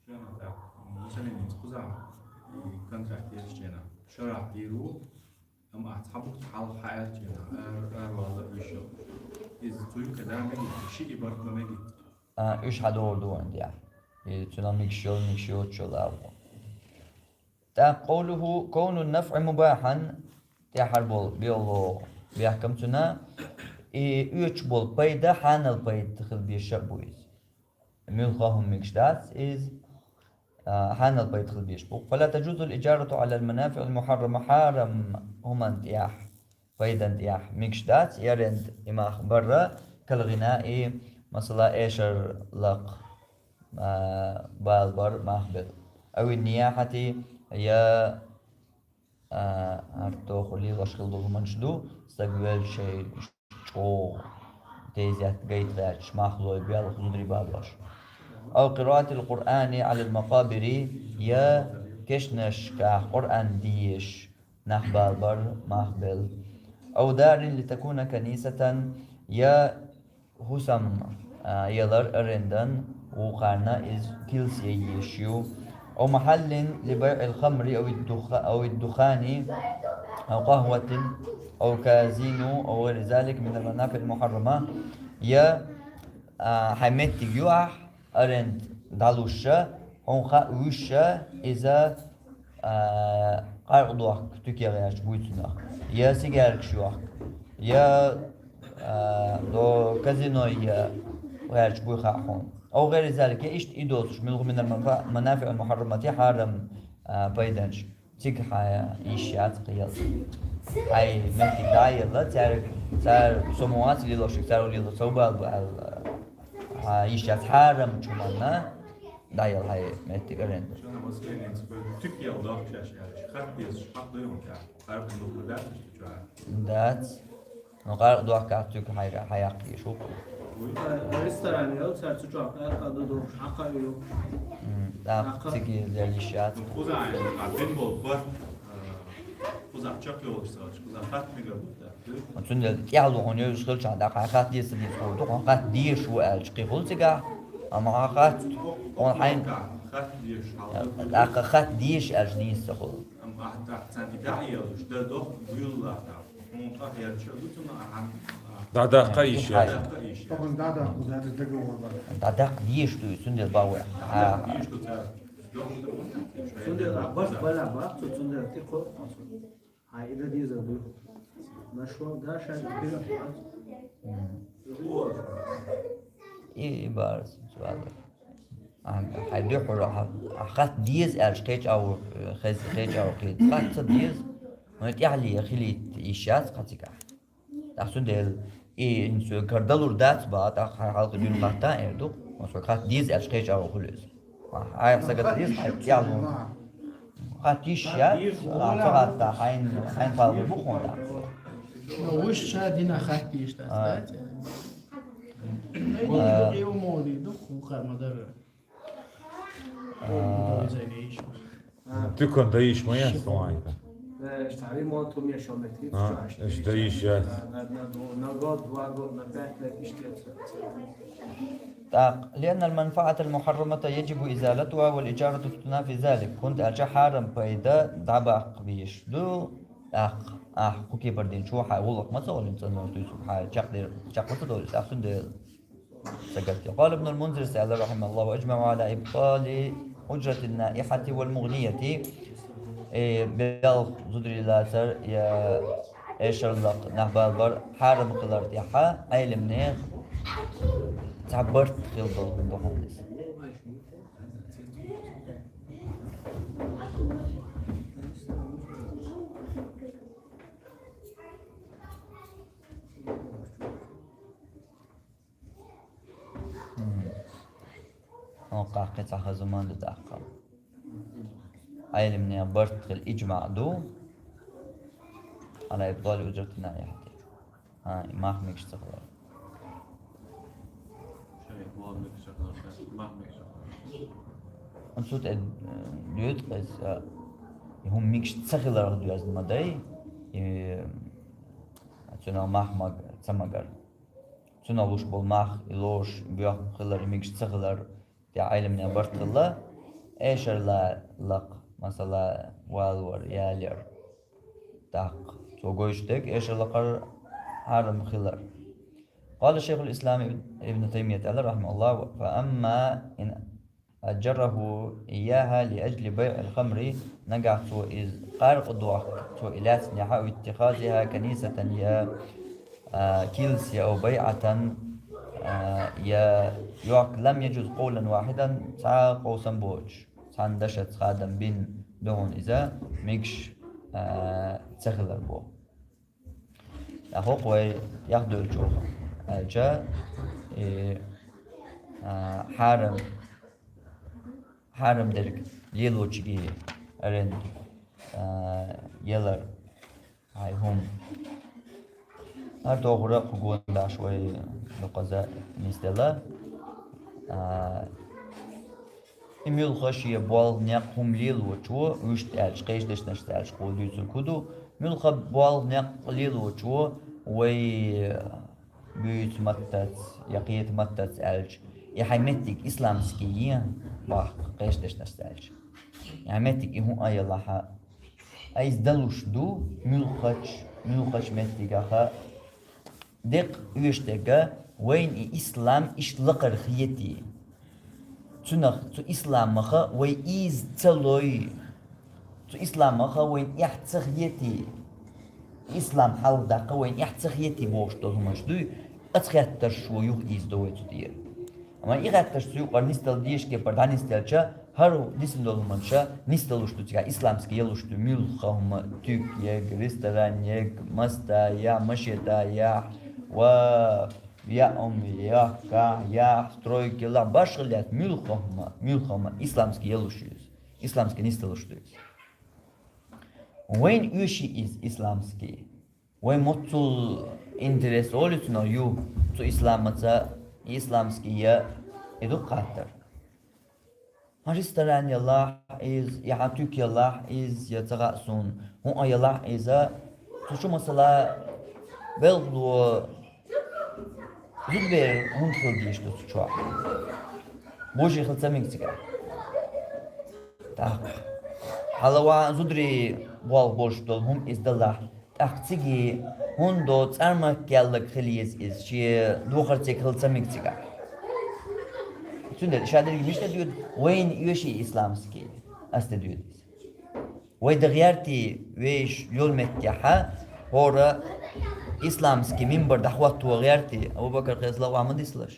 Шарахь тӀаккха, масалан, иза кхузахь, и контракт еш чена, шарахь дийр ву, амма ахь цхьа бутт хьалха хьаьлча, ара, ара вала йиш йолуш. Иза цу юкъа дан мегийтта, шиъ и барт ма мегийтта. А, уьш хьадогӀур ду вайн тӀехь. И цуьнан мегаш йолу, мегаш йоцуш йолу агӀо. ТӀаккха قوله كون النفع مباحا, тӀаьхьара болу белхо бехкам цуьнан, и оьцуш болу пайда хьанал пайда хила безаш а бу иза. Муьлхха хӀума мегаш дац иза, а, хьанал пайда хила безаш бу. فلا تجوز الإجارة على المنافع المحرمة, хьарам хӀуманна тӀехь, пайдан тӀехь мегаш дац и аренда, и мах бар, كالغناء, масала, эшар лакха, а, бала бар, мах бер. أو النياحة, я А, хӀара тоху лелош хила долу хӀуманаш ду, стаг велча шайн чӀогӀа тезет гайта гӀерташ, мах лой, белхан зударий бала беш. أو قراءة القرآن على المقابر, я кешнашкахь Къуръан дезаш нах бала бар, мах бер. أو دار لتكون كنيسة, я хӀусам, а, ялар арендан вукхарна иза килс яйеш ю. أو محل لبيع الخمر أو الدخ-، أو الدخان أو قهوة أو كازينو أو غير ذلك من المنافع المحرمة. Я, а, хьайн меттиг ю ахь аренда дӀалуш, хьуна хаа вуьйш иза а, къаркъа дохка туьке гӀерташ буй цунах, я сигаьркаш йохка, я, а, до казино я гӀерташ буй хаьа хьуна. أو غير ذلك, я иштта и доцуш, муьлха من المنافع المحرمة, хьарам, а, пайданаш. Цига хьан йиш яц кхел. Хьайн меттиг дӀа а елла, цаьрга, цара со ма вац лелош, цара лело ца бала бу аьлла, хьан йиш яц хьарам чу манна дӀаяла хьайн меттиг аренда. Шуна маскенец бу туьк ял дохкаш аьлча, хатта дезаш, хатта дойун ка. Къаркъа духка дац иштта чуьра? Дац. Ну, къаркъа дохка туьк хьайра, хьаяккха йиш ву. Вуй? А, ресторан ял, цара цу чохь къаркъа ду дохкаш, хьакха ю. М, тӀаккха цига лелиш яц. Ну, кхузахь а бен болу барт, а, кхузахь чекхйолуш ца хилча, кхузахь хатта мегар бу. Цундела тӀаьхьа лугӀун йовзуш хилчахь, тӀаккха хьайн хатта деза деза хӀума ду, хьуна хатта дезаш ву аьлча, кхин хуьлу цигахь, амма хьан хатта, хьуна хьайн, тӀаккха хатта дезаш аьлча нийса ца хуьлу. ДӀадаккха йиш яц. ДӀадаккха дезаш ду, цундела боху. Цундела барт балахь боху, цундела тӀе кхо. Хьайн и дан дезар ду. Нашел, да, шайн хӀума. Мгм. И, и барс, цу валла. А, хьай дуьхьал хьа, хьа хатта деза аьлча кхеча агӀор, хез-, кхеча агӀор кхета. Хатта ца деза, хьуна тӀехьале хилийта йиш яц хьа цигахь. ТӀаккха цундела, и хӀинца соьга кара далур дац баха, тӀаккха хьай хьалха дуьйна хатта а эр ду, масала, хатта деза аьлча кхеча агӀор хуьлу иза. Хьай сагатта деза, хьай тӀехьале. Хатта йиш яц, а, ца хатта, хьайна, хьайна палхур бу хьуна тӀаккха. Ну, уж ша дина хатта йиш дац, А. да? А. Ай, ду, ду, ма дар. А. Дукан даиш ма яц, вайга. Э, иш тари ма ту ме шо метри, А, иш даиш яц. На, на, на, на год, два год, на пять лет, иш лет. Так, لأن المنفعة المحرمة يجب إزالتها والإجارة تنافي ذلك. ХӀунда аьлча хьарам пайда дӀабаккха безаш ду, тӀаккха, ахь кху кепара динчу хьай гӀуллакх ма ца олу, цӀанор дуьйцург хьай чекхдер, чекх ма ца долуш, тӀаккха цундела. Сагатте. قال ابن المنذر, аьлла, رحمه الله: وأجمعوا على إبطال أجرة النائحة والمغنية. Э, белхан зударий лацар я эшарлакх нах балбар хьарам хилар тӀехь Ӏеламнех цхьа барт хила долу хӀума ду хьуна иза. Мгм. ХӀокху кхин цхьа хаза хӀума ду тӀаккха. Ӏеламнех барт хила ижмаъ ду. على إبطال أجرة النائحة. ХӀа, и мах мегаш ца хилар. Шайн боху мегаш ца хилар, шайн мах мегаш ца хилар. Оцу тӀе, э, доьду иза, э, и хӀума мегаш ца хиларх доьзна ма дай, и, э, цуьнан мах маг-, ца магар. Цунах луш болу мах, и лоруш боьхна хилар, и мегаш ца хилар, тӀе Ӏеламнех барт хилла, эшарла лакха, масала, валор, ялор. ТӀаккха цо гойтуш дерг эшарлакхара хьарам хилар. قال شيخ الإسلام ابن تيمية, аьлла, رحمه الله: فأما إن أجره إياها لأجل بيع الخمر, нагахь цо иза къаркъа дохка, цо и лаьцнехь, واتخاذها كنيسة, я, а, килс, я, أو بيعة, а, я йохка, لم يجز قولا واحدا, цхьа а къовсам боцуш, цхьана дашаца хадам бина ду хьуна иза, мегаш, а, ца хилар боху. ТӀаккха хӀокху вай тӀехдевллачух аьлча, и, а, хьарам, хьарам дерг лелочуьнга аренда, а, ялар, хӀай хӀума. ХӀара тохара кху гондаш вай дукхаза нисделла. А, И муьлхха шен болх, некъ, хӀума лелочо, вуьшта аьлча, кхечу дешнашца аьлча, кхо дуьйцург хӀун ду, муьлхха болх, некъ лелочо вай буьйцу маттаца я кхета маттаца аьлча, и хьайн меттиг исламский ен баккха, кхечу дешнашца аьлча. И хьайн меттиг и хӀун а ялахь, а иза далуш ду, муьлххачу, муьлххачу меттигах а, деккъа оьшуш дерг, вайна и ислам иштта лакхара хетий. Цунах, цу исламах вай ийза ца лой. Цу исламах вайна эхь ца хетий. Ислам хьалхадаккха вайна эхь ца хетий бохуш долу хӀуманаш дуй, оцу хеттаршна юха ийзадо вай цу тӀера. Амма и хеттарш цу юкъара нисдала дезаш кепара дӀанисделча, хӀара нисдина долу хӀуманаш нисдалуш ду цигахь, исламский ялуш ду, муьлхха хӀума, туька ег, ресторан ег, мас да яхь, машен да яхь, ва яа хӀума яхкахь, яхь, стройка ялахь, башхалла яц, муьлхха хӀума, муьлхха хӀума исламский ялуш ю иза, исламский нисдалуш ду иза. Вайна оьший иза исламский? Вай моццул интерес олуьцунах ю цу исламаца, исламский я, и ду-кх хаттар. Хьан ресторан ялахь иза, я хьан туька ялахь иза, я ца хаьа суна, хӀун а ялахь иза, цу чу, масала, белхало зудабер хӀунда хила дезаш ду цу чохь? Божий хила ца мега цигахь. ТӀаккха хьала ван зударий болх болуш долу хӀума иза далахь, тӀаккха цига хӀунда цӀармак каьллаг хила еза иза, шен духар цига хила ца мега цигахь. Цундела ша дерриг мича тӀе доьду, вайна оьший исламский, ас тӀе доьду иза. Вай дан гӀертий вешан йолу меттехьа, хӀора исламский мимбар дӀахӀотто гӀертий, Абу-Бакар, кхеза лакха ма дисалаш.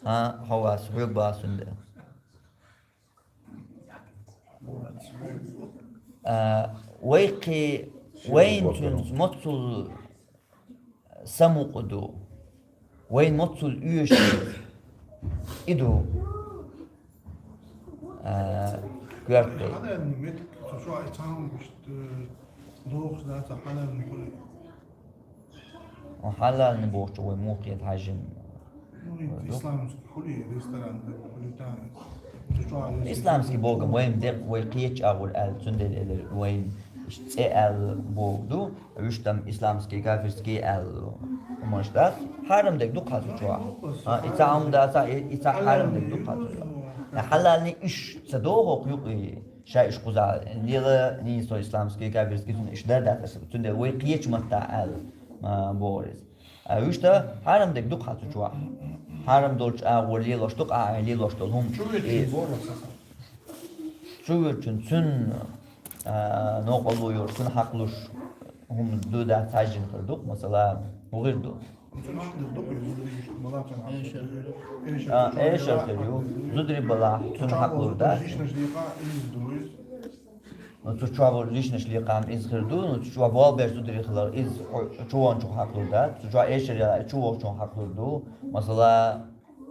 ХӀан, хьо вац, хьоьга бац цундела. А, вай кхи-, вайн цуьнца моццул самукъа ду. Вайн моццул оьшуш и ду. А, коьрта. Хьалаьллин меттиг, со чохь и цхьа хӀума иштта, э, дохуш дац, хьалаьллин хуьлу. Хьалаьллин бохучу вай муха хета хьаьжжина? Ну, и исламский хуьлу, ресторан хуьлу, там. Исламский боху-м вайн декъа вай кхечу агӀор аьлла, цундела элира вайн цӀе аьлла боху ду. Вуьш там исламский, кафирский аьлла хӀуманаш дац. Хьарам дерг ду-кх хьан цу чохь. А, и цхьа хӀума дац, и, и цхьа хьарам дерг ду-кх хьан цу чохь. Хьалаьллин уьш ца доху хӀокху юкъе, ша уьш кхузахь лела, нийса исламский, кафирский, цунна уьш дар дац аса. Цундела вай кхечу маттахь аьлла, а, бохура иза. А вуьш там хьарам дерг ду-кх хьан цу чохь. Хьарам долчу агӀор лелош ду-кх ахь лелош долу хӀума. Чу вуьрчун боху аса. Чу вуьрчун цуьнан, а, новкъарло йолуш, цуьнан хьакъ луш хӀума ду дац хьаьжжина хир ду-кх, масала, хӀун хир ду? А, эшар хир ю. Зударий балахь, цуьнан хьакъ лур дац. Ну, цу чохь волу личность лекхам иза хир ду, ну, цу чохь болх беш зударий хилар, иза хьо-, чувогӀучух хьакъ лур дац. Цу чохь эшар яла, и чувогӀучух хьакъ лур ду. Масала,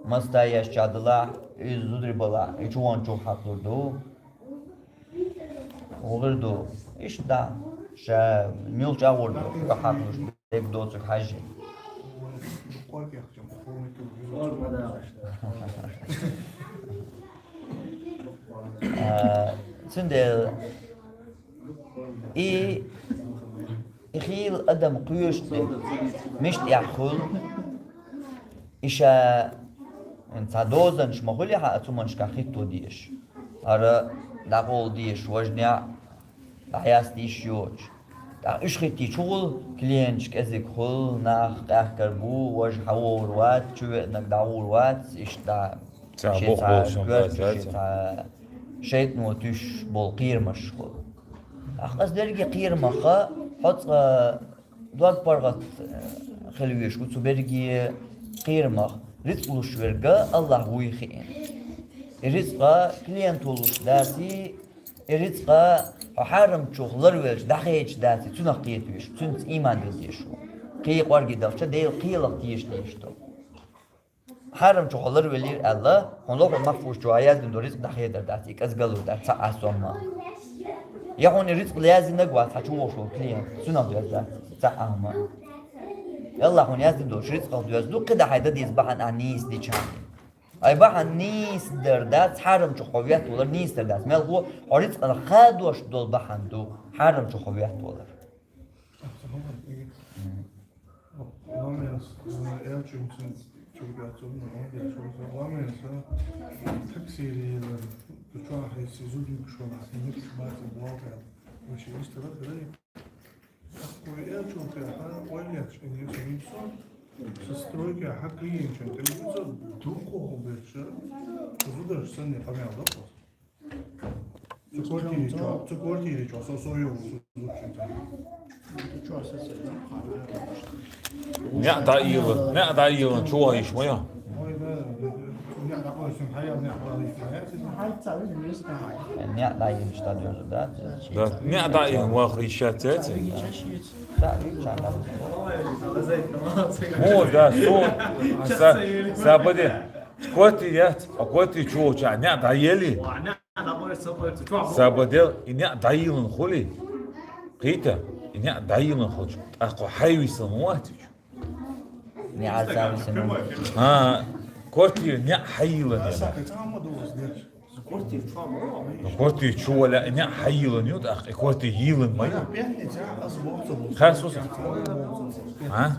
маста еш чохь далахь, иза зударий балахь, и чувогӀучух хьакъ лур ду. ХӀун хир ду? Иштта, ша муьлхачу агӀор ду, хьакъ луш дерг доцург хьаьжжина. А, цундела и, и хийла адам кхоьшучу дерг мишта тӀехь хуьлу, и ша цхьа дозанаш ма хуьлу хьан оцу хӀуманашкахь хӀитто дезаш. ХӀара дӀакъовла дезаш, важа неӀ дӀахьаста йиш йоцуш. ТӀаккха уьш хӀиттийча хӀун хуьлу? Клиенташ кӀезиг хуьлу, нах къаьхкар бу, важа хьан вогӀур вац, чу веанарг дӀагӀур вац, иштта. Цхьа шен боху цхьа болчун гоьртачу, бац, шен цхьа шайтӀано туьйсуш болу кхерамаш хуьлу. ТӀаккха аса дерриге кхерамах хьо цкъа дог-паргӀат, э, хила везаш ву цу берриге кхерамах. Рицкъ луш верг Аллах вуй хиъна. И рицкъа клиенто луш даций, и рицкъа хьо хьарамчух ларвелча дӀахедаш даций, цунах кхета везаш, цуьнца ийман дилла дезаш ву. Кхин кӀорге дахча Делан кхелах теша дезаш ду. Хьарамчух хьо ларвелира аьлла, хьуна лоху махфуз чохь яздина долу рицкъ дӀахедар дац, и кӀезиг лур дац цхьа а сомма. Я хьуна и рицкъ лаьззинарг вац, хьан чу вогӀуш волу клиент, цунах доьзна дац цхьа а хӀума. Аллах хьуна яздина долчу рицкъах доьзна ду, кхидӀа хьайн дан деза бахьана ахь нийса дичахьана. Ай бахьана нийса дар дац, хьарамчух хьо веттавалар нийса дар дац. Мел хьо, хьо рицкъана хадош долу бахьана ду, хьарамчух хьо веттавалар. Ламанца, э, элчуьнца чуьргацунна гӀо деш вара. Ламанца таксире елар, ду чохь хьесси зудуьгуш вара, хьесси нуьцкъаш бацар боху аьлла. Вай ши вистара хилай. Вай элчун тӀехьа ойла етташ, и Юсуф, со стройка хьан клиентчун тӀе вуьйцу, дуккха а хӀу бетташ, зударша санна къамел доккху. Цу квартири чохь, цу квартири чохь, со, со йогӀу, со зудчун тӀе. НеӀ дӀайилла, неӀ дӀайилла, чу ван йиш ма ю. НеӀ дӀайилла, ша доьзу, да? Да, неӀ дӀайилла, вахар йиш яц, яц? О, да, со, са, са баде. Квартири яц, а квартири чу волчохь неӀ дӀайелли? Сабадел, и неӀ дӀайиллина хуьлий? Кхийтта, и неӀ дӀайиллина хуьлча, тӀаккха хьайвисина ма вац уьш? НеӀ дӀависина. А, квартира неӀ хьайиллина. Ну, квартира чу валя, и неӀ хьайиллина ю, тӀаккха и квартира йиллина ма ю. Хасус. А?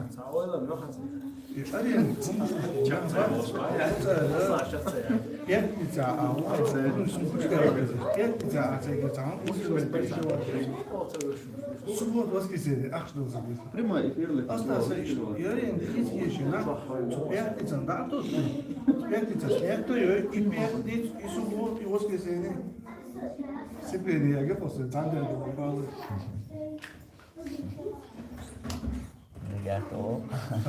Пятница, а вот, ну, пятница, а цигахь цхьаъ, суббота, воскресенье, ахча дала ца буьйцу. Прямой эфир. Остался ещё. Я говорю, пятница, да, тут пятница, снег то и пятницу, и субботу, и воскресенье. Сцепление, я говорю, после центра. Ребята, о. А?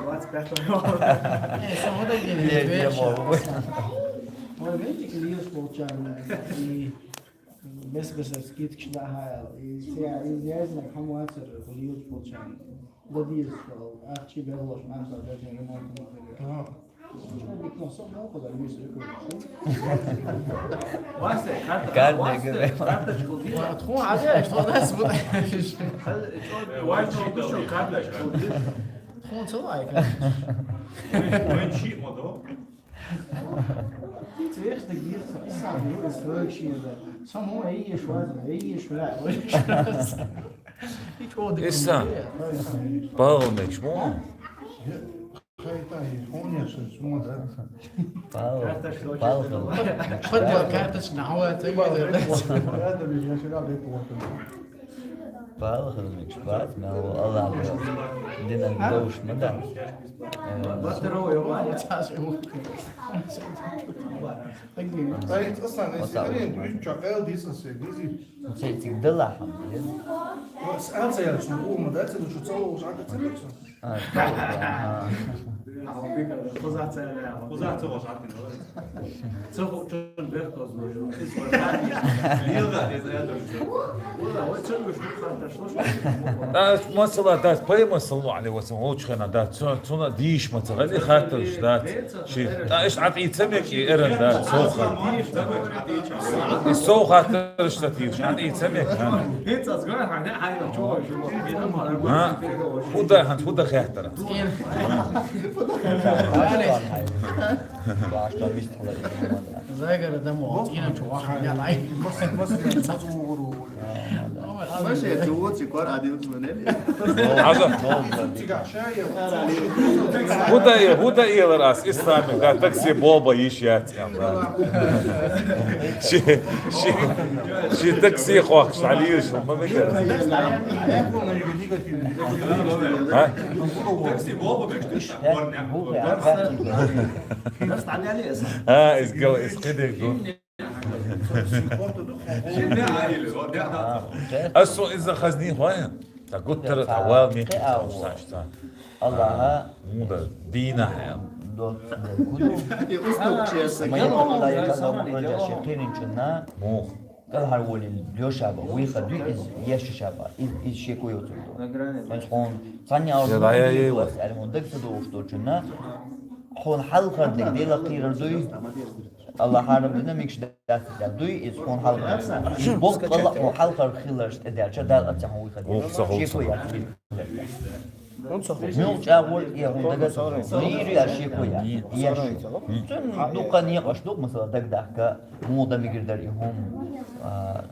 двадцать пятого. Э, самого догнали, Е, е, вечера. Мол, вы. Ой, видите, Илья получаем, и без, без скидки, да, и я, и я знаю, кому отсер, Илья получаем. Да, дизел, а чи белош, нам за даже ремонт не надо. Ага. Карточку дир. Тхуна хьадаьш, тхуна дас бу. Важно, что карточку дир. Тхуна ца лайка. Вайн шиъ ма до. Ти цвеш да гир, сам ю стройк шиъ да. Само эй шваз, эй шваз. Исса. Павел Мекшмо. Павел. Павел. Карточка на хавата. Павел Мекшмо, Аллах. Динан доуш ма да. Батаро, ё, ма. Ай, ца сан, эй, сигарет, ин чакъел дисасе, дизи. Цецик дала хам. Ва, с-, анца я, су, у, ма да, ца, шу, ца, у, ша, ца, ца. А, ца, а. Хуза ца, я. Хуза ца, у, ша, ца. Ца, у, чун, бехтоз, ну, шу. Илга, деза, я, ду. Хуза, ой, ца, у, шу, ша, ца, шу. Да, масала, да, пай масала, али, ва, ца, у, чхена, да, ца, ца, на, диш, ма, ца, али, хатуш, да. Ши, а, иш, ат, и цамек, и эрен, да, соха. И соха, тырыш, да, тирыш, ат, и цамек, а. А? Худа, хан, худа хехтара. Загара дамо, ина чувак, я лай. Баш, я, ты вот, ты квар, один, смотри. Аза. Худа е, худа елар ас, ислами, да, такси болба иш яц, ям, да. Ши, ши, ши такси хох, шалиш, ма мегер. А? Такси болба бек, ты ж, а, изгал, изгидек, ду. Асо иза хазни хвая. Та гуттар, та вал ми. Аллаха. Муда, дина хая. Мух. Калхар вали лёшаба, виха дуй из яшишаба, из, из шеку йоцурду. Ман хон, цани ал. Я, да, я, я, я. Али мон даг саду ушточуна. Хон халхар даг дела кирар дуй. Аллах Раббина микш датта дуй, из хон халхар. Из бол калла хон халхар хилар штадяча, дал атса хон выходит. Ох, сахо, шеку сахо. Я. Мюл чагъур, я хон дагас. Нири я шеку я. Я ши. Цун дукан я къаш дук, масала, дагдахка, мул да мигирдар и хом. А,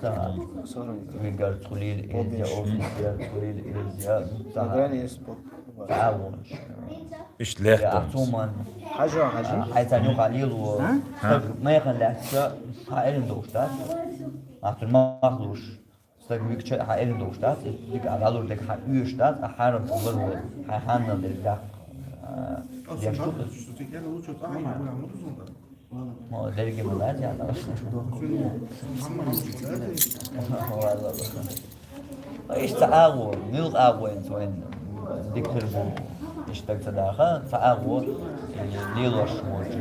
са, вигар цулил эз я, офис я цулил эз я. Са, са, вон. Иштта лехта. Ацуман. Хьажа, хьажа. Айцан юха лилу. Стаг майхан лаьца хьаэрин долуш дац. Ахтар махлуш. Стаг вик ча хьаэрин долуш дац. Дик а лалур дик хьа уьш дац. А хьарам тулар вол. Хьа ханна дик дак. Деш тук. Мо дерги ма лаьца. Иштта агӀо, муьлха агӀо ин цойн дикхир бу. Иштта ца даха, ца агӀо, лелош волчу,